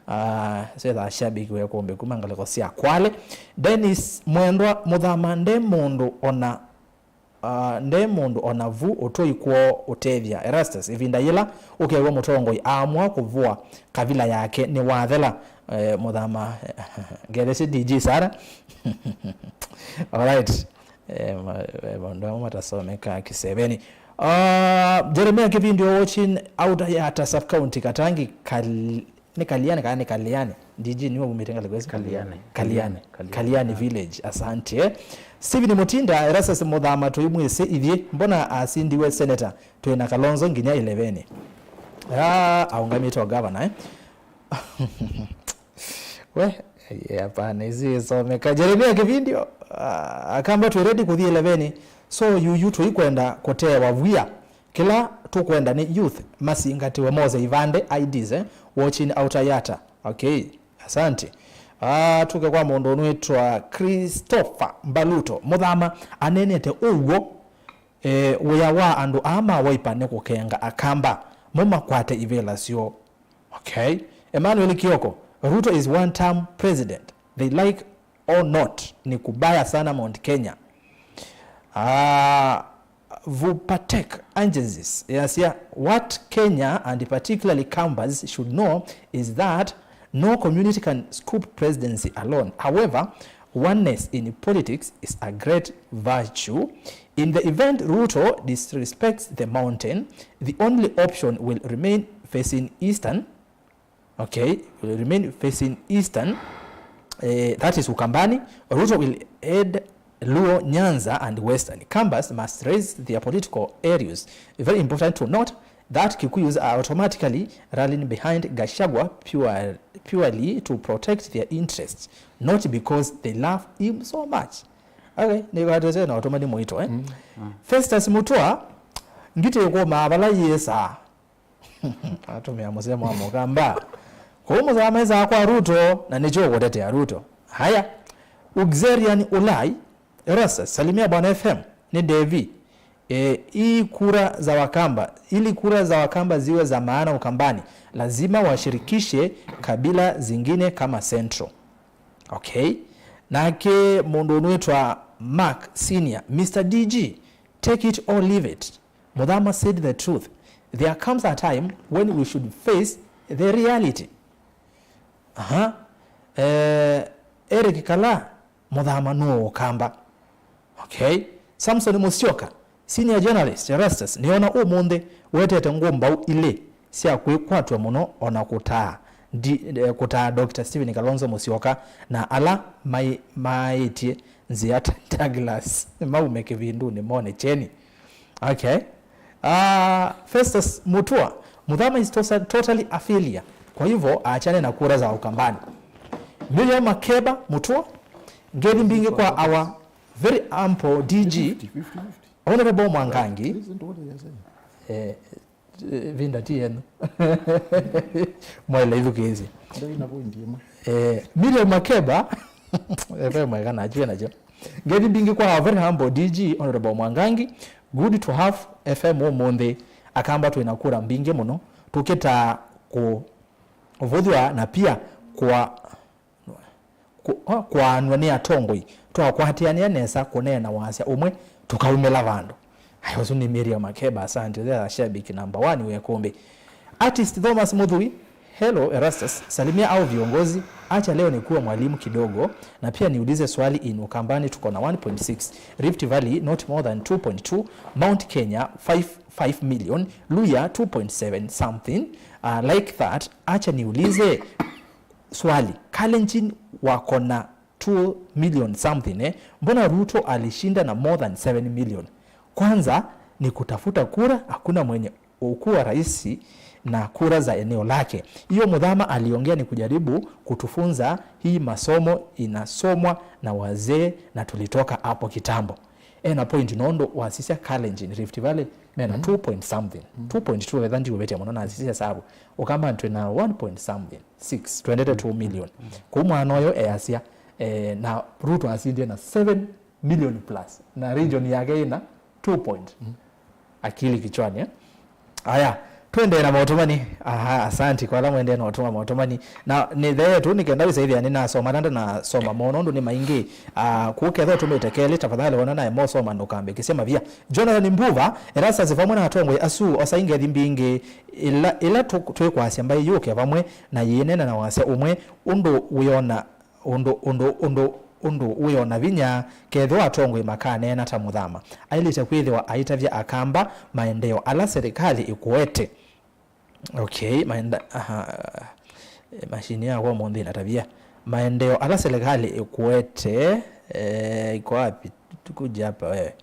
Ah, swetha shabiki we kũmbe kuma ngalĩko sya Kwale. Dennis Mwendwa, Mũthama nde mũndũ ona Ah, nde mũndũ o na vu ũtũi kwoo ũtethya. Erastus, ĩvinda yĩla ũkew'a mũtongoi aamũa kũvũa kavila yake nĩwathela. Eh, Mũthama, ngethesye D J Sara. Alright. Eh, ma-, eh, maũndũ amwe matasomeka kĩseveni. Ah, Jeremia Kivindi watching out Yata sub county Katangi Kal-, nĩ Kaliani kana nĩ Kaliani? D J nĩwe wumĩte ngalĩko ĩsu? Kaliani. Kaliani. Kaliani. Kaliani village. Asante. Steven Mutinda, Erastus Muthama tũimwĩsĩ ithyĩ, mbona asindiwe senator? Twĩ na Kalonzo nginya ĩlevenĩ. Ah, aũngamĩte o governor, eh? We, eh, hapana, isu isomeka. Jeremia Kivindi, ah, Akamba twĩ ready kũthi ĩlevenĩ. So, yuyu tũikwenda kũtewa vwia. Kĩla tũkwenda nĩ youth masingatĩwe, mose ivandĩ, I Ds, eh? Watching outer Yata. Okay, asante. Ah, tũke kwa mũndũ ũnwĩtwa Christopher Mbaluto. Mũthama anenete ũw'o, eh, wĩa wa andũ aa ma Wiper nĩ kũkenga Akamba. Mũmakwate ivĩla syoo. Okay. Emmanuel Kioko, Ruto is one term president. They like or not, ni kubaya sana Mount Kenya. Ah, Vupatek Angesis, yasya, what Kenya and particularly Kambas should know is that no community can scoop presidency alone. However, oneness in politics is a great virtue. In the event Ruto disrespects the mountain, the only option will remain facing eastern Okay, will remain facing eastern, eh, that is Ukambani. Ruto will head Luo, Nyanza and Western Kambas must raise their political arrows. Very important to note that Kikuyus are automatically rallying behind Gachagua pure, purely to protect their interests, not because they love him so much. Okay, nĩkwatĩte na ũtũmani mũito, eh? Mm, mm. Festus Mutua, ngitĩ kũmaa vala yĩsaa. Atumĩa mũsemo wa mũkamba. Kũu mũsamaĩsaa kwa Ruto, na nĩkyo ũkũtetea Ruto. Haya, Uxerian Ulai, Erastus, salimia Bwana F M, ni Devi. E, hii kura za Wakamba, ili kura za Wakamba ziwe za maana Ukambani, lazima washirikishe kabila zingine kama Central. Okay? Nake mũndũ ũnwĩtwa Mark Senior, Mister D G, take it or leave it. Muthama said the truth. There comes a time when we should face the reality. Aha. Eh, Eric Kala, Muthama no Ukamba. Okay. Samson Musyoka, senior journalist, Erastus, nĩona ũmũnthĩ wetete ngũmbau ilĩ sya kwĩkwatw'a mũno ona kũtaa, di, eh, kũtaa Doctor Stephen Kalonzo Musyoka na ala mai, maĩtye nzĩa ta Douglas maume kĩvindunĩ mone kyeni. Okay. Uh, Festus Mutua, Muthama is tosa-, totally a failure. Kwa hivyo, aachane na kura za Ukambani. Miriam Makeba Mutua, ngethi mbingĩ kwa our very humble D G, fifty fifty. Honorable Mwangangi. Listen to what they are saying. Eh, eh, vinda ti yenu. Mwaile ithukĩĩsye. Ndai na point ĩmwe. Eh, Miriam Makeba, eh, ve mwega na akyue nakyo. Ngethi mbingĩ kwa our very humble D G, Honorable Mwangangi. Good to have F M ũmũnthĩ. Akamba twĩ na kura mbingĩ mũno. Tũkĩtaa kũvũthw'a na pia kwa, kwa, kwaanw'a nĩ atongoi. Twakwatĩanĩa nesa kũneena wasya ũmwe, tũkaumĩla vandũ. Aya, ũsu nĩ Miriam Makeba, asante. They are shabiki number one wĩ Kũmbĩ. Artist Thomas Mũthui, hello Erastus, salimia au viongozi, acha leo nikuwe mwalimu kidogo, na pia niulize swali, in Ukambani tuko na one point six, Rift Valley not more than two point two, Mount Kenya five, five million, Luhya two point seven something, uh, like that. Acha niulize swali, Kalenjin wako na two million something, eh? Mbona Ruto alishinda na more than seven million? Kwanza ni kutafuta kura, hakuna mwenye kuwa rais na kura za eneo lake. Hiyo Muthama aliongea ni kujaribu kutufunza, hii masomo inasomwa na wazee na tulitoka hapo kitambo. Ena point nũndũ wasisya Kalenjin, Rift Valley, mena two point something. Two point two, vetha ndiũvĩtya mũno, nasisya savu. Ũkamba twĩ na one point something, six, twendete two million. Kũu mwana ũyũ easya, eh, na Ruto asindie na seven million plus, na region yake ĩna two point. Akili kichwani, eh? Aya, twendee na maũtũmani. Aha, asanti kwa ala mwendee na ũtũma maũtũmani. Na nĩ theetu nĩ kenda wĩsaithĩa nĩnasoma, na ndanasoma mo nũndũ nĩ maingĩ. Ah, kũketha ũtũmĩte kelĩ, tafadhali, wona nae mosoma ndũkambĩkĩsye mavia. Jonathan Mbuva, Erastus vamwe na atongoi asu, osai ngethi mbingĩ, ĩla, ĩla tũ-, twĩkwasya mbaĩ yũke vamwe na yĩneena na wasya ũmwe, ũndũ wĩona, ũndũ, ũndũ, ũndũ, ũndũ wĩona vinya, kethĩwa atongoi makaneena ta Muthama. Aĩlĩte kwĩthĩwa aitavya Akamba maendeeo ala serikali ĩkũete. Okay, maenda, aha, eh, mashini yakwa ũmũnthĩ ĩnatavya. Maendeeo ala serikali ĩkũete, eh, iko wapi? Tukuje hapa wewe.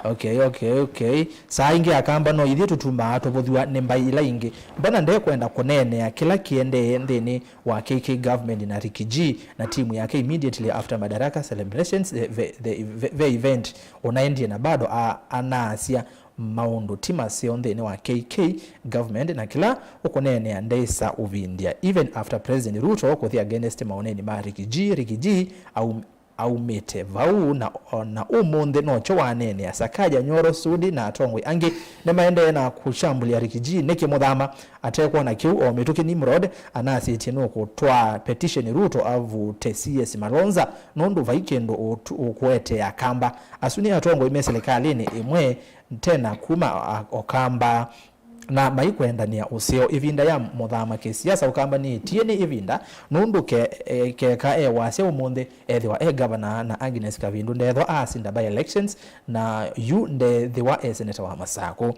Okay, okay, okay. Saa ingĩ Akamba no ithyĩ tũtumaa tũvũthw'a nĩ mbaĩ ila ingĩ. Mbona ndekwenda kũneenea kĩla kĩendee nthĩnĩ wa K K government na Ricky G na timu yake immediately after Madaraka celebrations, eh, ve, the, ve, ve event ũnaendie na bado a, anaasya maũndũ ti maseo nthĩnĩ wa K K government, na kĩla ũkũneenea ndeĩsa ũvindya. Even after President Ruto kũthi against maoneni ma Ricky G, Ricky G aum-, aumĩte vau, na o na ũmũnthĩ nokyo waneenea. Sakaja, Nyoro, Sudi na atongoi angĩ nĩmaendee na kũshambulya Ricky G. Nĩkĩ Muthama atekwona kĩu? O mĩtũkĩ Nimrod anasĩtye nũkũtwaa petition Ruto avute C S Malonza, nũndũ vai kĩndũ ũtu-, ũkũetea Akamba. Asu nĩ atongoi me silikalĩnĩ ĩmwe tena kuma a-, Okamba, na maikwendanĩa ũseo. Ĩvinda ya Muthama kĩsiasa Ũkamba nĩĩtie nĩ ĩvinda, nũndũ ke-, e-, keka e wasya ũmũnthĩ, ethĩwa e gavana na Agnes Kavindu ndethwa aasinda by elections, na yu ndethĩwa e seneta wa Masakũ.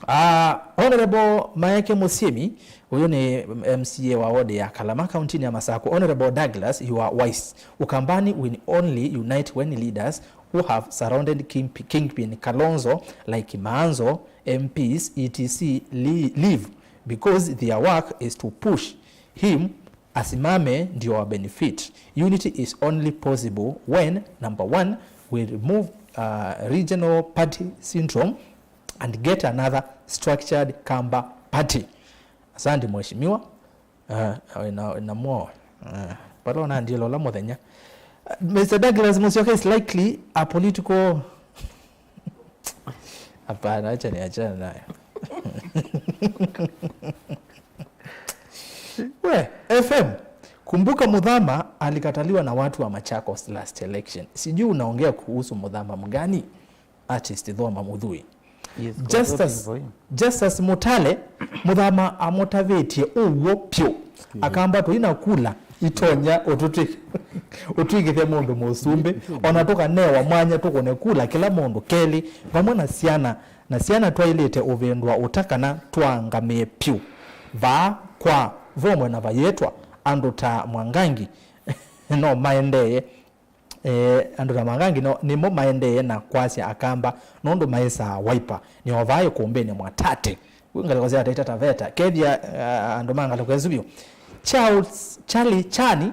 Ah, Honorable Maeke Mũsyĩmi, ũyũ nĩ M C A wa ward ya Kalama, kauntinĩ ya Masakũ. Honorable Douglas, you are wise. Ukambani will only unite when leaders who have surrounded King, Kingpin Kalonzo, like Maanzo, M Ps, et cetera, le-, leave because their work is to push him asimame ndio wa benefit. Unity is only possible when, number one, we remove uh, regional party syndrome and get another structured Kamba party. Asante mheshimiwa. Uh, na, na mwo uh, pala unandiela ula muthenya. Uh, Mister Douglas Musyoka is likely a political Hapana, acha niachane nayo. We, F M, kumbuka Muthama alikataliwa na watu wa Machakos last election. Sijui unaongea kuhusu Muthama mgani? Artist Thoma Muthui. Yes, Justus, voting for him. Justus Mutale, Muthama amũtavĩtye ũw'o pyũ. Akamba tũina kula itonya ũtũtwĩ-, ũtwĩkĩthya mũndũ mũsumbĩ, ona tũkanewa mwanya tũkũne kula kĩla mũndũ kelĩ, vamwe na syana, na syana twaĩlĩte ũvĩndũa ũta kana tũangamĩe pyũ. Vaa kwa vomwe na vayĩtwa andũ ta Mwangangi no maendee. Eh, andũ ta Mwangangi no, nĩmo maendee na kwasya Akamba nũndũ maĩsaa Wiper. Nĩo vaa ĩkũmbĩnĩ Mwatate. Wĩ ngalĩko sya Taita Taveta. Kethia, ah, andũ ma ngalĩko ĩsu vyũ. Charles, Charlie Chani,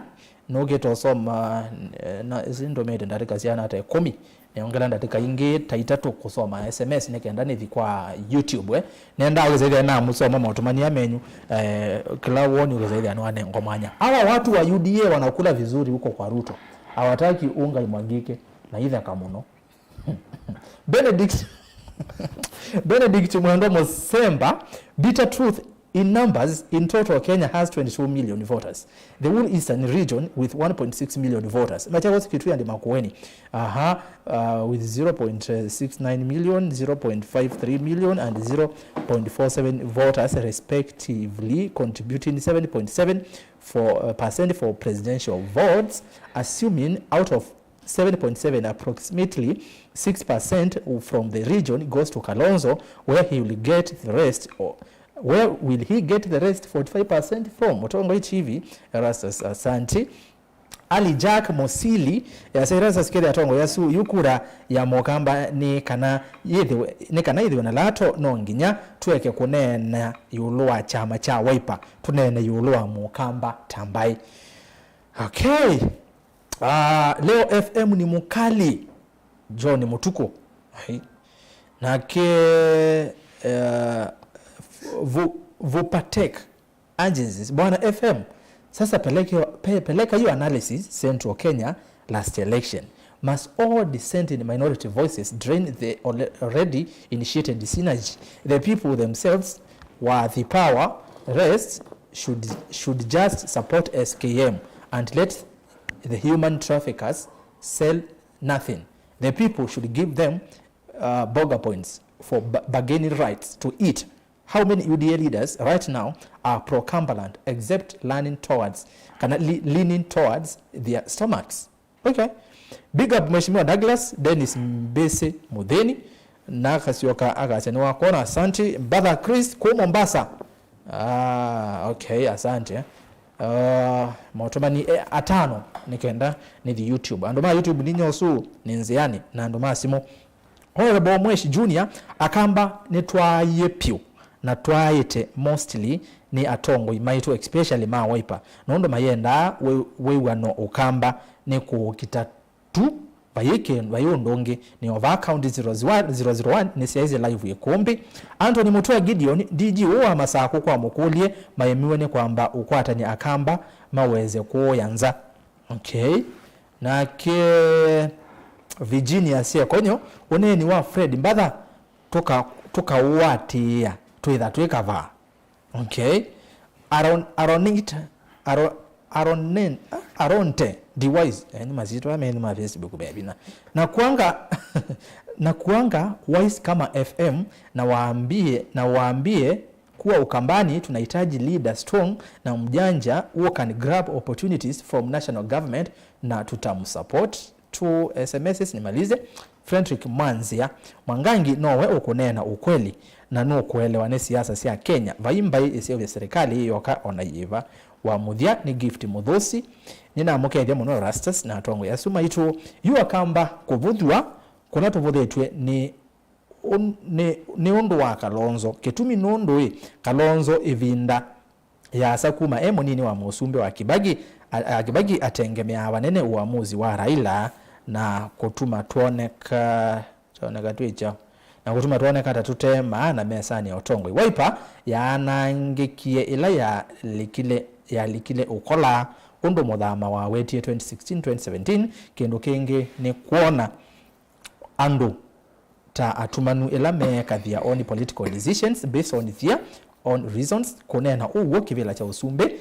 nũkĩte ũsoma, eh, na, ĩsi ndũmĩte ndatĩka syana ta ĩkũmi. Nĩongela ndatĩka ingĩ ta itatũ kũsoma S M S nĩ kenda nĩthi kwa YouTube, eh. Nendaa ũkĩsaithia na mũsoma maũtũmania menyu, eh, kĩla woni ũkĩsaithia nĩwanengwa mwanya. Hawa watu wa U D A wanakula vizuri huko kwa Ruto. Hawataki unga imwagike na itheka mũno. Benedict, Benedict Mwendwa Musemba, bitter truth in numbers, in total Kenya has twenty-two million voters. The whole eastern region with one point six million voters. Machakos, Kitui and Makueni. Aha, uh, with zero point six nine million, zero point five three million and zero point four seven voters respectively, contributing seven point seven for, uh, percent for presidential votes, assuming out of seven point seven, approximately six percent from the region goes to Kalonzo, where he will get the rest, or where will he get the rest forty-five percent from? Mũtongoi T V, Erastus Asante. Ali Jack Mosili, yasya Erastus kethĩa atongoesya yu kura ya Mũkamba nĩ kana yĩthĩwe, nĩ kana yĩthĩwe na lato, no nginya tũeke kũneena ĩũlũ wa kyama kya Wiper, tũneene ĩũlũ wa Mũkamba ta mbaĩ. Okay. Ah, leo F M ni mkali. John Mutuku. Ai. Nake, eh, Vu-, Vupatek Agencies. Bwana F M, sasa peleke, pe-, peleka hiyo analysis Central Kenya last election. Must all dissenting minority voices drain the al-, already initiated synergy? The people themselves were the power rest should, should just support S K M and let the human traffickers sell nothing. The people should give them, uh, burger points for ba-, bargaining rights to eat. How many U D A leaders right now are pro-Cumberland except leaning towards, kana le-, leaning towards their stomachs? Okay. Big up Mheshimiwa Douglas, Dennis Mbese Mutheni, na akasyoka akasya nĩwakwona, asante. Brother Chris kũ Mombasa. Ah, okay, asante. Ah, maũtũmani, eh, atano nĩ kenda nĩthi YouTube. Andũ ma YouTube nĩ nyosu nĩ nzĩanĩ na andũ ma simũ. Honorable Mweshi Junior akamba nĩtwaaie pyũ na twaaĩte mostly nĩ atongoi maitũ, especially ma Wiper, nũndũ mayendaa wĩ-, wĩw'ano ũkamba nĩ kũũkita tu, vayĩ kĩndũ, vayĩ ũndũ ũngĩ. Nĩ o vaa County zero zero one, zero zero one nĩsyaĩsye live ĩkũmbĩ. Anthony Mutua Gideon, D G ũũ wa Masakũ, kwa mũkũlye maemiwe nĩ kwamba ũkwatany'a Akamba maweze kũũya nza. Okay. Nake Virginia Syekonyo, ũneeni wa Fred Mbatha tũka-, tũkaũatĩĩa twĩtha twĩ kavaa. Okay. Aron-, Aronit-, Aro-, Aronen-, ah, Aronte Dewise. Eh, nĩ masyĩtwa me nĩ ma Facebook me vinya. Na kuanga, na kuanga wise kama F M, na waambie, na waambie kuwa Ukambani tunahitaji leader strong na mjanja who can grab opportunities from national government, na tutamsupport. Two S M Ss nimalize. Fredrick Mwanzia, Mwangangi nowe ũkũneena ũkweli na nũkũelewa nĩ siasa sya Kenya. Vai mbaĩ ĩseũvya serikali yĩ yoka o na yĩva. Wa mũthya nĩ Gift Mũthũsi. Nĩnamũkethya mũno Erastus na atongoi asu maitũ. Yu Akamba kũvũthw'a kũla tũvũthĩtw'e nĩ, nĩ, nĩ ũndũ wa Kalonzo. Kĩtumi nũndũ ĩ Kalonzo ĩvinda yaasa kuma e mũnini wa mũsumbĩ wa Kibaki, a, a, Kibaki atengemeaa vanene ũamuzi wa Raila na kũtuma twoneka, twoneka twĩ kyaũ? Na kũtuma twoneka ta tũte maana mesanĩ ya ũtongoi. Wiper yaanangĩkie ĩla yalikile, yalikile ũkola ũndũ Mũthama wawetie twenty sixteen, twenty seventeen. Kĩndũ kĩngĩ nĩ kwona andũ ta atumanu ĩla meekathĩa own political decisions based on their own reasons. Kũneena ũw'o kĩvĩla kya ũsumbĩ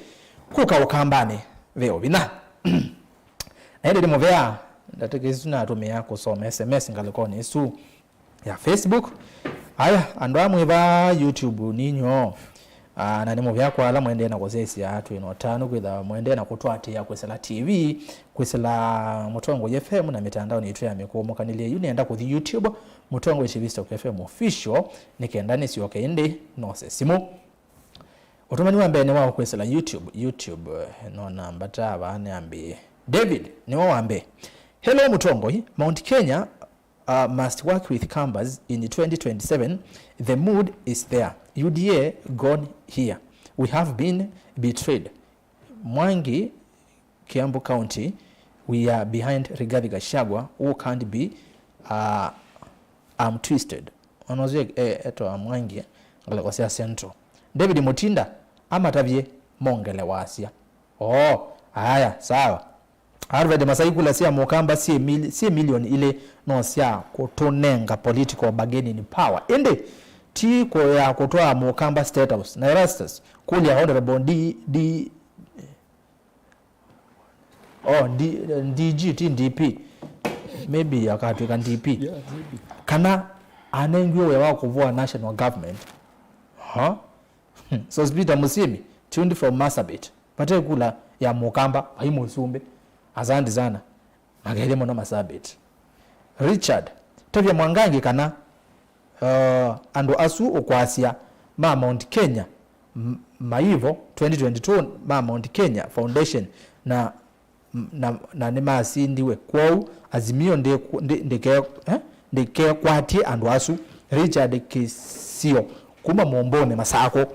kũka Ũkambanĩ ve ũvinya. Na ĩndĩ nĩ mũvea ndatĩka isu natũmĩa kũsoma S M S ngalĩkonĩ ĩsu ya Facebook. Aya, andũ amwe va YouTube ninyo. Ah, na nĩ mũvea kwa ala mwendeee na kũsyaĩsya, twĩ na ũtanu kwĩtha mwendeee na kũtũatĩĩa kwĩsĩla T V, kwĩsĩla Mũtongoi F M na mĩtandaonĩ yitũ ya mĩkũũmũkanĩlye. Yu nĩenda kũthi YouTube, Mũtongoi T V Stock F M Official, nĩ kenda nĩsyoke ĩndĩ nose simũ. Ũtũmani wa mbee nĩ wa kwĩsĩla YouTube. YouTube, eh, no namba ta vaa nĩambĩĩe. David, nĩwe wa mbee. Hello Mũtongoi, Mount Kenya, uh, must work with Kambas in twenty twenty-seven. The mood is there. U D A gone here. We have been betrayed. Mwangi, Kiambu County, we are behind Rigathi Gachagua, who can't be, uh, arm twisted. Ona ũsu e-, e-, etawa Mwangi, ngalĩko sya Central. David Mutinda, amatavye mongele wasya. Oh, aya, sawa. Alfred Masai, kula sya Mũkamba syĩ mil-, syĩ milioni ilĩ no sya kũtũnenga political bargaining power. Ĩndĩ ti kũ-, ya kũtwaa Mũkamba State House. Na Erastus, kũlya Honorable D, D, oh, D, D G, ti D P. Maybe akatw'ĩka D P. Yeah, maybe. Kana anengiwe wĩa wa kũvũa national government. Huh? Hmm. Sospita Musimi, tuned from Marsabit. Vate kula ya Mũkamba, vai mũsumbĩ. Asante sana. Makethye mũno Marsabit. Richard, tavya Mwangangi kana, uh, andũ asu ũkwasya ma Mount Kenya, m-, maivo twenty twenty-two ma Mount Kenya Foundation na na, na nĩmasindiwe. Kwoou Azimio ndĩkũ-, ndĩ-, ndĩke-, eh, ndĩkekwatye andũ asu. Richard Kĩsio kuma Mũmbũnĩ, Masakũ.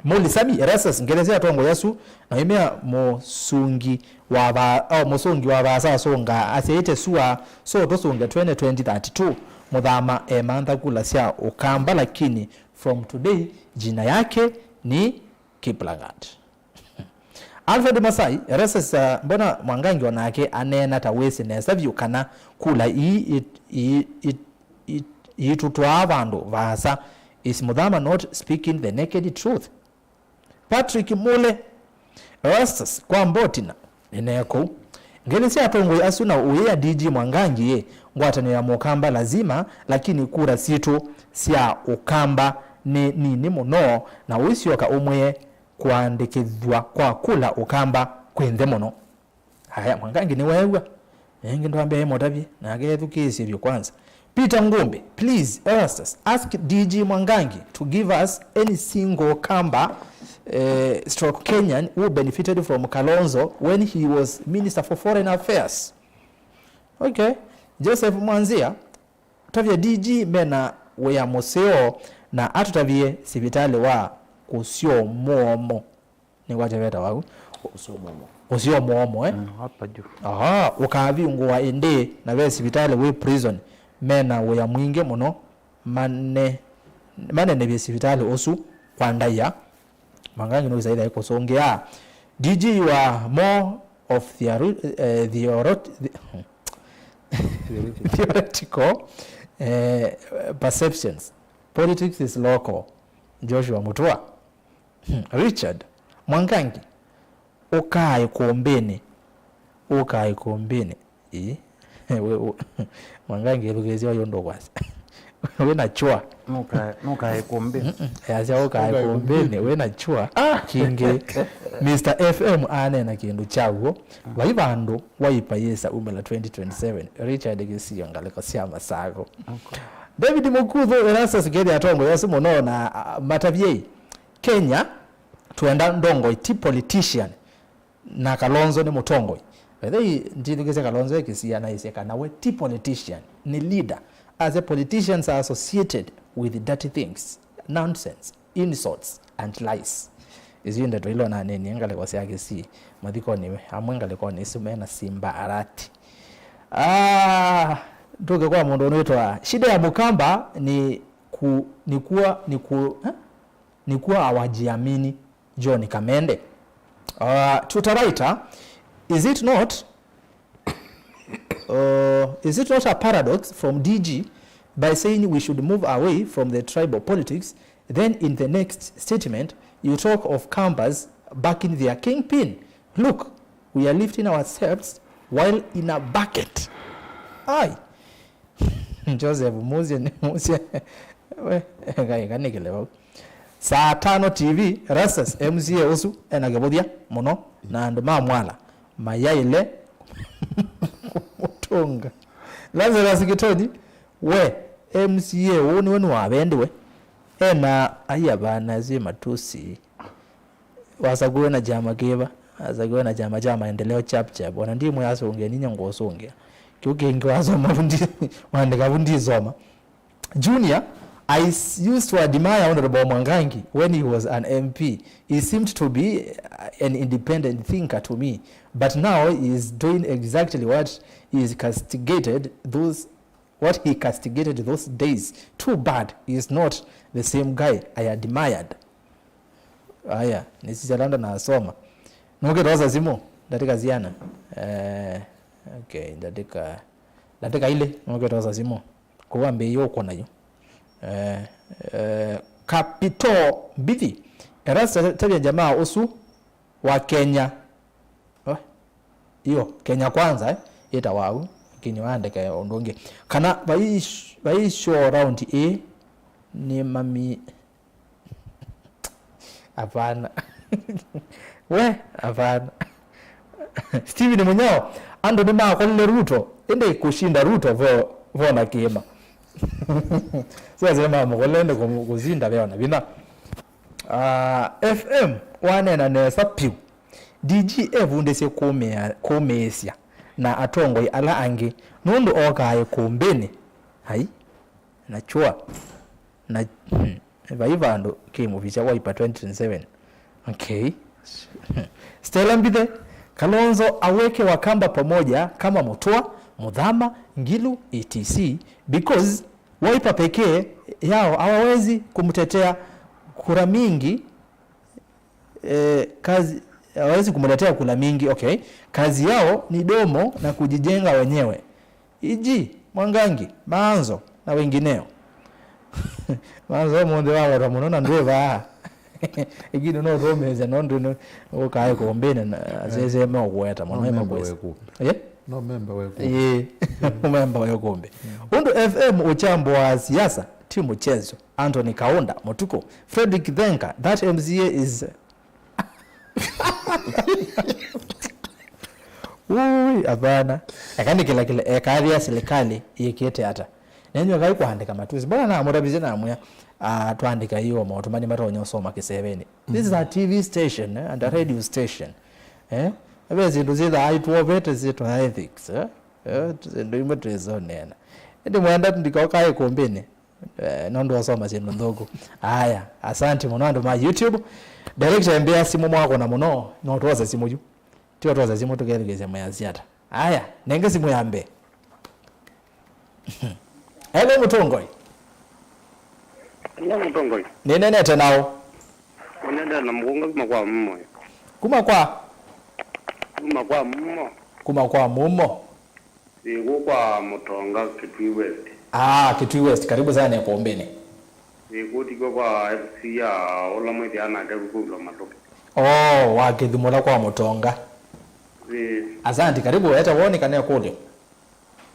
Mũli Sami, Erastus, ngelesya atongoi asu na imea mũsungi wa va-, au mũsungi wa vaasa asũngaa asyaĩte sua, so tũsũnge twene twenty thirty-two. Mũthama emantha kula sya Ũkamba, lakini from today jina yake ni Kiplagat. Alfred Masai, Erastus, uh, mbona Mwangangi onake aneena ta wĩsĩ nesa vyũ kana kula ii it-, ii it-, it-, iitũtwaa vandũ vaasa? Is Muthama not speaking the naked truth? Patrick Mule, Erastus, kwa mbotina, nĩnee kũu. Ngelĩ sya atongoi asu na ũĩa D G Mwangangi ĩ, ngwatanĩo ya Mũkamba lazima, lakini kura sitũ sya Ũkamba nĩ nini mũno, na ũisyoka ũmwĩe kũandĩkĩthw'a kwa kula Ũkamba kwĩ nthĩ mũno. Aya, Mwangangi nĩweew'a. Ĩngĩ ndwambe mũtavye, nake ethukĩĩsye vyũ kwanza. Peter Ngumbi, please, Erastus, ask D G Mwangangi to give us any single Kamba, eh, stroke Kenyan who benefited from Kalonzo when he was Minister for Foreign Affairs. Okay. Joseph Mwanzia, tavya D G mena wĩa mũseo na atũtavye sivitalĩ wa Kũsyomomo. Nĩkwatya veta waku? Kũsyomomo. Kũsyomomo, eh? Mm, hapa juu. Aha, ũkavingũwa ĩndĩ na ve sivitalĩ wĩ prison. Mena wĩa mwingĩ mũno. Mane-, manenevye sivitalĩ ũsu kwa ndaĩa. Mwangangi nũisaitha ĩkũsũngĩa. D G, you are more of theory-, eh, theorot-, the-, theoretical, eh, perceptions. Politics is local. Joshua Mutua. Hmm, Richard Mwangangi, ũkaa ĩkũmbĩnĩ, ũkaa ĩkũmbĩnĩ. Ĩĩ. We, we, Mwangangi, ĩthukĩĩsya ũyũ ũndũ ũkwasya. Wĩna chwa. Nũkae, nũkae kũmbĩ. Mm-mm. Yasya ũkae kũmbĩnĩ, wĩ na chua. Kingĩ, Mister F M aneena kĩndũ kya w'o. Vai vandũ Wiper yĩsa umĩla twenty twenty-seven, Richard Kisio, ngalĩko sya Masako. David Mukuthu, Erastus Ngethi, atongoi asu mũno na, ah, matavyei. Kenya, twenda ndongoi, ti politician. Na Kalonzo nĩ mũtongoi. By the way, ndithukĩsya Kalonzo ekĩsia na ĩsya kana we ti politician, nĩ leader. As a politicians are associated with dirty things, nonsense, insults and lies. Isu ndeto ila ũnanenie ngalĩko sya Kisii, mathikonĩ amwe ngalĩkonĩ isu mena simba arati. Ah, tũke kwa mũndũ ũnwĩtwa, shida ya Mukamba ni ku, ni kuwa, ni ku, eh? Ni kuwa hawajiamini. John Kamende. Uh, Tutor writer, is it not, uh, is it not a paradox from D G by saying we should move away from the tribal politics, then in the next statement you talk of Kambas backing their kingpin? Look, we are lifting ourselves while in a bucket. Aye. Joseph, musie, musie. We, eka, eka nĩkĩle vau. Saa tano T V, Erastus, M C A ũsu ena kĩvũthya mũno, na andũ ma Mwala mayaĩle kũmũtũnga. Lazarus Kitonyi, we, M C A ũũ nĩwe nĩwavendiwe. Ena, ai, hapana, si matusi. Wasakuwe na kyama kĩva? Asakuwe na kyama kya Maendeleo Chap Chap. Ona ndimwe asũngĩa, ninya ngũsũngĩa. Kĩu kĩngĩ wasoma vu ndi-, waandĩka vu ndisoma. Junior, I s-, used to admire Honorable Mwangangi when he was an M P. He seemed to be, uh, an independent thinker to me, but now he is doing exactly what he is castigated those, what he castigated those days. Too bad, he is not the same guy I admired. Aya, nĩsisya landa nasoma. Nũkĩtosa simũ, ndatĩka siana. Eh, okay, ndatĩka, ndatĩka ilĩ, nũkĩtosa simũ. Kũu ambĩĩie ũkũna yu. Eh, eh, Kapito Mbithi, Erasta tavya jamaa ũsu wa Kenya. Oh, iyo, Kenya Kwanza, eh, ĩtawa au, lakini waandĩka ũndũ ũngĩ. Kana vai sh-, vai show round ĩĩ, nĩ mami-, hapana. We, hapana. Steven Munyao, andũ nĩmakolile Ruto, ĩndĩ kũshinda Ruto vo, vo na kĩĩma. Sasa mamũkolile ĩndĩ kũ-, kũsinda veo na vinya. Ah, F M waneena nesa piũ. D G evundĩsye kũmĩa-, kũmĩĩsya na atongoi ala angĩ nũndũ okaa ĩkũmbĩnĩ. Ai, na chua. Na, hmm, vai vandũ kĩmũvisya Wiper twenty twenty-seven. Okay. Stella Mbithe, Kalonzo aweke Wakamba pamoja kama Mutua, Muthama, Ngilu, et cetera because Wiper pekee yao hawawezi kumtetea kura mingi, eh, kazi, hawawezi kumletea kura mingi, okay. Kazi yao ni domo na kujijenga wenyewe. E G, Mwangangi, Maanzo na wengineo. Maanzo ũmũnthĩ wawetwa mũno na ndwĩ vaa. Lakini no ũtũmĩĩsya nũndũ nĩ ũkae kũmbĩne na asese meũkũweta mũno. No memba wĩ kũmbĩ. Eh? No memba wĩ kũmbĩ. Ĩĩ, memba wĩ kũmbĩ. Ũndũ F M ũkyambũaa siasa, ti mũchezo. Anthony Kaunda, Mũtukũ. Fredrick Thenka, that M C A is Ui, hapana. Eka nĩ kĩla kĩla, ekathĩa silikalĩ yĩkĩte ata? Nenyu ekai kũandĩka matusi. Mbona namũtavisye namwĩa, ah, twandĩka iyo maũtũmani matonya ũsoma kĩsevenĩ. This is a T V station, eh, and a radio station. Eh? Ve syĩndũ syĩthaa ituovete syĩtwa ethics, eh? Eh, syĩndũ imwe twĩsonena. Ĩndĩ mwenda ndikaũkae kũmbĩnĩ. Eh, nũndũ wasoma syĩndũ nthũku. Aya, asante mũno andũ ma YouTube. Director, embea simũ mwakona mũno, no twose simũ yu. Tio twose simũ tũkethukĩsya mwĩasya ata. Aya, nenge simũ ya mbee. Hello, Mũtongoi. Hello, Mũtongoi. Nĩnenete nao. Ũnenda na mũkũnga kuma kwa mumo. Kuma kwa? Kuma kwa mumo. Kuma kwa mumo. Ĩĩ, kũ kwa Mũtonga, Kitui West. Ah, Kitui West, karibu sana ĩkũmbĩnĩ. Ĩĩ, kũ tikwa kwa M C A ũla mwĩthĩa nake Kũvulwa Matũke. Oh, wa Kĩthumũla kwa Mũtonga. Ĩĩ. Asante, karibu, eta woni kana ĩkũlyo.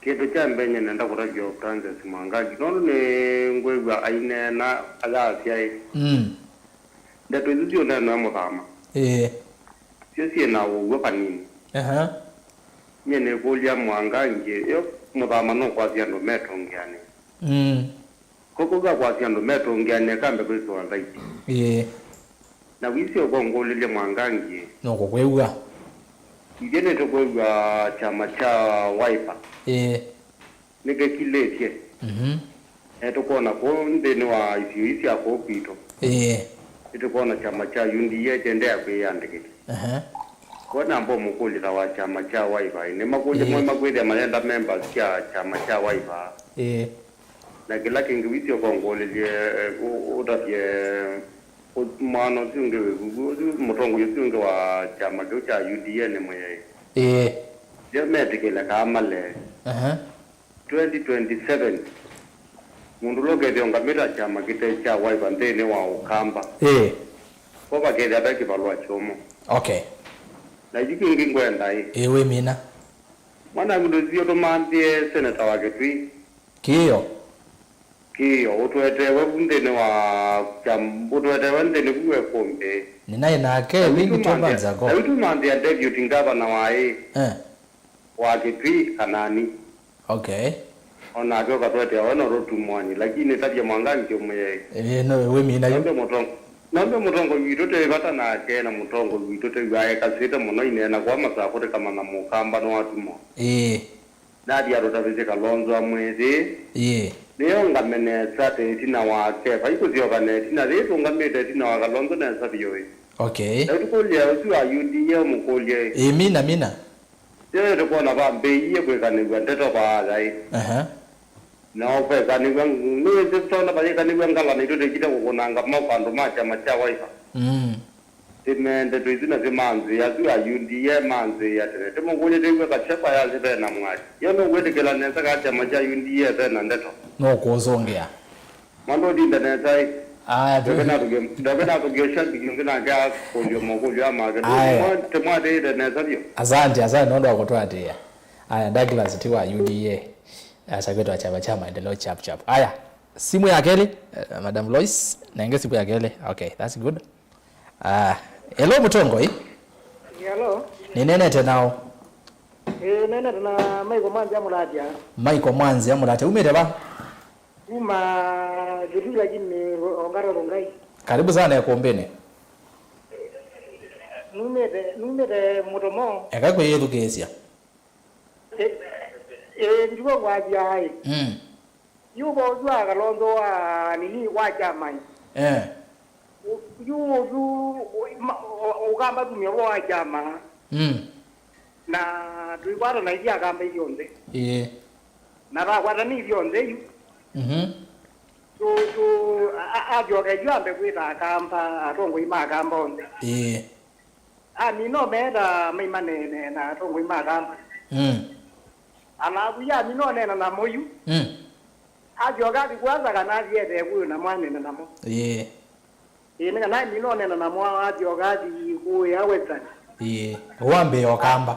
Kĩndũ kya mbee nyie nenda kũtavya Francis Mwangangi, nũndũ nĩngwĩw'a aineena ayasya ĩ, Mm. ndeto isu syũneenwa Mũthama, Ĩĩ. syo syĩ na ũw'o vanini. Aha. Nyie nĩkũlya Mwangangi, yo Mũthama nũkwasya andũ metũngĩanĩe? Mm. Kũkũka kwasya andũ metũngĩanĩe kambe kwĩkĩwa thaiti. Ĩĩ. Na wĩsĩ ũkongũlĩlye Mwangangi. Nũkũkwĩw'a. Ithyĩ nĩtũkwĩw'a kyama kya Wiper. Ĩĩ. Nĩkĩkilĩtye. Mhm. Na nĩtũkwona kũu nthĩnĩ wa isio ii sya kũu kwitũ. Ĩĩ. Nĩtũkwona kyama kya U D A kyendeea kwĩyandĩkĩthya. Aha. Wona mbo mũkũlyo ta wa kyama kya Wiper. Nĩmakũlye Ĩĩ. mo makwĩthĩa mayenda members kya kyama kya Wiper. Ĩĩ. Na kĩla kĩngĩ wĩsĩ ũkongũlĩlye, eh, ũ-, ũtavye, ũ-, mwana ũsu ũngĩ wĩ vuvu, ũsu mũtongoi ũsu ũngĩ wa kyama kĩu kya U D A nĩ Mũyai. Ĩĩ. Yo metĩkĩle kaa male. Aha. Twenty twenty-seven, mũndũ ũla ũkethĩa ũngamĩte kyama kĩte kya Wiper nthĩnĩ wa Ũkamba. Ĩĩ. Ko vakethĩa ve kĩvalũa kyũmũ. Okay. Na yu kĩngĩ ngwenda ĩ. Ĩĩ, wĩmina. Mwana witũ, sio tũmanthĩe seneta wa Kĩtui. Kĩĩo. Kĩĩo, ũtũetewe vu nthĩnĩ wa kyam-, ũtũetewe nthĩnĩ vu we kũmbĩ. Nĩnaĩ nake, Na wĩngĩ wĩtũmanthĩa, tũvanza ko. Na wĩtũmanthĩa deputy governor wa ĩ, Eh. wa Kĩtui, Kanani. Okay. O nake ũkatũetea we no tũtumwani, lakini tavya Mwangangi ũmwĩe. Ĩĩ, no, wĩmina yu. Nũndũ mũtong-, nũndũ mũtongoi witũ twĩ vata nake, na mũtongoi witũ twĩw'aa ekasĩte mũno ineena kwa masakũtĩ kamana Mũkamba nĩwatumwa. Ĩĩ. Nathi atũtavĩsye Kalonzo amwĩthĩ. Ĩĩ. Nĩyo ngame nesa te ĩtina wake, vai kũsyoka na ĩtina, yĩĩ tũngamĩte ĩtina wa Kalonzo nesa vyũ ĩ. Okay. Na ũtukũlya ũsu wa U D A ũmũkũlye ĩ. Ĩĩ, mina, mina. Yĩĩ tũkwona vambĩĩie kwĩkanĩw'a ndeto vaaya ĩ. Aha. Na ũkekanĩw'a, nĩwĩsĩ tũtonya vayĩkanĩw'a ngala na itũ tĩkite kũkũnanga moko andũ ma kyama kya Wiper. Mm. Tĩmee ndeto isu na tĩmanzĩa asu a U D A manzĩa tene. Tĩmũkũlye tĩw'e Kachagwa yasye ve na mwaki. Yo nũkwĩtĩkĩla nesa kaa kyama kya U D A ve na ndeto? Nũkũsũngĩa. Mwana ũtinda nesa ĩ. Aya, tu- Ndoke nathũkie, ndoke nathũkie ũshabiki ũngĩ nake akũlyo mokũlyo amake. Aya. Tĩmwa-, tĩmwatĩĩte nesa vyũ. Asante, asante nũndũ wa kũtwatĩĩa. Aya, Douglas ti wa U D A. Asa kwĩtwa kyama kya maendeleo chap chap. Aya, simu ya kelĩ, eh, Madam Lois, nenge simu ya kelĩ. Okay, that's good. Ah, hello, mũtongoi. Hello. Nĩneenete nao. Eh, neenete na Michael Mwanzia Mũlatia. Michael Mwanzia Mũlatia. Umĩte va? Kuma Kitui lakini Ongata Rongai. Karibu sana ĩkũmbĩnĩ. Numĩte, numĩte Mũtomo. Eka kwĩyĩthukĩĩsya. Eh, eh, ndiwo ngwavya ai. Mm. Yu vo yu akalonzo wa nini wa chama. Eh. U-, yu, yu, u-, ma-, u-, ukamba tumia vo wa chama. Mm. Na tuikwata na ithi akamba ithyonthe. Ĩĩ. Na vakwata ni ithyonthe yu. Mhm. Tu, tu, a-, a-, atyoka yu ambe kwita akamba, atongoi ma akamba onthe. Ĩĩ. Amina ometa maimanene na atongoi ma akamba. Mm. Alavu ya amina onena namo yu. Mm. Atyoka athi kwanza kana athiete kuyu na mwanene namo. Ĩĩ. Ĩĩ, nĩ kana amina onena namo atyoka athi kuya Western. Ĩĩ. Wambĩĩa ũkamba.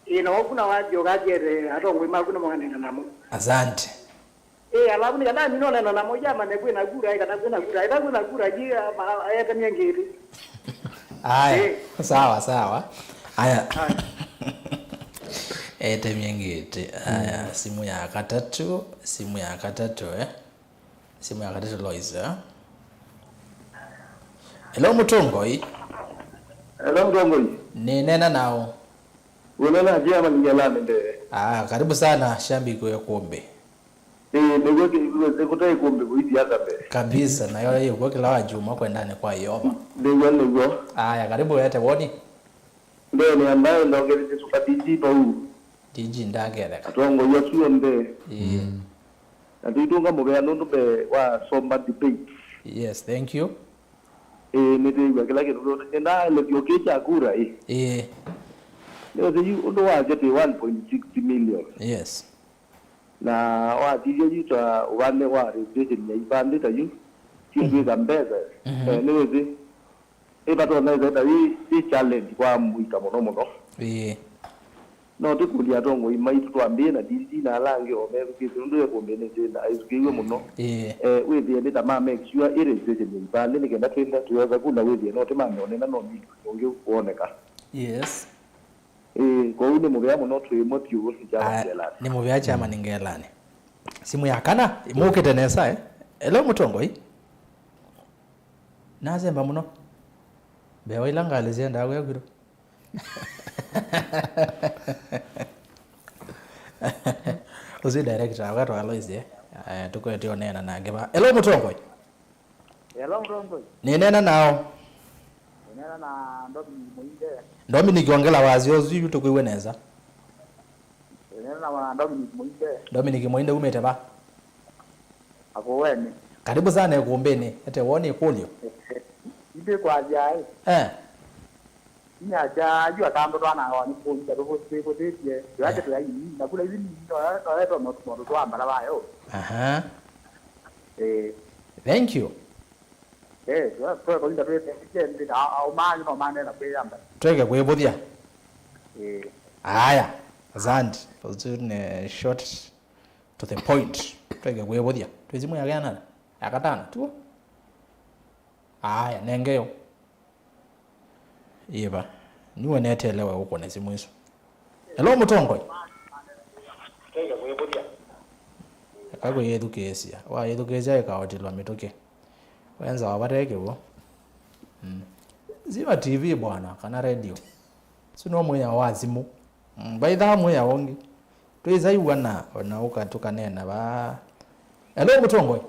Ĩĩ, na waku na watyoka athiete atongoi maku na mwanene namo. Asante. Ĩĩ, alavu nĩ kana amina onena namo yamanya kwĩna kura, ĩ kana kwĩna kura. Ĩta kwĩna kura, yi ama-, etemie ngĩtĩ. Aya, ĩĩ. Sawa, sawa. Aya. Aya. Etemie ngĩtĩ. Aya, mm. Simu ya katatũ, simu ya katatũ, eh? Simu ya katatũ, Lois, eh? Hello, mũtongoi. Hello, mũtongoi. Nĩneena nao. Ũneena Jema Ngelani mbee. Ah, karibu sana, shabiki wa ĩkũmbĩ. Ĩĩ, nĩw'o kĩw'ĩte kũte ĩkũmbĩ kũithi ata mbee. Kabisa, nayo yĩkw'o kĩla wa Juma kwendani kwa Yeova. Nĩw'o, nĩw'o. Aya, karibu wete woni. Mbee nĩ ambaye ndongeretie suka D G vau. D G ndaketheka. Atongoi asu onthe. Ĩĩ. Mm. Na tũitũnga mũvea nũndũ mbee wa somber debate. Yes, thank you. Ĩĩ, nĩtwĩw'a kĩla kĩndũ. Nĩndaelethya ũkĩ kya kura ĩ. Ĩĩ. Nĩwĩsĩ yu ũndũ wakyo twĩ one point six million. Yes. Na wathilye yu ta ũvande wa registration ya ivandĩ ta yu, syĩtwĩka mbesa. Mhm. Eh, nĩwĩsĩ, ĩvatonetheta yĩ, yĩ challenge kwa mũika mũno mũno. Ĩĩ. No tũkũlye atongoi maitũ twambĩĩe na D C na ala angĩ o methukĩĩsye, nũndũ ĩkũmbĩ nĩsyĩnda aisukĩiw'e mũno. Ĩĩ. Eh, wĩthĩe nĩ ta ma make sure ĩ registration ĩ ivandĩ nĩ kenda twĩnda tũyosa kula wĩthĩe no tĩmanthe onena no milioni ũngĩ woneka. Yes. Ĩĩ, kwoou nĩ mũvea mũno twĩ ĩmwe vyũ nĩ kyama Aya, ngelani. Nĩ mũvea kyama nĩ ngelani. Simũ ya kana, ĩmũkĩte nesa, eh? Hello, mũtongoi. Nasemba mũno. Mbee wa ila ngalĩ syendaa wĩa kwitũ. Ũsu director, wakati wa Lois, eh? Eh, tũkwete ũneena nake va. Hello, mũtongoi. Hello, mũtongoi. Nĩneena nao. Nĩneena na Dominic Mũinde. Dominic, ongela wasya ũsu yu tũkwĩw'e nesa. Nĩneena na Dominic Mũinde. Dominic Mũinde umĩte va? Makueni. Karibu sana ĩkũmbĩnĩ. Ete woni ĩkũlyo. Ĩndĩ kwasya ĩ. Eh. Inyakya yu akambo twananga wa nĩ kũnja tũkũsĩkũsĩtye. Twake tũyaini. Na kula ivi ni no no eto no no twambala bayo. Aha. Eh. Thank you. Eh, twa kwa kwa nda twete kende au mani no mane na kweyamba. Tweke kwĩvũthya. Eh. Aya. Asante. Uzune short to the point. Tweke kwĩvũthya. Twĩsimũ ya kana. Ya katano. Tuo. Aya, nengeyo. Iva. Niwe netelewe ũkũne simũ isu. Hello, mũtongoi. Eka kwĩyĩthukĩĩsya. Wayĩthukĩĩsya ĩkaotilwa mĩtũkĩ. Wenza wavate kĩw'ũ. Mm. Zima T V bwana, kana radio. Ũsu no mwĩao wa simũ. Mm, vaithaa mwĩao ũngĩ. Twĩsa iw'ana, ona ũka tũkaneena va. Hello, mũtongoi.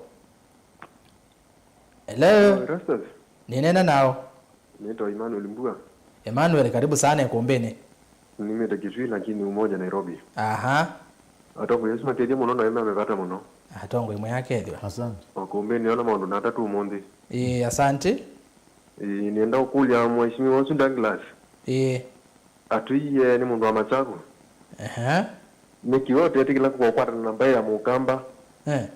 Hello. Hello, Erastus. Nĩneena nao. Nĩtawa Emmanuel Mbua. Emmanuel, karibu sana ĩkũmbĩnĩ. Nimĩte Kitui lakini Umoja Nairobi. Aha. Atongoi asu makethya mũno na ĩmwe amevata mũno. Atongoi ĩmwe akethwa. Asante. Ĩkũmbĩnĩ ona maũndũ na atatũ ũmũnthĩ. Ĩĩ, asante. Ĩĩ, nĩenda ũkũlya mheshimiwa ũsu Douglas. Ĩĩ. Atũie nĩ mũndũ wa Masaku. Ehe. Nĩkĩ we ũtetĩkĩla kũkwatana na mbaĩ ya Mũkamba? Eh.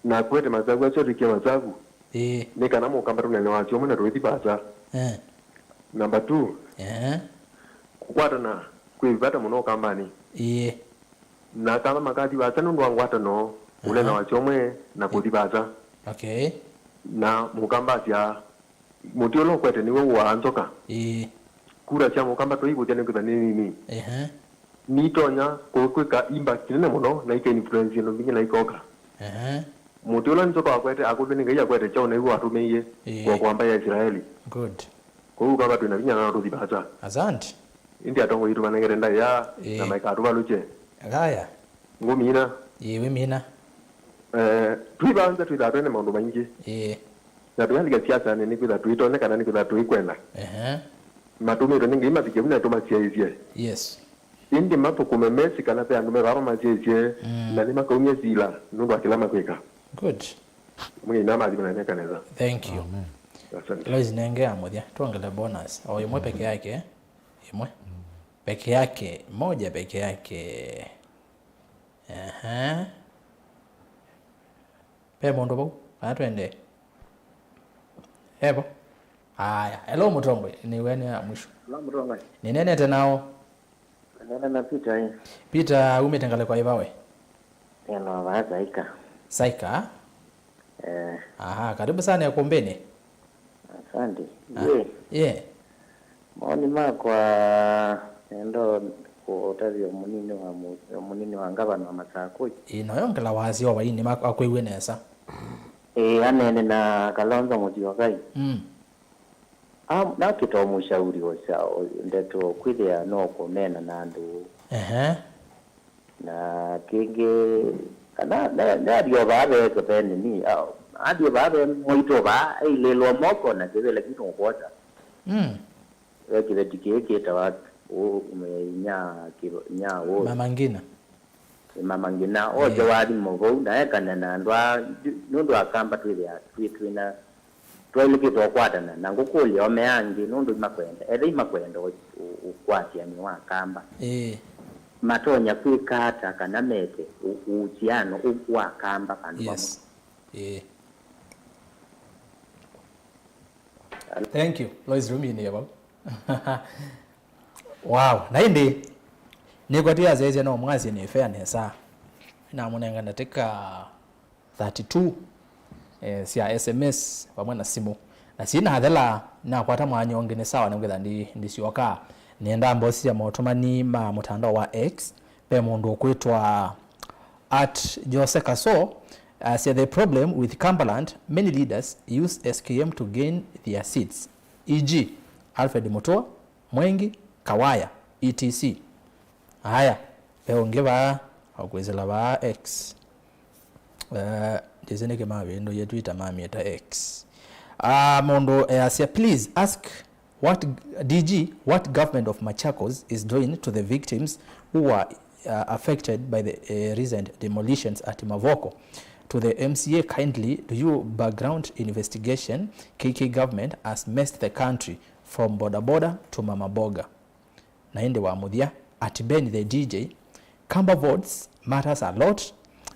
Na akwete Masaku asu atwĩkie Masaku? Ĩĩ. Nĩ kana Mũkamba tũnene wasyo ũmwe na tũithi vaasa. Eh. Number two, ehe, kũkwatana kwĩ vata mũno Ũkambanĩ. Ĩĩ. Na Akamba makathi vaasa nũndũ wa ngwatano, ũnene wasyo ũmwe na kũthi vaasa. Okay. Na Mũkamba asya, mũtĩ ũla ũkwete nĩw'o ũaa nzoka. Ĩĩ. Kura sya Mũkamba tũivũthya nĩkwĩtha nĩ nini. Ehe. Nitonya kũ-, kwĩka impact nene mũno na ika influence andũ mbingĩ na ikoka. Ehe. Mũtĩ ũla nzoka wakwete akũlw'e nĩ Ngai akwete kyaũ na iw'o watũmĩie. Ĩĩ. Kwa kwamba ya Isilaeli. Good. Kwoou Ũkamba twĩ na vinya na tũthi vaasa. Asante. Ĩndĩ atongoi aitũ manengete ndaĩa na, ĩĩ, maikatũvalũkye. Aya. Ngũmina. Ĩĩ, wĩmina. Eh, twĩ vaa nza twĩthaa twene maũndũ maingĩ. Ĩĩ. Na tũyalika siasanĩ nĩkwĩtha tũitonya kana nĩkwĩtha tũikwenda. Ehe. Matũmĩtwe nĩ Ngai mathike vu na tũmasyaĩĩsye. Yes. Ĩndĩ mathũkũme mesĩ kana ve andũ me vaa mamasyaĩĩsye, mm, na nĩmakaumya sila nũndũ wa kĩla makwĩka. Good. Mwĩai namathime na neka nesa. Thank you. Amen. Asante. Lois, nenge ya mũthya, tuongele bonus. O ĩmwe peke yake. Ĩmwe. Peke yake, moja peke yake. Ehe. Ve mũndũ vau, kana twende? Evo? Aya. Hello, mũtongoi. Nĩwe nĩ ya mwisho. Hello, mũtongoi. Nĩneenete nao. Nene na Peter, eh. Peter, umĩte ngalĩko ĩva we? Eno, vaa Saika. Saika? Eh. Aha, karibu sana ĩkũmbĩnĩ. Asante. Ah, ye. Ye. Maoni makwa, nenda kũtavya mũnini wa mu-, mũnini wa ngavana wa Masakũi. Ĩ, noyo ngela wasya o vaini ma-, akwĩw'e nesa. Ĩ, anene na Kalonzo Musyoka. Mm. Am-, nakĩta ũmũshauri ũsa, ũ-, ndeto kwĩthĩa no kũneena na andũ. Ehe. Na kĩngĩ, kana ne-, neathi o vaa ve kĩveni ni, a-, athi o vaa ve mwaitũ vaa, ailĩlwa moko na kĩvĩ, lakini ũkwosa. Mm. Ve kĩveti kĩĩ kĩtawa ũ-, nya kĩ-, nya ũ-, Mama Ngina. Mama Ngina, ote, eh, wathi mũvou, na ekane na andũ aa, nũndũ Akamba twĩthĩa twĩ, twĩna twaĩlĩkĩte ũkwatana, na ngũkũlya o me angĩ, nũndũ imakwenda, ethe imakwenda ũ-, ũ-, ũkwatĩanĩo wa Akamba. Ĩĩ. Matonya kwĩka ata kana meke ũ-, uhusiano ũ-, wa Akamba vandũ vamwe? Yes. Ĩĩ. Thank you. Lois Rumi nĩ vau. Wow. Na ĩndĩ, Nĩkwatĩ asyaisye no mwasye nĩ fair nesa. Namũnenga ndatĩka thirty-two, eh, sya S M S vamwe na simũ. Na syĩnathela, nakwata mwanya ũngĩ nĩ sawa, nĩkwĩtha ndi-, ndisyoka. Nĩenda mbosisya motũmani ma mũtandao wa X. Ve mũndũ ũkwĩtwa at Jose Kaso, asya, "The problem with Cumberland, many leaders use S K M to gain their seats, e g Alfred Mutua, Mwengi, Kawaya, et cetera" Aya, ve ũngĩ vaa, akwĩsĩla vaa X. Eh, ndĩsĩ nĩkĩ mavĩndũie Twitter mamĩta X. Ah, mũndũ easya, "Please ask what, D G, what government of Machakos is doing to the victims who were, uh, affected by the, uh, recent demolitions at Mavoko. To the M C A, kindly do you background investigation, K K government has messed the country from boda boda to mama boga." Na ĩndĩ wa mũthya, at Ben the D J, "Kamba votes matters a lot.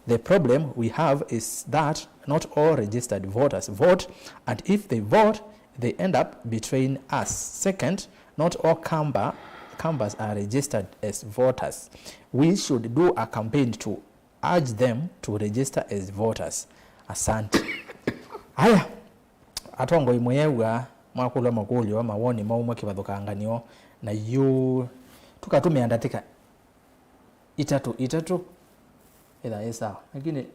The problem we have is that not all registered voters vote, and if they vote, they end up betraying us. Second, not all Kamba, Kambas are registered as voters. We should do a campaign to urge them to register as voters. Asante." Aya, atongoi mwĩew'a mwakũlwa makũlyo, mawoni maumwa kĩvathũkanganyo, na yu tũkatũmĩa ndatĩka itatũ itatũ, ĩtha ĩ sawa. Lakini,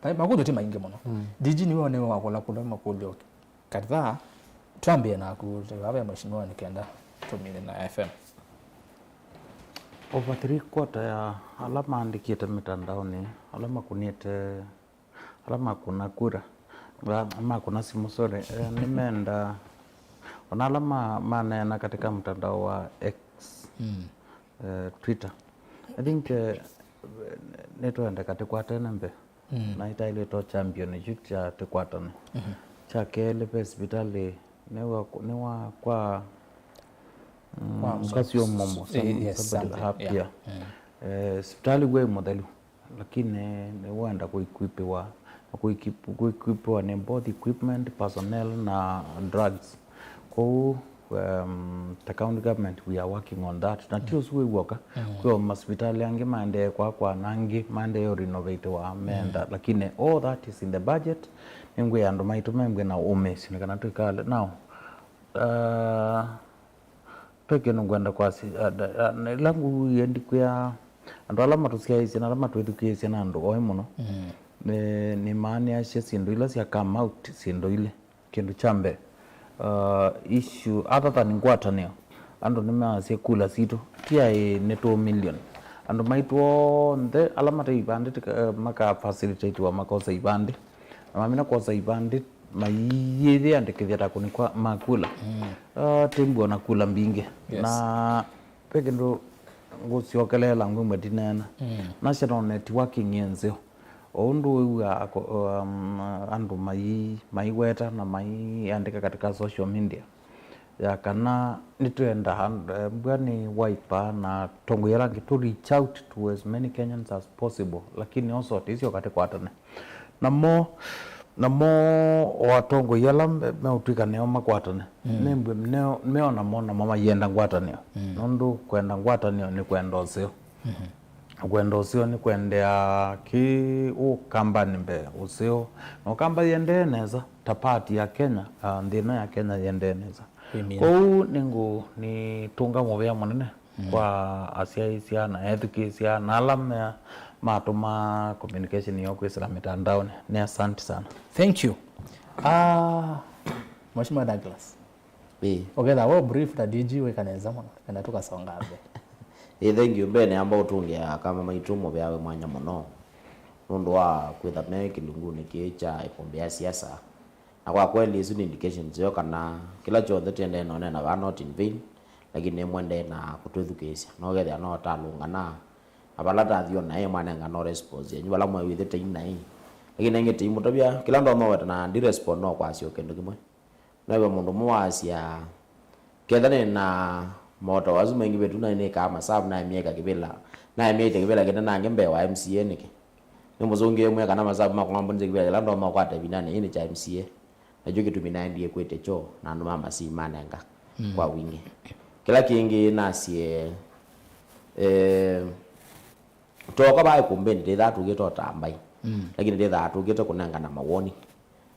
vai, makũlyo ti maingĩ mũno. Mm. D G nĩwe ũnewe wakũlakũlwa makũlyo kadhaa. Twambĩe naku, vava ya mheshimiwa nĩ kenda tũmine na F M. Over three quarter ya ala maandĩkĩte mĩtandaonĩ, ala makũnĩte, ala makũna kura, ala makũna simũ, sorry, eh, nĩmenda, ona ala ma-, maneena katika mtandao wa X, Mm. eh, Twitter. I think, eh, nĩtwende katĩkwatene mbee. Mm. Na itaĩlĩtwe champion kyu kya tĩkwatane. Mhm. Kya kelĩ, ve sivitalĩ nĩwa, nĩwa kwa, mm, Kwa mzee. Kasi ũmũmũ, eh, yes, somebody something, hapia. Yeah. Mm. Eh, sivitalĩ wĩ mũthelu, lakini nĩwenda kũequipiwa, na kũequip-, kũequipiwa nĩ both equipment, personnel na drugs. Kwoou, um, the county government, we are working on that. Na ti ũsu wĩ w'oka, Mm. kwĩ o masivitalĩ angĩ maendee kwakwa na angĩ maendee ũrenovatiwa meenda. Mm. Lakini all that is in the budget. Nĩngwĩa andũ maitũ membwe na ũmĩsyo nĩ kana twĩkale. Now, uh, ve kĩndũ ngwenda kwasya, uh, uh, ĩla ngũie ndikwĩa andũ ala matũsyaĩĩsye na ala matwĩthukĩĩsye na andũ oĩ mũno. Mm. Nĩ, nĩmaanĩasya syĩndũ ila sya come out, syĩndũ ilĩ. Kĩndũ kya mbee, uh, issue other than ngwatanĩo, andũ nĩmeasya kula sitũ ti aĩ nĩ two million. Andũ maitũ onthe ala mate ivandĩ tika-, eh, maka facilitatiwa makosa ivandĩ, na mamina kwosa ivandĩ, mayĩyĩandĩkĩthya ta kũnĩkwa makula. Mm. Uh, tĩmbua na kula mbingĩ. Yes. Na ve kĩndũ ngũsyokeleela ngwĩmwe ndineena. Mm. National networking ĩ nzeo. O ũndũ wĩw'aa ako-, um, andũ mai-, maiweta na maiandĩka katika social media ya kana nĩtwenda and-, eh, mbua nĩ Wiper na atongoi ala angĩ to reach out to as many Kenyans as possible, lakini also tĩsyo katĩkwatane namo, namo o atongoi ala me-, meũtw'ĩka nĩo makwatane. Mm. Nĩmbw'e neo, neo namo, namo mayenda ngwatanĩo. Mm. Nũndũ kwenda ngwatanĩo nĩ kwenda ũseo. Mhm. Kwenda ũseo nĩ kwendea kĩ ũkambanĩ mbee ũseo. Na ũkamba yendee nesa, ta part ya Kenya, ah, nthĩ ĩno ya Kenya yendee nesa. Amen. Kwoou nĩngũ-, nĩtũnga mũvea mũnene, mm, kwa asyaĩĩsya na ethukĩĩsya na ala me-, matũmaa communication yoo kwĩsĩla mĩtandaonĩ. Nĩ asante sana. Thank you. Ah, Mheshimiwa Douglas. Ĩĩ. Ũkethĩa we brief ta D G wĩka nesa mũno, kana tũkasonga mbee. Ĩĩ, thank you. Mbee nĩamba ũtũngĩa akama maitũ mũvea wĩ mwanya mũno nũndũ wa kwĩtha me kĩlungunĩ kĩĩ kya ĩkumbi ya siasa. Na kwa kweli, isu nĩ indications yo kana kĩla kyonthe tũendee na ũneena vaa not in vain, lakini nĩmwendee na kũtwĩthukĩĩsya. No ũkethĩa no talũngana, na vala tathi ona ĩ mwanenga no response yenyu, vala mwewĩthĩte inaĩ. Lakini nengĩ tĩimũtavya, kĩla ndonya ũweta na ndi respond no kwasya o kĩndũ kĩmwe. Nĩw'e mũndũ ũmwe waasya, ketha nĩ na moto asu maingĩvĩtu na nĩkaa masavu, naemie ĩka kĩvĩla, naemie ĩte kĩvĩla kĩnene angĩ mbee wa M C A nĩkĩ? Nĩmũsũngĩe mwĩe kana masavu makwa mambũnĩsye kĩvĩla kĩla ndonya ũkwata ĩvindanĩ yĩĩ nĩ kya M C A. Nakyo kĩtumi naendie kwĩte kyoo na andũ ma Masii manenga, mm, kwa wingĩ. Kĩla kĩngĩ nasye, Eh, tooka vaa ikumbĩnĩ, ndĩthaa tũkĩte ũtambai. Mm. Lakini ndĩthaa tũkĩte kũnengana mawoni.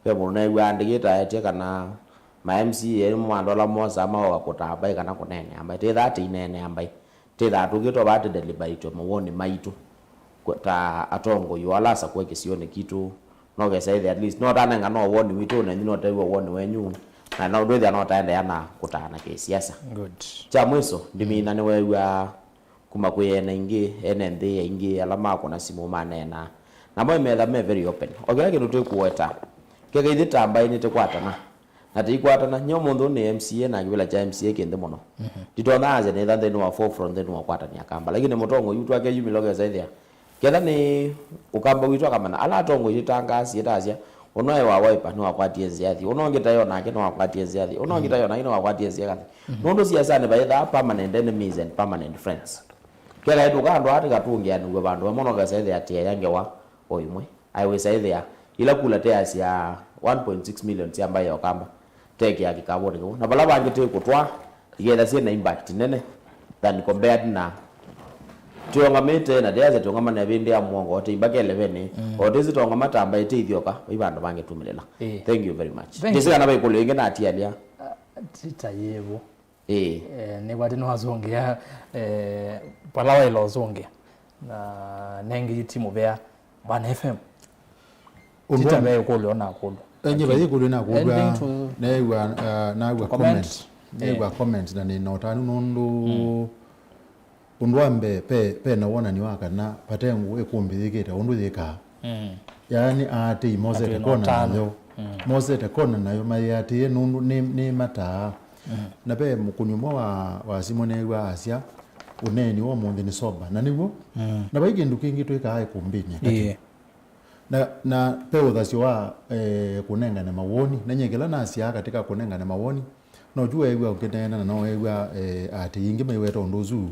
Ve mũndũ neew'aa andĩkĩte aetye kana ma M C A nĩmo mandũ ala mosaa maoka kũtaa mbaĩ kana kũneenea mbaĩ. Tĩthaa tĩineenea mbaĩ. Tĩthaa tũkĩte vaa tũdeliberate mawoni maitũ. Kwe-, ta atongoi o ala asakũe kĩsionĩ kitũ, no kesa ĩthĩa at least, no tanenga no woni witũ, na inyu no tew'a woni wenyu, na no ndwĩthĩa no taendeea na kũtaana kĩsiasa. Good. Kya mwiso, ndimina nĩweew'aa kuma kwĩ ene ingĩ, ene nthĩ aingĩ, ala makũna simũ maneena. Namo metha me very open. O kĩla kĩndũ twĩkũweta, keka ithyĩ ta mbaĩ nĩtũkwatana. Na tũikwatana, nyo mũndũ nĩ M C A na kĩvĩla kya M C A kĩ nthĩ mũno. Mhm. Nditonya asya nĩtha nthĩnĩ wa forefront nthĩnĩ wa kwatania Akamba. Lakini mũtongoi witũ akeyumĩla ũkesa ĩthĩa. Ketha nĩ Ũkamba witũ akamana, ala atongoi twĩtangaa, syĩtasya, ũno e wa Wiper nĩwakwatie nzĩa thi, ũno ũngĩ tayo nake nĩwakwatie nzĩa thi, ũno ũngĩ tayo nake nĩwakwatie nzĩa kathi. Mhm. Nũndũ siasanĩ vaĩthaa permanent enemies and permanent friends. Keka ĩtũka andũ aa tĩkatũngĩanĩw'e vandũ vamwe, no kesa ĩthĩa atĩ aya ngewa o ĩmwe. Aiwĩsa ĩthĩa, ila kula teasya one point six million sya mbaĩ ya Ũkamba, tekĩa kĩkavũnĩ kĩu. Na vala vangĩ tĩkũtwaa, iketha syĩ na impact nene than compared na tĩongamĩte, na teasya tĩongamane ĩvĩndĩ ya mũongo, o tĩ mbaka eleven, mm, o tĩsitongama ta mbaĩ tĩ ithyoka, vai vandũ vangĩ tumĩlĩla. Ĩĩ. Thank you very much. Thank you. Ndĩsĩ kana vai kũlũ ĩngĩ na atialya. Ah, ti ta yĩvo. Ĩĩ. Eh, nĩkwatĩ nĩwasũngĩa, eh, vala waĩla ũsũngĩa. Na nengi yu ti mũvea, Bwana F M. Ũndũ tita wa me ĩkũlyo na kũlũ. Enye, okay, vai ĩkũlyo na kũlwa. Anything to neew'a, uh, naew'a to comment? Comment. Eh. Neew'a comment na nĩ na ũtanu nũndũ, mm, ũndũ wa mbee, pe, pe na wonani wa kana vate ngũ ĩkũmbĩ yĩkĩte ũndũ yĩkaa. Mm. Yaani aatĩi mosete kona nayo. Mm. Mosete kona nayo mayĩatĩĩe nũndũ nĩ, nĩ mataa. Mm. Na ve mũkũni ũmwe wa, wa simũ neew'a asya, ũneeni wa ũmũnthĩ nĩ sober. Na nĩw'o. Mm. Na vai kĩndũ kĩngĩ twĩkaa ĩkũmbĩnĩ katĩ. Ĩĩ. Na, na ve ũthasyo wa, eh, kũnengane mawoni. Na nyie kĩla nasyaa katika kũnengane mawoni, no tu weew'a ũkĩneena na no weew'a, eh, aatĩi ingĩ maiweta ũndũ ũsu.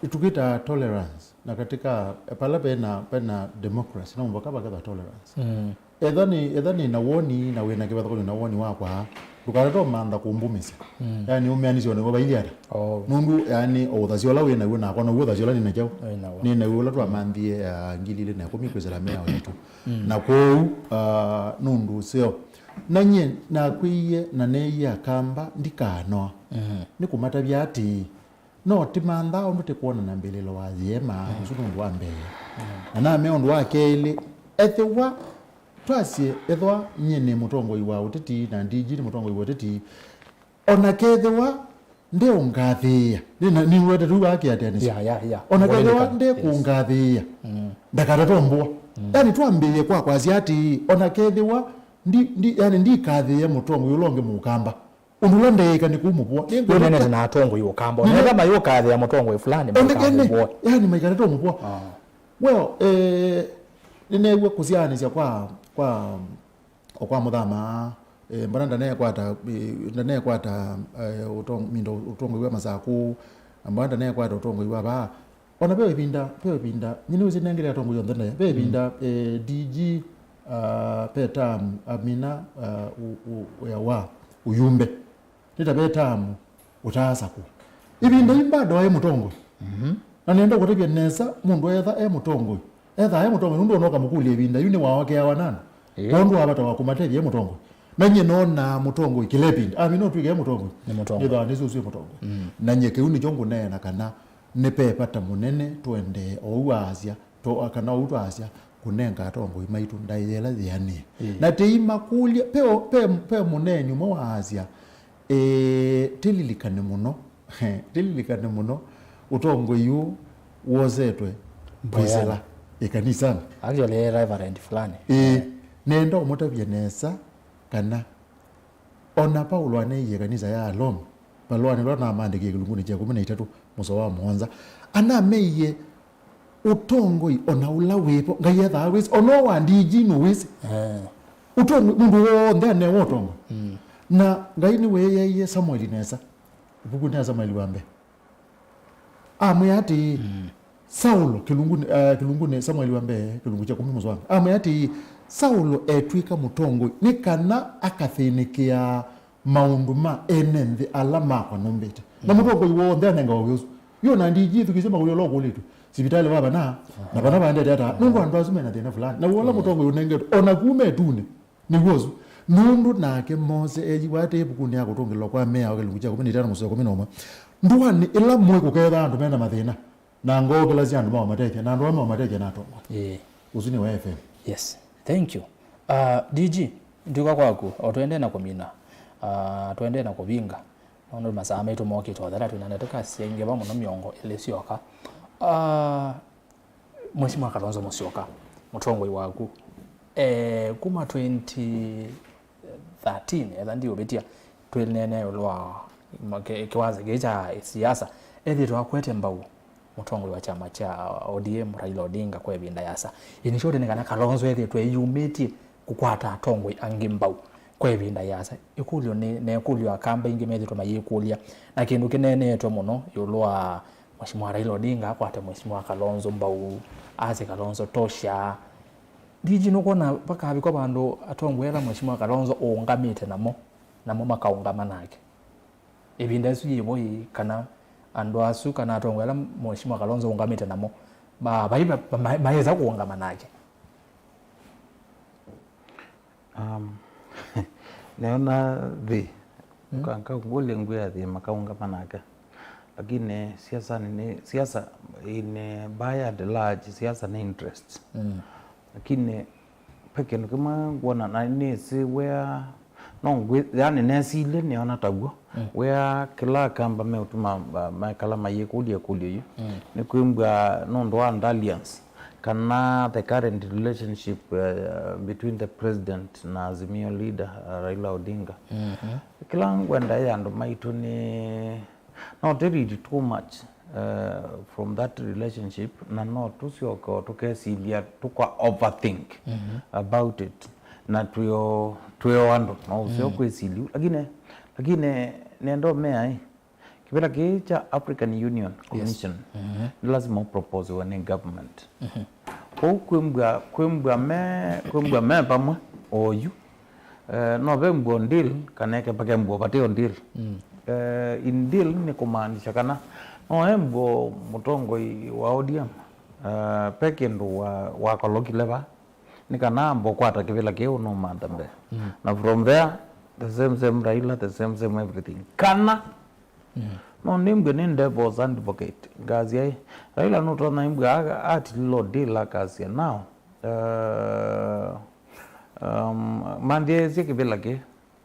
Tũkĩtaa tolerance. Na katika, pala pena, pena democracy, no mũvaka vakethwa tolerance. Mm. Etha nĩ, etha nĩ na woni na wĩ na kĩvathũkany'o na woni wakwa, ndũkatate ũmantha kũmbũmĩsya. Mm. Yaani ũmĩanĩsye o nĩw'o vailyĩ ata. Oh. Nũndũ, yaani, o ũthasyo ũla wĩ naw'o nakwa now'o ũthasyo ũla nĩ na kyaũ. Wĩ naw'o. Nĩ naw'o ũla twamanthie, ah, ngili ilĩ na ĩkũmi kwĩsĩla mĩao yitũ. Mm. Na kwoou, ah, nũndũ ũseo. Na nyie nakwĩie na neeie Akamba ndikanoa. Mm. Nĩkũmatavya atĩĩ, no tĩmanthaa ũndũ tĩkwonana mbĩlĩlo wa yĩema, mm, ũsu nĩ ũndũ wa mbee. Mm. Na namea ũndũ wa kelĩ, ethĩwa twasye, ethĩwa nyie nĩ mũtongoi wa ũteti na D G nĩ mũtongoi wa ũteti, ona kethĩwa ndeũngathĩĩa, nĩ na, nĩwete tu wakiatĩanĩsya. Yeah, yeah, yeah. Ona kethĩwa, yes, ndekũngathĩĩa, mm, ndakatatomboa. Mm. Yani twambĩĩe kwa kwasya atĩĩ, ona kethĩwa ndi, ndi, yani ndikathĩĩa mũtongoi ũla ũngĩ mũkamba. Ũndũ ũla ndeeka nĩ kũmũvũa. Nĩngwenda nĩnenete na atongoi Ũkamba. Nene- Nenda mayũkathĩa mũtongoi fulani, onekene, maikamũvũa. Yani, maikale tũmũvũa. Ah. Well, eh, nĩneew'a kũsyaanĩsya kwa, kwa, o kwa Mũthama, eh, mbona ndanekwata, eh, ndanekwata, eh, ũtong-, mindo ũtongoi wa Masakũ, mbona ndanekwata ũtongoi wa vaa. Ona ve ĩvinda, ve ĩvinda, nyie nĩwĩsĩ nengele atongoi onthe ndaĩa. Ve ĩvinda, mm, eh, D G, ah, ve term, amina, ah, u-, u-, wĩa wa ũyumbe. Nĩ ta ve term ũtaasakũa. Ĩvinda yu bado aĩ mũtongoi. Mhm. Na nenda kũtavya nesa, mũndũ etha e mũtongoi. Etha e mũtongoi, nũndũ ona ũkamũkũlya ĩvinda yu nĩwaokeawa nana. Ĩĩ. Kwondũ wa vata wa kũmatethya e mũtongoi. Na nyie nonaa mũtongoi kĩla ĩvinda. Amina ũtw'ĩke e mũtongoi. Nĩ mũtongoi. Nĩthaa nĩsĩ ũsu e mũtongoi. Mm. Na nyie kĩu nĩkyo ngũneena kana nĩ ve vata mũnene tũendee oou aasya, to-, kana oou twaasya, kũnenga atongoi maitũ ndaĩa ĩla yĩanĩe. Mm. Na tĩimakũlya, pe, pe, pe mũneeni ũmwe waasya, eh, tĩlilikane mũno, tĩlilikane mũno, ũtongoi ũũ wosetwe kwĩsĩla ĩkanisanĩ. Actually, Reverend fulani. Ĩĩ, eh, nenda ũmũtavya nesa kana Ona Paulo aneeie ĩkanisa ya Alomi, valũanĩ ũla namandĩkie kĩlungunĩ kya ĩkũmi na itatũ, mũsoa wa mũonza, anameie ũtongoi ona ũla wĩvo, Ngai ethaa wĩsĩ, ona wa D G nũwĩsĩ. Eh. Ũtongoi, mũndũ w'onthe anewa ũtongoi. Mm. Na Ngai nĩweeaie Samueli nesa, ĩvukunĩ ya Samueli wa mbee. Amwĩa atĩĩ, mm, Saulo, kĩlungunĩ, eh, kĩlungunĩ, Samueli wa mbee, kĩlungu kya kũmi mũsoa wa mbee. Amwĩa atĩĩ, Saulo etw'ĩka mũtongoi nĩ kana akathĩnĩkĩaa maũndũ ma ene nthĩ ala makwa nũmbĩte. Na, mm, mũtongoi w'onthe anengawa wĩa ũsu. Yo na D G ithukĩsye makũlyo ũla ũkũlĩtw'e. Sivitalĩ va vana, na vana vaendete ata? Nũndũ andũ asu mena thĩna fulani. Na w'o ũla mũtongoi ũnengetwe, ona kuma ĩtunĩ, nĩw'o ũsu. Nũndũ nake Mose eyiw'a atĩ ĩvukunĩ ya kũtũngĩlĩlwa kwa Mĩao kĩlungu kya kũmi na itano mũsoa kũmi na ũmwe, ndũanĩ ĩla mũĩ kũketha andũ mena mathĩna, na ngookĩlasya andũ maũmatethya, na andũ ala maũmatethya na atongoi. Ĩĩ. Ũsu nĩ wa F M. Yes. Thank you. Uh, D G, ndiũka kwaku, o tũendee na kũmina, uh, tũendee na kũvinga, nũndũ masaa maitũ mokĩte ũthela, twĩna ndeto kasi yaingĩ va mũno mĩongo ĩlĩ syoka. Uh, Mheshimiwa Kalonzo Musyoka, mũtongoi waku, eh, kuma twenty thirteen, etha ndiũvĩtya, twĩneenea ĩũlũ wa ma-, kĩ-, kĩwanza kĩĩ kya siasa, ethĩtwe akwete mbau mũtongoi wa kyama kya O D M, Raila Odinga, kwa ĩvinda yasa. In short, nĩ kana Kalonzo ethĩtwe eyumĩtye kũkwata atongoi angĩ mbau kwa ĩvinda yasa. Ĩkũlyo nĩ, na ĩkũlyo Akamba aingĩ methĩtwe mayĩkũlya, na kĩndũ kĩneeneetwe mũno ĩũlũ wa Mheshimiwa Raila Odinga akwate Mheshimiwa Kalonzo mbau, asye Kalonzo tosha. D G, nũkwona vakavikwa vandũ atongoi ala Mheshimiwa Kalonzo ũũngamĩte namo, namo makaũngama nake? Ĩvinda ĩsu yĩvo ĩ, kana andũ asu, kana atongoi ala Mheshimiwa Kalonzo ũngamĩte namo, ma-, vai va-, ma-, ma-, mayĩsa kũũngama nake? Um, neona thĩ, mm, ka-, kaũngũlye ngwĩa thĩ makaũngama nake. Lakini siasa nĩ, siasa in, by and large, siasa nĩ interest. Mm. Lakini ve kĩndũ kĩmwe ngwona na nĩsĩ wĩa, no ngwĩ-, yani nesilye nĩona taw'o. Mm. Wĩa kĩla Akamba meũtuma, uh, mekala mayĩkũlya ĩkũlyo yu. Mm. Nĩ kwĩmbwa nũndũ wa dalliance kana the current relationship, uh, between the president na Azimio leader, uh, Raila Odinga. Mm-hmm. Kĩla ngwenda ĩ andũ maitũ nĩ, no tĩ read too much, uh, from that relationship, na no tũsyoke o tũkesilya, tũka overthink, mhm, about it, na twĩo, twĩo andũ, no ũseo, mm, kwĩsilya. Lakini, lakini nenda ũmea ĩ, kĩvĩla kĩĩ kya African Union, yes, Commission, mhm, nĩ lazima ũproposiwe nĩ government. Mhm. Kwoou kwĩmbwa, kwĩmbwa me, kwĩmbwa me vamwe oyu, eh, no vembwa deal, kana eke vakembwa vate o deal. Mm. Eh, in deal nĩ kũmaanisha kana no embwa mũtongoi wa O D M, eh, ve kĩndũ wa, wakolokile va, nĩ kana amba ũkwata kĩvĩla kĩu nũmantha mbee. Mm. Na from there, the same same Raila, the same same everything. Kana, mm, no nĩmbwe nĩ devil's advocate. Ngasya ĩ, Raila nũtonya imbwe a-, atililo deal akasya now, uh, um, manthĩĩsye kĩvĩla kĩ,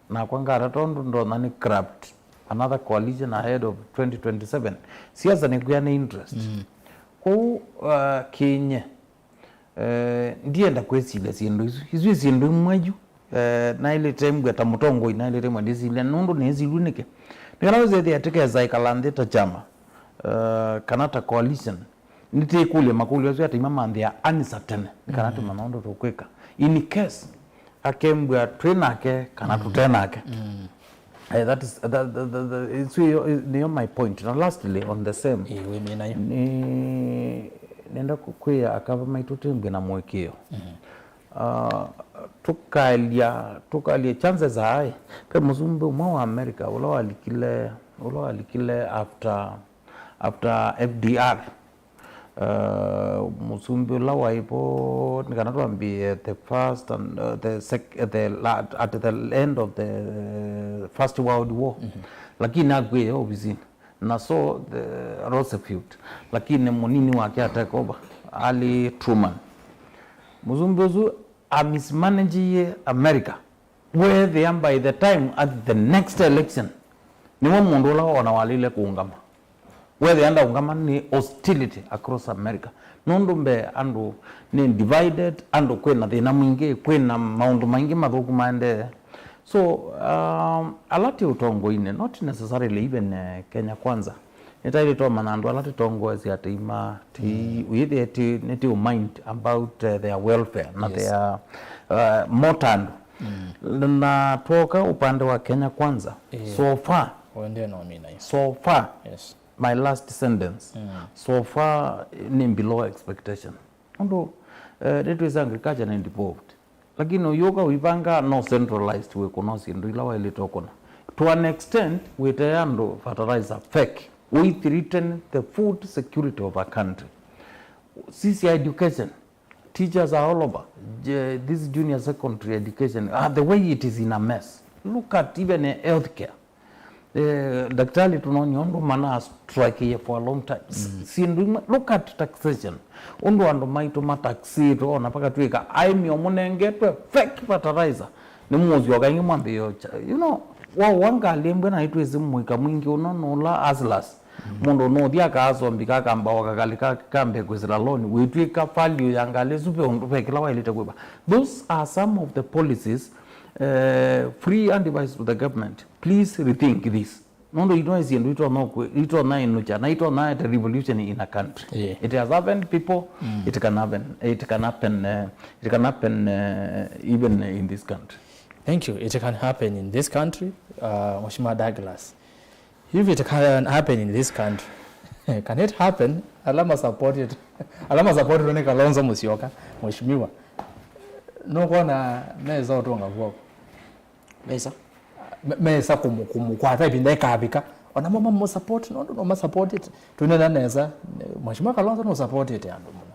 nakwa ngata tondũ ndonya nĩ corrupt another coalition ahead of twenty twenty-seven. Siasa nĩ kwĩa nĩ interest. Mm. Kwoou, uh, kĩnye, eh, ndienda kwĩsilya syĩndũ isu. Isu nĩ syĩndũ imwe yu, eh, naĩlĩte mbwa ta mũtongoi, naĩlĩte mbwa ndĩsilya, nũndũ nĩsilw'e nĩkĩ? Nĩ kana wĩsethĩa tũkesa ĩkala nthĩ ta kyama, eh, kana ta coalition, nĩtĩkũlya makũlyo asu ataima manthĩa anisa tene, nĩ kana, mm, tũmanya ũndũ tũkwĩka. In case akembwa twĩ nake kana, mm, tũte nake. Mm. Eh, that is, that, that, that, that, it's, nĩyo my point. Na lastly, on the same, ĩĩ, wĩmĩnayo. Nĩ, nenda kũ-, kwĩa Akamba maitũ tĩmbwe na mũĩkĩĩo. Mm. Ah, tũkaelya, tũkaelya chances are high. Ve mũsumbĩ ũmwe wa America ũla walikile, ũla walikile after, after F D R. Uh, mũsumbĩ ũla waĩ vo, nĩ kana twambĩe the first and, uh, the sec-, the la-, at the end of the First World War. Mhm. Lakini akw'ĩe ovisinĩ. Na so the Roosevelt. Lakini mũnini wake a take over, Ali Truman. Mũsumbĩ ũsu amismanagĩie America. Weethĩa by the time at the next election, nĩwe mũndũ ũla ona walĩle kũũngama. Weethĩa ndaũngama nĩ hostility across America. Nũndũ mbee andũ nĩ divided, andũ kwĩna thĩna mwingĩ, kwĩna maũndũ maingĩ mathũku maendee. So, um, ala ti ũtongoinĩ, not necessarily even, eh, Kenya Kwanza, nĩtaĩlĩte ũmanya andũ ala tũtongoesye atĩ ima ti, mm, wĩthĩe ti, nĩ ti mind about, eh, their welfare na, yes, their, uh, motandũ. Mm. Na twoka upande wa Kenya Kwanza, eh, so far, wende no mina, yes, so far, yes, my last sentence, mm, so far, eh, nĩ below expectation. Ũndũ, eh, nĩtwĩsĩ agriculture nĩ devolved. Lakini ũyũka ũivanga no centralized wĩkũna syĩndũ ila waĩlĩte ũkũna. To an extent, wĩtee andũ fertilizer fake. We threaten the food security of our country. Sisi education, teachers are all over. Je- this junior secondary education, ah, the way it is in a mess. Look at even, eh, healthcare. Eh, daktari tunaonia ũndũ mana strike for a long time. Mm. Syĩndũ imwe, look at taxation. Ũndũ andũ maitũ mataxĩtwe, ona pakatwĩka aĩmi o mũnengetwe fake fertilizer. Nĩ mũsyoka ingĩ mwambĩĩo cha-, you know, wa wa ngalĩ mbwe na itwĩsĩ mũika mwingĩ ũno nũla hustlers. Mm. Mũndũ nũthi akaasombi kakamba o kakalĩ ka- kambe kwĩsĩla loan, wĩtw'ĩka value ya ngalĩ ĩsu ve ũndũ ve kĩla waĩlĩte kwĩva. Those are some of the policies, eh, free advice to the government. Please rethink this. Nũndũ itonya syĩndũ itonya kwĩ- itonya ĩnũkya na itonya ete revolution in a country. Yeah. It has happened, people. Mm. It can happen. It can happen. Uh, it can happen, uh, even in this country. Thank you. It can happen in this country, uh, Mheshimiwa Douglas. If it can happen in this country, can it happen? Alama support it. Alama support it nĩ Kalonzo Musyoka, Mheshimiwa. Nũkwona mesa ũtũnga kw'oko. Mesa. Me- mesa kũmũ- kũmũkwata ĩvinda ĩkavika. Ona mo mamũ support, nũndũ no ma support it. Twĩnena nesa, Mheshimiwa Kalonzo no support it andũ mũno.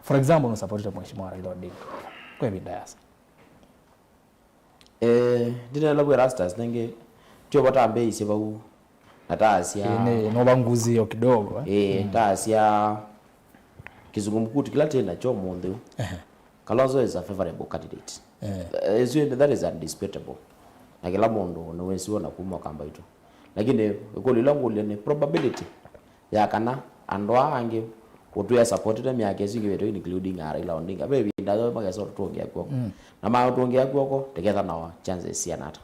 For example, no support it Mheshimiwa Raila Odinga. Kwa ĩvinda yasa. Eh, ndinena vwĩ Rastas nengĩ, tio vata mbei isye vau, na taasya. Ĩĩ, nĩ no vanguzio kidogo, eh? Eh, mm. Taasya kizungumkuti kĩla tĩ nakyo mũnthĩ ũũ. Ehe. Kalonzo is a favorable candidate. Eh. Eh, it's- that is undisputable. Na kĩla mũndũ nĩwĩsiwe na kuma Ũkambaitũ. Lakini ĩkũlyo ĩla ngũlya nĩ probability ya kana andũ aa angĩ ũtwĩa supportĩte myaka ĩsu ĩngĩ ĩvĩtwe, including a Raila Odinga, ve ĩvinda yo makesa ũtũtũngĩa kw'oko. Mm. Na maũtũngĩa kw'oko, tũketha nao chances siana ata?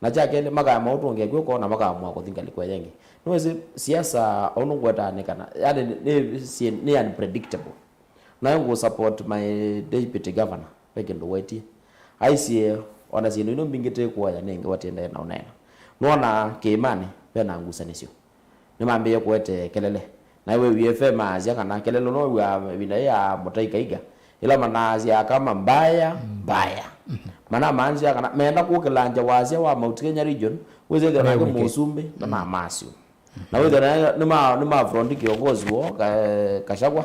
Na kya kelĩ, makaya maũtũngĩa kw'oko na makaamua kũthi ngalĩko ĩngĩ. Nĩwĩsĩ siasa ũndũ ngwetaa nĩ kana, yani, nĩ, nĩ, nĩ unpredictable. Nayo ngũ support my deputy governor, ve kĩndũ wetie. Aisye, ona syĩndũ ino mbingĩ tĩ kuoya nĩ ngewa tiendae na ũneena. Nũona kĩĩmanĩ, ve na ngusanĩsyo. Nĩmambĩĩe kũete kelele. Na wĩwie F M maasya kana kelele no wĩw'aa ĩvinda yĩ ya Mũtai Kaiga, ĩla manaasya kama mbaya, mbaya. Mana maanisya kana meenda kũkĩlangya wasya wa Mount Kenya region, wĩsĩthĩwa nake Mũsumbĩ, na namasyo. Na wĩthĩa na- nĩma- nĩmafrondi kĩongozi woo, Ka- Kashagwa.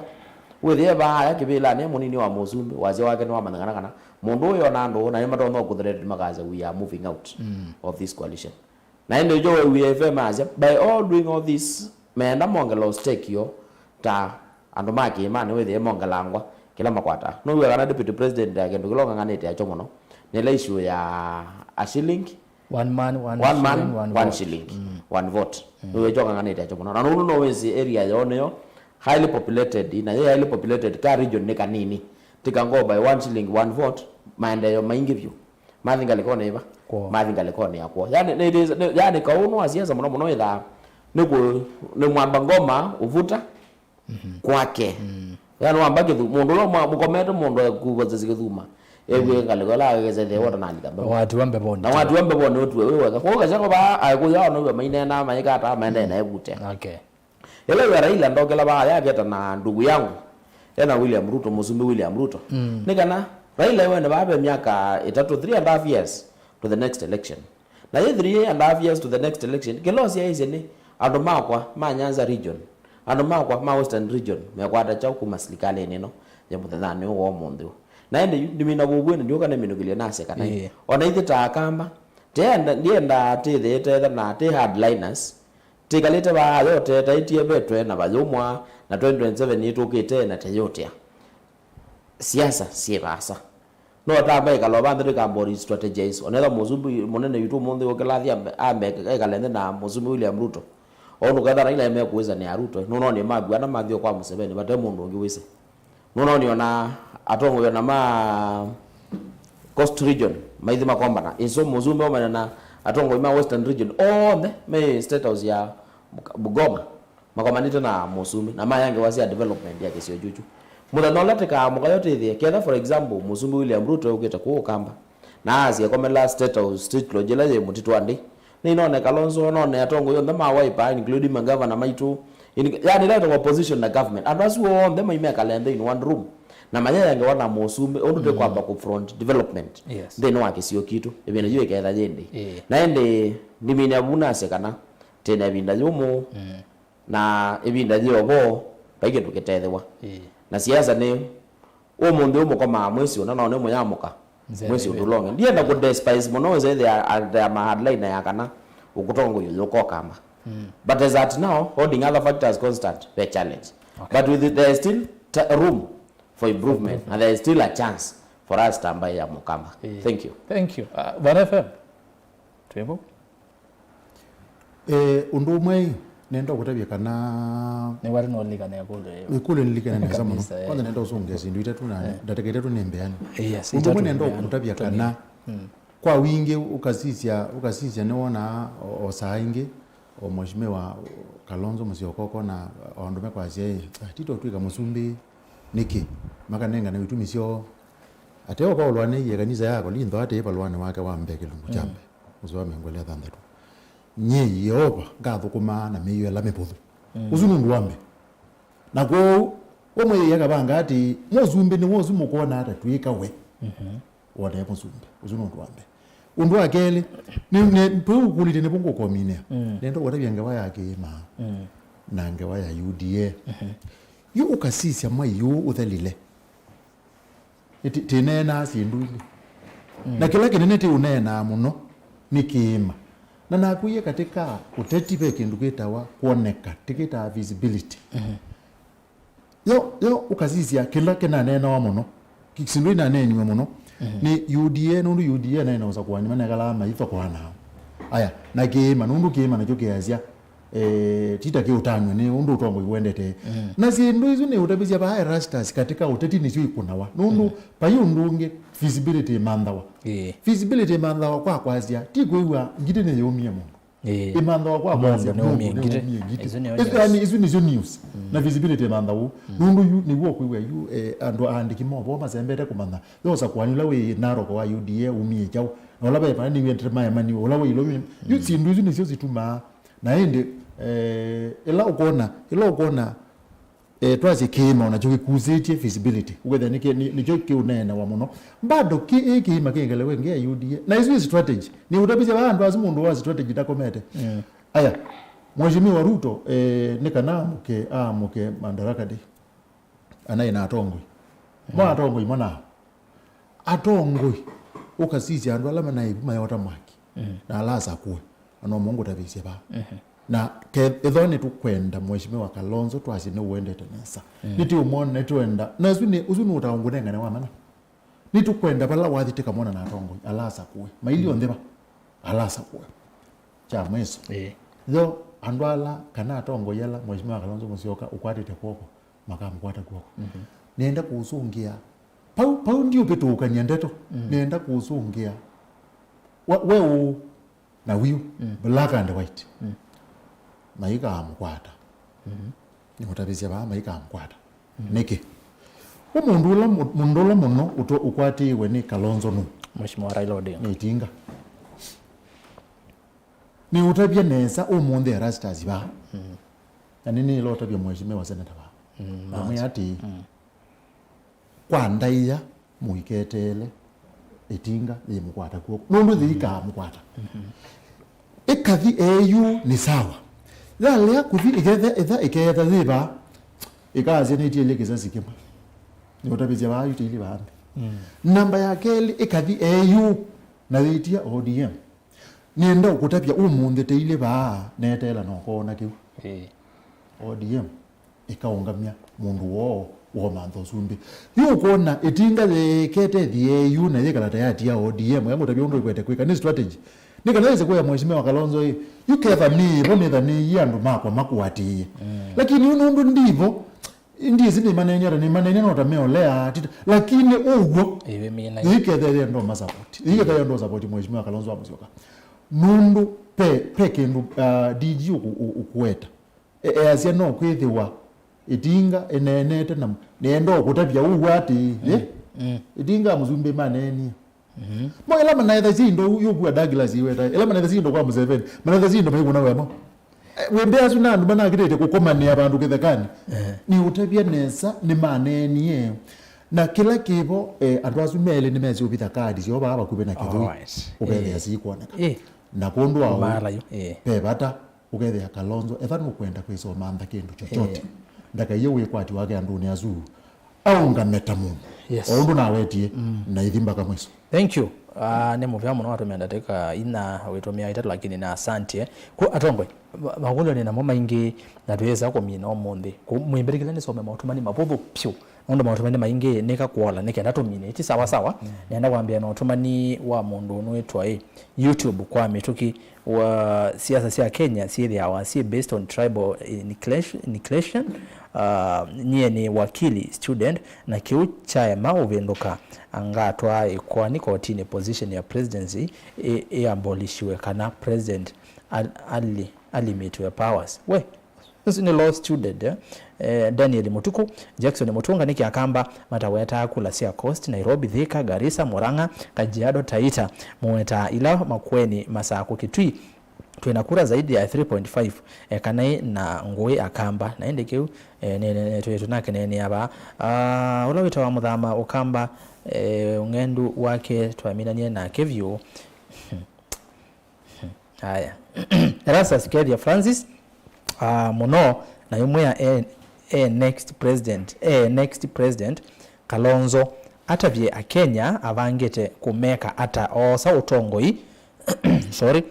Wĩthĩe vaaya kĩvĩlanĩ e mũnini wa Mũsumbĩ, wasya wake nĩwamanyĩkana kana mũndũ ũyũ ona andũ na nĩmatonya kũthreaten makasya, "We are moving out of this coalition." Na ĩndĩ ũkyo wewie F M asya, by all doing all this, meenda mongela stake yo ta andũ ma kĩĩmanĩ, wĩthĩe mongelangwa kĩla makwata. Nũw'a kana deputy president ya kĩndũ kĩla ũng'ang'anĩte akyo mũno nĩ ĩla issue ya a shilling, One man, one one shilling, man, one one vote. Shilling, mm, one vote. Mm. Nĩw'o kyong'ang'anĩte akyo mũno. Na nũndũ no wĩsĩ area yoo nĩyo highly populated, na yĩ highly populated, ka region nĩ kanini. Tika ngoo by one shilling, one vote, maendeeo maingĩ vyũ. Mathi ngalĩkonĩ ĩva? Kwoo. Mathi ngalĩkonĩ ya kwoo. Yani, nĩ, nĩ, yani kaũnũ wa siasa mũno mũno wĩthaa nĩ kũ- nĩ mwamba ngoma ũvuta, mhm, kwake. Mm. Yani wamba kĩthu- mũndũ ũla mwa- mũkomete mũndũ ekuvosesya kĩthuma. Ewie, mm, ngalĩko ĩla agĩkĩsethĩa wota na alika mbembo. Watiwa mbevonĩ. Na watiwa mbevonĩ ũtue wĩ weka. Kwa ũkasya kwa vaa aikuya ona wia mainena maikata maendee na evute. Okay. Ĩla wia Raila ndokela vaa yaketa na ndugu yangu, ena William Ruto, Mũsumbĩ William Ruto. Mm. Nĩ kana Raila ewene vaa ve myaka ĩtatũ, three and a half years to the next election. Na yĩ three and a half years to the next election, kĩla ũsyaĩĩsye nĩ, andũ makwa ma Nyanza region, andũ makwa ma Western region mekwata kyaũ kuma silikalĩnĩ ĩno ya mũthenyanĩ ũũ wa ũmũnthĩ ũũ? Na ĩndĩ yu, ndimina vũvw'ĩnĩ, ndiũka nĩminũkĩlye naseka naĩ. Ĩĩ. Ona ithyĩ ta Akamba, tĩenda- ndiendaa tĩthĩĩte etha na tĩ hardliners, tĩkalĩte vaa yotete, taĩtie vetwe na vayũmwa, na twenty twenty-seven yĩtũkĩte na teyũtĩa. Siasa syĩ vaasa. No tamba ĩkala ova nthĩ tũikamba ũ strategize. Onetha mũsumbĩ mũnene witũ ũmũnthĩ ũkĩla athi ambe, ambe ekale nthĩ na mũsumbĩ William Ruto. O ũndũ ketha Raila emekũĩsanĩa Ruto, nũnonĩ maku ana mathi o kwa Museveni, vate mũndũ ũngĩ wĩsĩ. Nũnonĩ ona atongoi ona ma Coast Region maithi makombana. Ĩso mũsumbĩ omana na atongoi ma Western Region onthe me State House ya Bungoma. Makomanĩte na mũsumbĩ, na maya ngewa sya development ya kĩsio kyũkyu. Mũthenya ũla tĩkaamũka yo tĩthĩe, ketha, for example, mũsumbĩ William Ruto eũkĩte kũũ Ũkamba, na asye ekomela State House, State Lodge ĩla yĩ mũtitũ wa ndĩ, nĩnone Kalonzo, none atongoi onthe ma Wiper, including magavana maitũ, in- yani, ĩla ĩtawa opposition na government, andũ asu onthe maimekale nthĩ in one room, na mayea ngewa na mũsumbĩ, ũndũ tũkwamba kũ front development, yes, nthĩnĩ wa kĩsio kitũ, ĩvinda yu ĩketha yĩ ndĩ. Ĩĩ. Na ĩndĩ ndimine vu nasye kana tĩna ĩvinda yũmũ, mm, Na ĩvinda yĩ o vo, vai kĩndũ kĩtethĩwa. Ĩĩ. Na siasa nĩ, ũmũnthĩ ũmũkomaa mwĩsĩ ũna, nao nĩ mũyamũka. Nzeve mwĩsĩ nzeve. Ũtũlonge. Ndienda kũ despise mũno, wĩsethĩa at the ma hardline ya kana ũkũtongoi ũyũ ũkokamba. Mm. But as at now, holding other factors constant, ve challenge. Okay. But with it, there is still t- room for improvement, and there is still a chance for us to ambaye ya mũkamba. Ĩĩ. Thank you. Thank you. Uh, Van F M. Twĩvo? Eh, ũndũ ũmwe nenda kũtavya kana nĩ wari no likane kũlyo ĩkũlyo nĩlikane nesa mũno. Kabisa, eh. Kwanza nenda ũsũngĩa syĩndũ itatũ na eh. Ndatĩka itatũ nĩ mbeani. Yes, ũndũ ũmwe itatũ nenda nĩ mbeani. Kũtavya kana mm. Kwa wingĩ ũkasisya, ũkasisya nĩwonaa o, o saa ingĩ o Mheshimiwa Kalonzo Musyoka ũkona o andũ mekwasya ĩ, "Ah, tito twĩka mũsumbĩ nĩkĩ?" Makanengane itumi syoo. Ateo Paulo aneie kanisa ya Korintho atĩ valũanĩ wake wa mbee kĩlungu kya mm. Mbee, mũsoa mĩongo ĩlĩ na thanthatũ, "Nyie Yeova ngathũkũmaa na mĩio ĩla mĩvũthũ." Mm. Ũsu nĩ ũndũ wa mbee. Na kwoou, we mwĩyĩĩa kavanga atĩ, mũsumbĩ nĩwe ũsu mũkwona ata twĩka we. Mhm. Wonee mũsumbĩ. Ũsu nĩ ũndũ wa mbee. Ũndũ wa kelĩ, nĩ, nĩ, pau ũkũlĩte nĩvo ngũkominĩa. Mm. Nenda kũtavya ngewa ya kĩĩma mm. Na ngewa ya U D A. Mhm. Yu ũkasisya mwai ũũ ũthelile. Ĩti-, tĩneenaa syĩndũ ilĩ. Mm. Na kĩla kĩnene tĩũneenaa mũno nĩ kĩĩma. Na nakwĩie katĩ ka ũteti ve kĩndũ kĩtawa kwoneka, tĩkĩtaa visibility. Mhm. Yo, yo ũkasisya kĩla kĩnaneenawa mũno, ki-, syĩndũ inaneeniwe mũno, mhm. Nĩ U D A, nũndũ U D A naĩ na ũsakũani manekalaa maithokoanaa. Aya, na kĩĩma, nũndũ kĩĩma nakyo kĩasya, eh, tita kĩũtanw'a nĩ ũndũ ũtongoi wendete. Mm. Na syĩndũ isu nĩ ũtavĩsya vaa Erastus katĩ ka ũteti nĩsyo ikũnawa. Nũndũ mm. Vai ũndũ ũngĩ, visibility ĩmanthawa. Ĩĩ. Visibility ĩmanthawa kwa kwasya, ti kwĩw'a ngitĩ nĩyũmie mũndũ. Ĩĩ. Ĩmanthawa kwa kwasya, mũndũ nĩũmie ngitĩ. Mũndũ nĩũmie ngitĩ. Ĩsu nĩyo ĩsu, news. Yani, isu nĩsyo news. Mm. Na visibility ĩmanthawa ũu. Mm. Nũndũ yu nĩw'o kwĩw'a yu, eh, andũ aandĩki movoo masembete kũmanya. Yo ũsakũani ũla wĩ Narok wa U D A umie kyaũ. Na ũla ve vana nĩwendete maemaniwe, ũla wĩ Ilomi. Yu mm. Syĩndũ isu nĩsyo situmaa. Na ĩndĩ, eh, ĩla ũkona, ĩla ũkona, eh, twasye kĩĩma onakyo kĩkusĩtye visibility. Ũkethĩa nĩ kĩ-, nĩ, nĩkyo kĩũneenawa mũno. Bado kĩ, ĩ kĩĩma kĩngelewe nge ya U D A. Na isu ĩ strategy. Nĩ ũtavĩsya vaa andũ asu mũndũ wa strategy ndakomete. Mm. Aya, Mheshimiwa Ruto, eh, nĩ kana amũke, amũke Madaraka Day. Anaĩ na atongoi. Mm. Mo atongoi mo nao. Atongoi, ũkasisya andũ ala manaĩ vu mayota mwaki, mm. Na ala asakũe, na no mo ngũtavĩsye vaa. Mhm. Na ke-, ethĩwa nĩtũkwenda Mheshimiwa Kalonzo twasye nĩũendete nesa. Mm. Nĩtĩũmwona, nĩtwenda. Na ũsu nĩ, ũsu nĩ ũtao ngũnengane wa mana. Nĩtũkwenda vala wathi tĩkamwona na atongoi, ala asakũe. Maili mm. Onthe va, ala asakũe. Kya mwiso. Ĩĩ. Yo, andũ ala, kana atongoi ala, Mheshimiwa Kalonzo Musyoka ũkwatĩte kw'oko, makamũkwata kw'oko. Mhm. Nĩenda kũsũngĩa. Pau, pau ndiũvĩtũũkany'a ndeto. Mm. Nĩenda kũsũngĩa. We, we ũũ na wiũ, mm. Black and white. Mm. Maikamũkwata. Mhm. Nĩũtavĩsya vaa maikamũkwata. Mm. Nĩkĩ? Ũ mũndũ ũla mũ-, mũndũ ũla mũno ũtũ-, ũkwatĩĩwe nĩ Kalonzo nũ? Mheshimiwa Raila Odinga. Nĩ ĩtinga. Nĩũtavya nesa ũmũnthĩ Erastus vaa. Mm. Na nĩnĩĩla ũtavya Mheshimiwa Senator vaa. Mm, namwĩa atĩĩ, mm. Kwa ndaĩa mũiketeele ĩtinga yĩmũkwata kw'oko. Nũndũ yĩikamũkwata. Mhm. Ĩkathi eyu nĩ sawa. Yalea kũthi ĩketha, ĩtha ĩkeetha yĩ vaa. Ĩkaasya nĩtielye kĩsasi kĩmwe. Nĩũtavĩsya vaa yu tĩili vaa nthĩ. Mm. Namba ya kelĩ ĩkathi eyu na yĩtia O D M. Nĩenda ũkũtavya ũmũnthĩ tĩilĩ vaa neteela na ũkoona kĩu. Ĩĩ. O D M ĩkaũngamya mũndũ woo womantha ũsumbĩ. Yu ũkwona ĩtinga yĩkete thieu na yĩkala tayati ya O D M, ya ngũtavya ũndũ ĩkwete kwĩka, nĩ strategy. Nĩ kana yĩse kũya Mheshimiwa Kalonzo ĩ, yu ketha nĩvo nĩthanĩie andũ makwa makũatĩĩe. Mm. Lakini yu nũndũ ndivo, Ndiĩsĩ nĩmaneenie ata, nĩmaneenie no ta meolea, tita, lakini ũw'o, ĩĩ, wĩmĩna. Ĩikethĩa ndo masapoti. Ĩikethĩa ndo sapoti Mheshimiwa Kalonzo wa Musyoka. Nũndũ pe, pe kĩndũ, uh, D G ũkũ-, ũ-, ũkũeta. E, easya no kwĩthĩwa ĩtinga ĩneenete na nĩenda ũkũtavya ũw'o atĩ, mm, ĩ? Mm. Ĩtinga mũsumbĩ maneenie. Mhm. Mo ĩla manaetha syĩ indo yu kua Douglas iweta. Ĩla manaetha syĩ indo kwa Museveni. Manaetha syĩ indo maikũna wemo. Eh, wembe asu na andũ manakĩtĩte kũkomanĩa vandũ kĩthekanĩ. Eh. Nĩ ũtavya nesa, nĩ maneenie. Na kĩla kĩvo, eh, andũ asu melĩ nĩ mesĩ ũvitha kaadi syoo vaa vakuvĩ na kĩthũi. All right. Ũkethĩa, eh, sikwoneka. Eh. Na kũndũ wa maala yu, eh, ve vata. Ũkethĩa Kalonzo, etha nũkwenda kwĩsomantha kĩndũ chochote, eh, ndakaiye wĩkwati wake andũnĩ asu, aũngame ta mũndũ. Yes. O ũndũ nawetie, mm, na ithi mpaka mwiso. Thank you. Ah, nĩ mũvea mũno, watũmĩa ndatĩka inya wĩtũmĩa itatũ, lakini na asante. Ku atongoi, ma-, makũlyo nĩ namo maingĩ na twĩsa kũmina ũmũnthĩ. Ku-, mwĩmbĩrĩkĩle nĩsome maũtũmani mavũthũ pyũ. Nũndũ maũtũmani maingĩ nĩka kũola, nĩ kenda tũmine. Ti sawa sawa. Mm. Nenda kwambĩa na ũtũmani wa mũndũ ũnũĩtwa ĩ, YouTube kwa mĩtũkĩ wa siasa sya Kenya syĩthĩawa syĩ based on tribal inclination, inclination. Uh, nyie nĩ wakili student, na kĩu kyaema ũvĩndũka, ngatwaa ĩkoani kotinĩ, position ya presidency ĩ, ĩ abolishiwe kana president al-, ali-, alimitwe powers. We, ũsu nĩ law student, eh? Eh, Daniel Mutuku, Jackson Mutunga, nĩkĩ Akamba matawetaa kula sya Coast, Nairobi, Thika, Garissa, Murang'a, Kajiado, Taita, mũwetaa ila Makueni, Masakũ, Kitui, twĩna kura zaidi ya three point five, eh, kana ĩ na ngũĩ Akamba, na ĩndĩ kĩu, eh, nĩ, nĩ, nĩ, twĩ, tũnakeneenea vaa. Ah, ũla wĩtawa Mũthama Ũkamba, eh, ũng'endu wake twaminanie nake vyũ. Aya. Erastus Kethia Francis, ah, mũno, na imwĩa e, e next president, e next president, Kalonzo atavye Akenya avangĩte kũmeka ata oosa ũtongoi, sorry,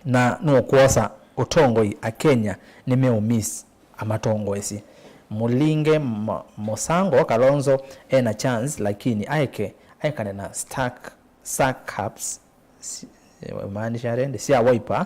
na nũkwosa ũtongoi Akenya nĩmeũmiss amatongoesye. Mũlinge ma-, mũsango Kalonzo ena chance, lakini aeke, aekane na stack, sack ups si-, eh, maanisha rende, sya Wiper,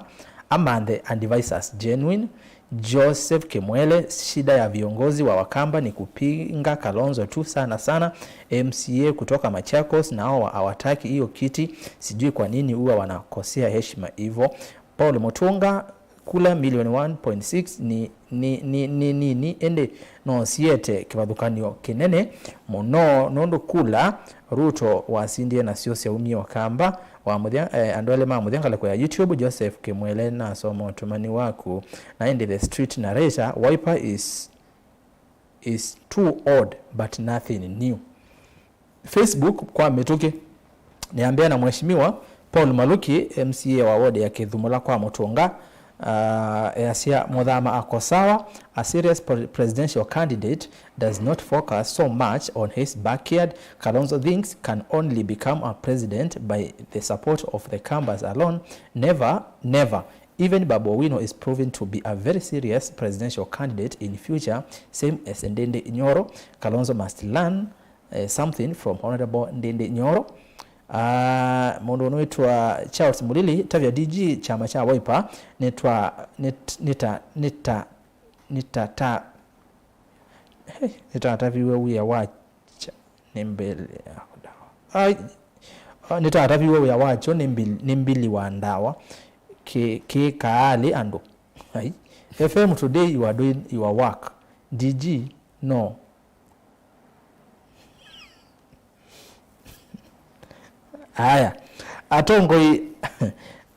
amanthe advisors genuine. Joseph Kimwele, shida ya viongozi wa Wakamba ni kupinga Kalonzo tu sana sana. M C A kutoka Machakos na hawa hawataki hiyo kiti, sijui kwa nini huwa wanakosea heshima hivyo. Paul Mutunga, kula milioni one point six ni, ni, ni, ni nini, ĩndĩ no siete kĩvathũkany'o kĩnene mũno, nũndũ kula Ruto wasindie nasyo syaumie Ũkamba wa mũthya. Eh, andũ elĩ ma mũthya ngalĩko ya YouTube, Joseph Kimwele nasoma ũtũmani waku, na ĩndĩ The Street Narrator, Wiper is is too old but nothing new. Facebook kwa mĩtũkĩ. Nĩambĩa na Mheshimiwa Paul Maluki, M C A wa ward ya Kĩthumũla kwa Mũtũnga, ah, easya Mũthama ako sawa, a serious pre-, presidential candidate does not focus so much on his backyard. Kalonzo thinks can only become a president by the support of the Kambas alone. Never, never. Even Babu Owino is proven to be a very serious presidential candidate in future, same as Ndindi Nyoro. Kalonzo must learn, eh, something from Honorable Ndindi Nyoro. Ah, mũndũ ũnũĩtwa Charles Mulili, tavya D G kyama kya Wiper, nĩtwa, nĩt-, nĩta, nĩta, nĩtata, hey, nĩtataviwe wĩa wa kya, nĩ mbili ya ndawa. Ai, ah, nĩtataviwe wĩa wakyo nĩ mbili, nĩ mbili wa ndawa. Kĩ, kĩ kaalĩ andũ. Ai, F M today you are doing your work. D G, no. Aya. Atongoi,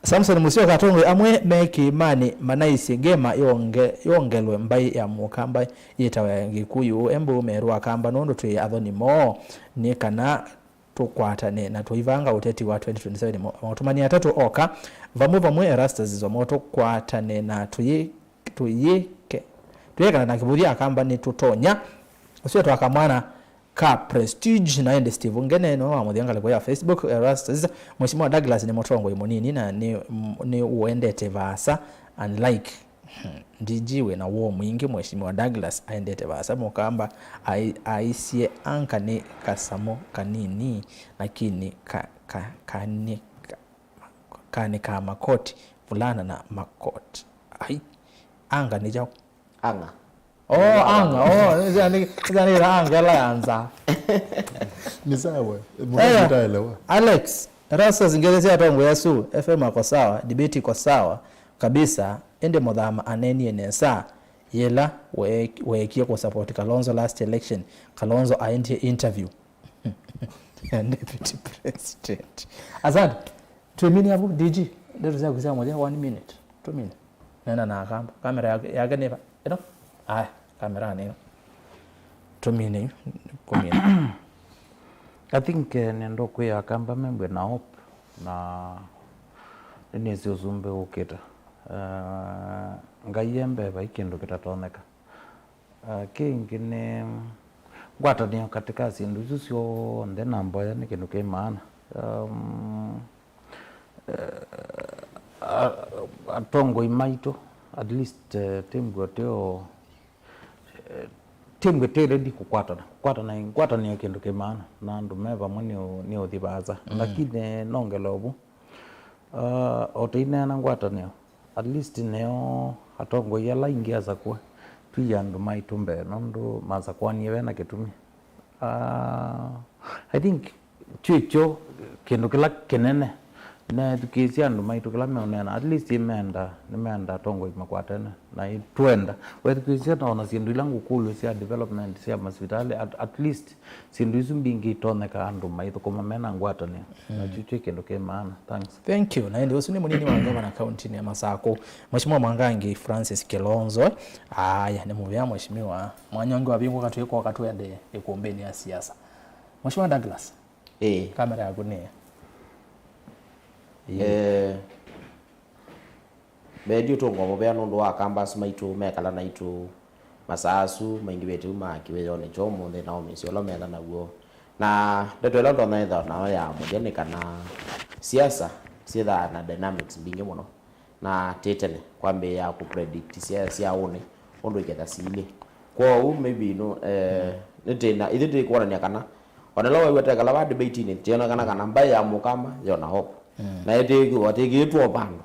Samson Musyoka, atongoi amwe me kĩĩmanĩ manaisye ngema yonge-, yongelwe mbaĩ ya Mũkamba yĩtawa ya Gĩkũyũ. Embu merũ Akamba nũndũ twĩ athoni moo, nĩ kana tũkwatane na tũivanga ũteti wa twenty twenty-seven. Mo-, maũtũmani atatũ oka, vamwe vamwe Erastus Isomo, tũkwatane na tũyĩ-, tũyĩke-, tũyĩkana na kĩvũthya Akamba nĩtũtonya. Ũsio twakamwana ka Prestige na ĩndĩ Steve Ngene nĩwe wa mũthya ngalĩko ya Facebook. Erastus, Mheshimiwa Douglas nĩ mũtongoi mũnini na nĩ, nĩ ũendete vaasa, unlike D G wĩna woo mwingĩ. Mheshimiwa Douglas aendete vaasa. Mũkamba ai-, aisye anga nĩ kasamũ kanini, lakini ka, ka, kanĩ ka, kanĩ ka makoti, vulana na makoti. Ai, anga nĩ kyaũ? Anga. Oh, anga. Oh, nĩsya nĩ, nĩsya nĩ anga ĩla ya nza. Ni sawa. Eh, mtaelewa. Alex, Erastus, ngelesya atongoi asu, F M ako sawa, debate iko sawa kabisa, ĩndĩ Mũthama anenie nesa yĩla we-, weekie kũsupport Kalonzo last election, Kalonzo aendie interview ya deputy president. Asante. Twĩmine avu, D G. Ndeto syaku sya mũthya, one minute. Tũmine. Nena na Akamba. Kamera yake, yake nĩ va? Ĩno? Aya, kamera nĩ ĩno. Tũmine yu. Kũmina. I think, eh, nĩndũkwĩa Akamba membwe na hope, na nĩnĩsĩ ũsumbĩ ũkĩta. Ah, Ngai e mbee, vai kĩndũ kĩtatonyeka. Ah, kĩngĩ nĩ ngwatanĩo katĩ ka syĩndũ isu syonthe na mboya nĩ kĩndũ kĩ maana. Um, eh, a- atongoi maitũ, at least, eh, tĩmbua tĩo, eh, tĩmbua tĩ ready kũkwatana. Kũkwatana, ngwatanĩo kĩndũ kĩ maana, na andũ me vamwe nĩ ũ- nĩ ũthi vaasa. Lakini nongela ũvu, ah, o tũineena ngwatanĩo, at least nĩo atongoi ala aingĩ asakũe, twi andũ maitũ mbee, nũndũ masakũanie ve na kĩtumi. Ah, I think kyũkyo kĩndũ kĩla kĩnene nethukĩĩsya andũ maitũ kĩla meũneena, at least imenda, nĩmenda atongoi makwatene na itwenda wethukĩĩsya na ona syĩndũ ila ngũkũlw'e sya development sya masivitalĩ, at, at least syĩndũ isu mbingĩ itonyeka andũ maithũkũma mena ngwatanĩo. Na kyu kyĩ kĩndũ kĩ maana. Thanks. Thank you. Na ĩndĩ ũsu nĩ mũnini wa ngavana kauntinĩ ya Masakũ, Mheshimiwa Mwangangi Francis Kilonzo. Aya, nĩ mũvea Mheshimiwa. Mwanya ũngĩ wavingũka twĩkoka twende ĩkũmbĩnĩ ya siasa. Mheshimiwa Douglas, Ĩĩ. Kamera yaku nĩ ĩĩ. Eh, Mbee ndiũtũngwa mũvea nũndũ wa Akamba asu maitũ mekala naitũ masaa asu maingĩvĩte uma kĩwĩonĩ kya ũmũnthĩ na ũmĩsyo ũla metha naw'o. Na ndeto ĩla ndonya ĩthwa nayo ya mũthya nĩ kana siasa syĩthaa na dynamics mbingĩ mũno. Na ti tene kwambĩĩa kũpredict siasa sya ũnĩ ũndũ iketha siilye. Kwoou maybe no, eh, nĩtĩna ithyĩ tĩkwonany'a kana ona ĩla wew'a tekala va debate-inĩ, tionekana kana mbaĩ ya Mũkamba yona hope. Na ĩtĩkĩwa tĩkĩĩtwa vandũ.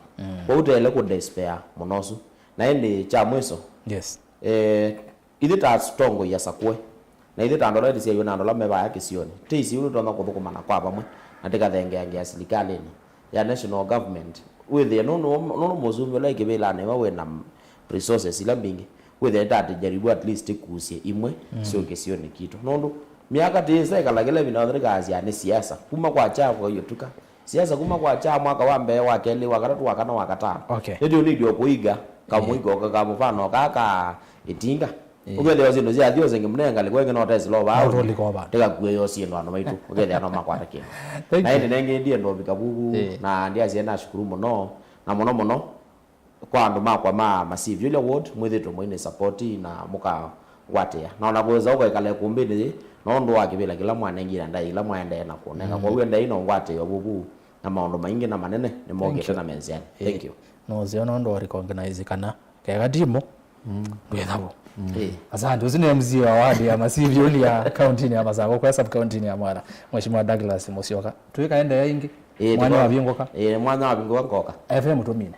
Kwoou tele kũdespea mũno ũsu. Na ĩndĩ kya mwiso, Yes. eh, ithyĩ ta atongoi asakũe, na ithyĩ ta andũ ala tũsyaĩwe na andũ ala me vaya kĩsionĩ, tĩisi ũndũ tũtonya kũthũkũmana kwa vamwe na tĩkathengeangĩa silikalĩnĩ ya national government. Wĩthĩe nũndũ, nũndũ mũsumbĩ ũla ĩ kĩvĩlanĩ we wĩ na resources ila mbingĩ, wĩthĩe tatĩjaribu at least ĩkusye imwe syũke kĩsionĩ kitũ. Nũndũ myaka tĩĩsa ĩkala kĩla ĩvinda yonthe tũkasya nĩ siasa. Kuma kwa kya kwa hiyo tuka. Siasa kuma kwa kya mwaka wa mbee, wa kelĩ, wa katatũ, wa kana, wa katano. Okay. Nĩtyo nĩtyo kũiga kamũigo ka, ka mũvano kaa ka ĩtinga. Ĩĩ. Ũkethĩwa syĩndũ syathi ũsenge mũnenga lĩko ĩngĩ no tesi lo vaa. No tũlika o vandũ. Tĩkakue yo syĩndũ andũ maitũ. Ũkethĩa no makwata kĩndũ. Thank Na you. ĩndĩ nengĩ ndienda ũvika vuvu, Ĩĩ. na ndiasye nashukuru mũno, na mũno mũno kwa andũ makwa ma Masivia Ward, mwĩthĩtwe mũinĩ support na mũkangwatĩa. Na ona kũweza ũkaikala ĩkũmbĩnĩ yĩ, nũndũ wa kĩvĩla kĩla mwanengie na ndaĩa ila mwaendee na kũnenga. Mm. Kwoou endei na ũngwatĩo vuvu na maũndũ maingĩ na manene nĩmokĩte na menzĩani. Thank you. Nũseo nũndũ wa recognize kana keka timu, Mm. Ndwĩthavo. Mm. Ĩĩ. Asante. Ũsu nĩ M C A wa ward ya Masivia Ward ya kauntinĩ ya Masakũ, kwa sub kauntinĩ ya Mwala, Mheshimiwa Douglas Musyoka. Twĩkaendeea ĩngĩ. Ĩĩ, mwanya wavingũka. Ĩĩ, mwanya wavingũka ngoka. F M tũmine.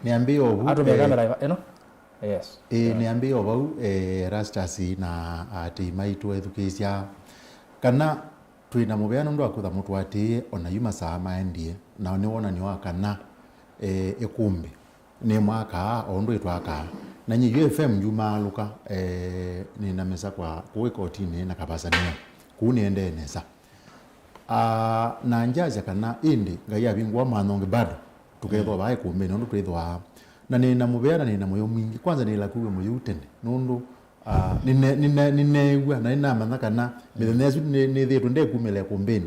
Nĩambĩe ovu, Atumia eh, kamera ĩno. Yes. Ĩĩ, nĩambĩe o vau, eh, Erastus na aatĩĩi maitũ ethukĩĩsya kana twĩ na mũvea nũndũ wa kwĩtha mũtũatĩĩe ona yu masaa maendie, na nĩ wonany'o wa kana, eh, ĩkũmbĩ nĩ mwakaa o ũndũ ĩtwakaa. Na nyie U F M njumaalũka, eh, nĩ na mĩsa kwa kũu ĩkotinĩ na kavasanĩa. Kũu nĩendee nesa. Ah, na ngyasya kana ĩndĩ Ngai avingũa mwanya ũngĩ bado, tũkethwa vaa ĩkũmbĩnĩ ũndũ twĩthwaa. Na nĩ na mũvea na nĩ na mũyo mwingĩ. Kwanza nĩla kwĩw'a mũyĩu tene nũndũ Ah, nĩne-, nĩne-, nĩneew'a na nĩnamanya kana mĩthenya ĩsu nĩ-, nĩthĩĩtwe ndekumĩla ĩkũmbĩnĩ.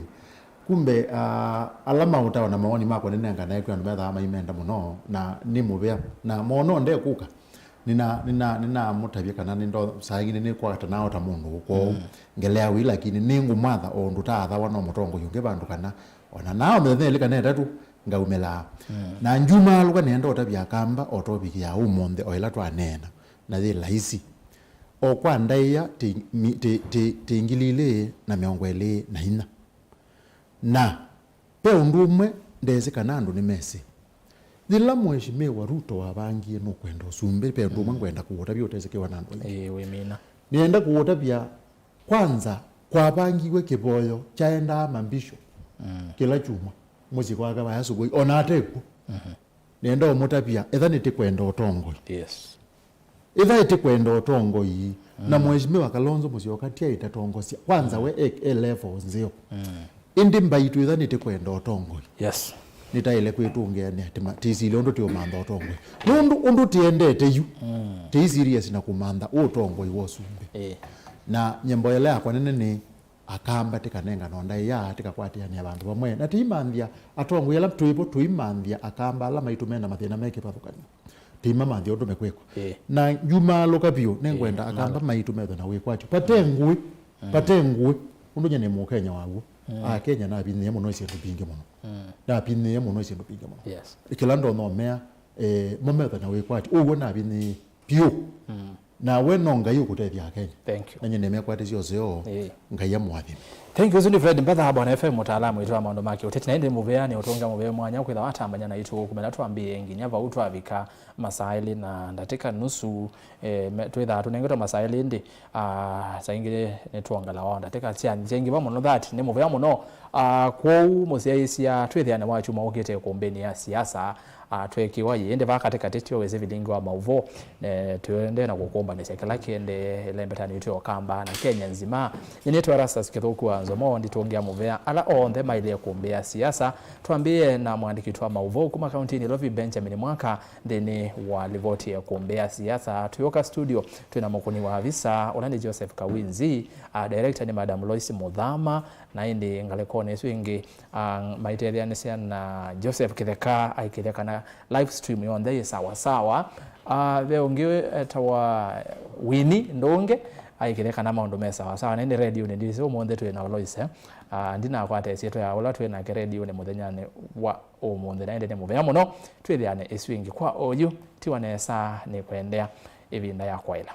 Kumbe, ah, ala maũtawa na mawoni makwa nĩnenganae kwĩ andũ methaa maimenda mũno, na nĩ mũvea. Na mono ndekũka, nĩna-, nĩna-, nĩnamũtavya kana nĩndo-, saa ingĩ nĩnĩkwatanawa ta mũndũ kwoou ngelea wĩ, lakini nĩngũmwatha o ũndũ taathawa no mũtongoi ũngĩ vandũ kana ona nao mĩthenya ĩlĩ kana ĩtatũ ngaumĩlaa. Na njumaalũka nĩenda ũtavya Akamba o topic ya ũmũnthĩ o ĩla twaneena. Na yĩ laisi. O kwa ndaĩa tĩ, mi, tĩ, tĩ, tĩ ngili ilĩ na mĩongo ĩlĩ na inya. Na ve ũndũ ũmwe ndesĩ kana andũ nĩmesĩ. Yĩla Mheshimiwa Ruto wavangie nũkwenda ũsumbĩ, ve ũndũ ũmwe ngwenda kũũtavya ũtesĩ kĩwa na andũ aingĩ. Ĩĩ, wĩmina. Nĩenda kũũtavya kwanza kwavangiwe kĩvoyo kyaendaa mambishop kĩla kyumwa mũsyĩ kwake vaya Sugoi, ona atekw'o. Nĩenda ũmũtavya, etha nĩtĩkwenda ũtongoi. Yes. Etha ĩtĩkwenda ũtongoi, na Mheshimiwa Kalonzo Musyoka ti aitatongosya. Kwanza we e, e level nzeo. Ĩndĩ mbaitũ etha nĩtĩkwenda ũtongoi. Yes. Nĩtaĩle kwĩtũngĩanĩa tĩma-, tĩsile ũndũ tĩũmantha ũtongoi. Nũndũ ũndũ tĩendete yu, tĩi serious na kũmantha ũtongoi wa ũsumbĩ. Eh. Na nyĩmbo ĩla yakwa nene nĩ Akamba tĩkanengana o ndaĩa, tĩkakwatĩanĩa vandũ vamwe. Na tĩimanthĩa atongoi ala twĩvo, tũimanthĩa Akamba ala maitũ mena mathĩna me kĩvathũkany'o. Tĩimamanthĩa ũndũ mekwĩkwa. Ĩĩ. Na yumaalũka vyũ, nĩngwenda Ĩĩ, Akamba maitũ methwe na wĩkwatyo. Vate ngũĩ, vate ngũĩ, ũndũ nye nĩ Mũkenya wa w'o. Akenya navinyĩĩe mũno syĩndũ mbingĩ mũno. Navinyĩĩe mũno syĩndũ mbingĩ mũno. Yes. Kĩla ndonya ũmea, eh, mo methwe na wĩkwatyo. Ũw'o navinyĩĩe vyũ. Na we no Ngai ũkũtethya Akenya. Thank you. Na nyie nĩmekwatĩsya ũseo, Ĩĩ. Ngai amũathime. Thank you, ũsu nĩ Fred Mbatha, Bwana F M, mũtaalamu witũ wa maũndũ ma kĩũteti. Na ĩndĩ mũvea nĩ ũtũngĩa mũvea mwanya kwĩtha watambany'a naitũ kumĩla twambĩĩe nginya vau twavika masaa elĩ na ndatĩka nusu. Eh, me- twĩthaa tũnengetwe masaa elĩ ĩndĩ, ah, saa ingĩ nĩtwongelawa o ndatĩka sya- syaingĩva mũno thirty. Nĩ mũvea mũno. Ah, kwoou mũsyaĩĩsya twĩthĩane wakyuma ũkĩte ĩkũmbĩnĩ ya siasa. Ah, twekiwa yĩ ĩndĩ vaa katĩkatĩ tyo wĩsĩ vilingi wa maũvoo, ne, tũendee na kũkũmbanĩsya kĩla kĩendee ĩlembetanĩ yitũ ya Ũkamba na Kenya nzima. Nĩnĩtwa Erastus Kĩthũku wa Nzomo, nditũngĩa mũvea ala onthe maĩlĩe kũmbĩa siasa. Twambĩĩe na mũandĩki witũ wa maũvoo kuma kauntinĩ Nairobi, Benjamin Mwaka, nthĩnĩ wa livoti ya kũmbĩa siasa. Twĩũka studio, twĩna mũkũni wa visa, ũla nĩ Joseph Kawinzi, ah, director nĩ Madam Lois Mũthama, na ĩndĩ ngalĩkonĩ ĩsu ĩngĩ, ah, maitetheanĩsya na Joseph Kĩtheka aikĩthya kana live stream yonthe yĩ sawa sawa. Ah, ve ũngĩ etawa Winnie Ndũnge aikĩthya kana maũndũ me sawa sawa. Na ĩndĩ redionĩ ndĩsĩ ũmũnthĩ twĩ na Lois, eh? Ah, ndinakwata ĩsyĩtwa ya ũla twĩ nake redionĩ mũthenyanĩ wa ũmũnthĩ, na ĩndĩ nĩ mũvea mũno. Twĩthĩane ĩsu ĩngĩ kwa oyu, tiwa nesa nĩ kũendea ĩvinda ya kwaĩla.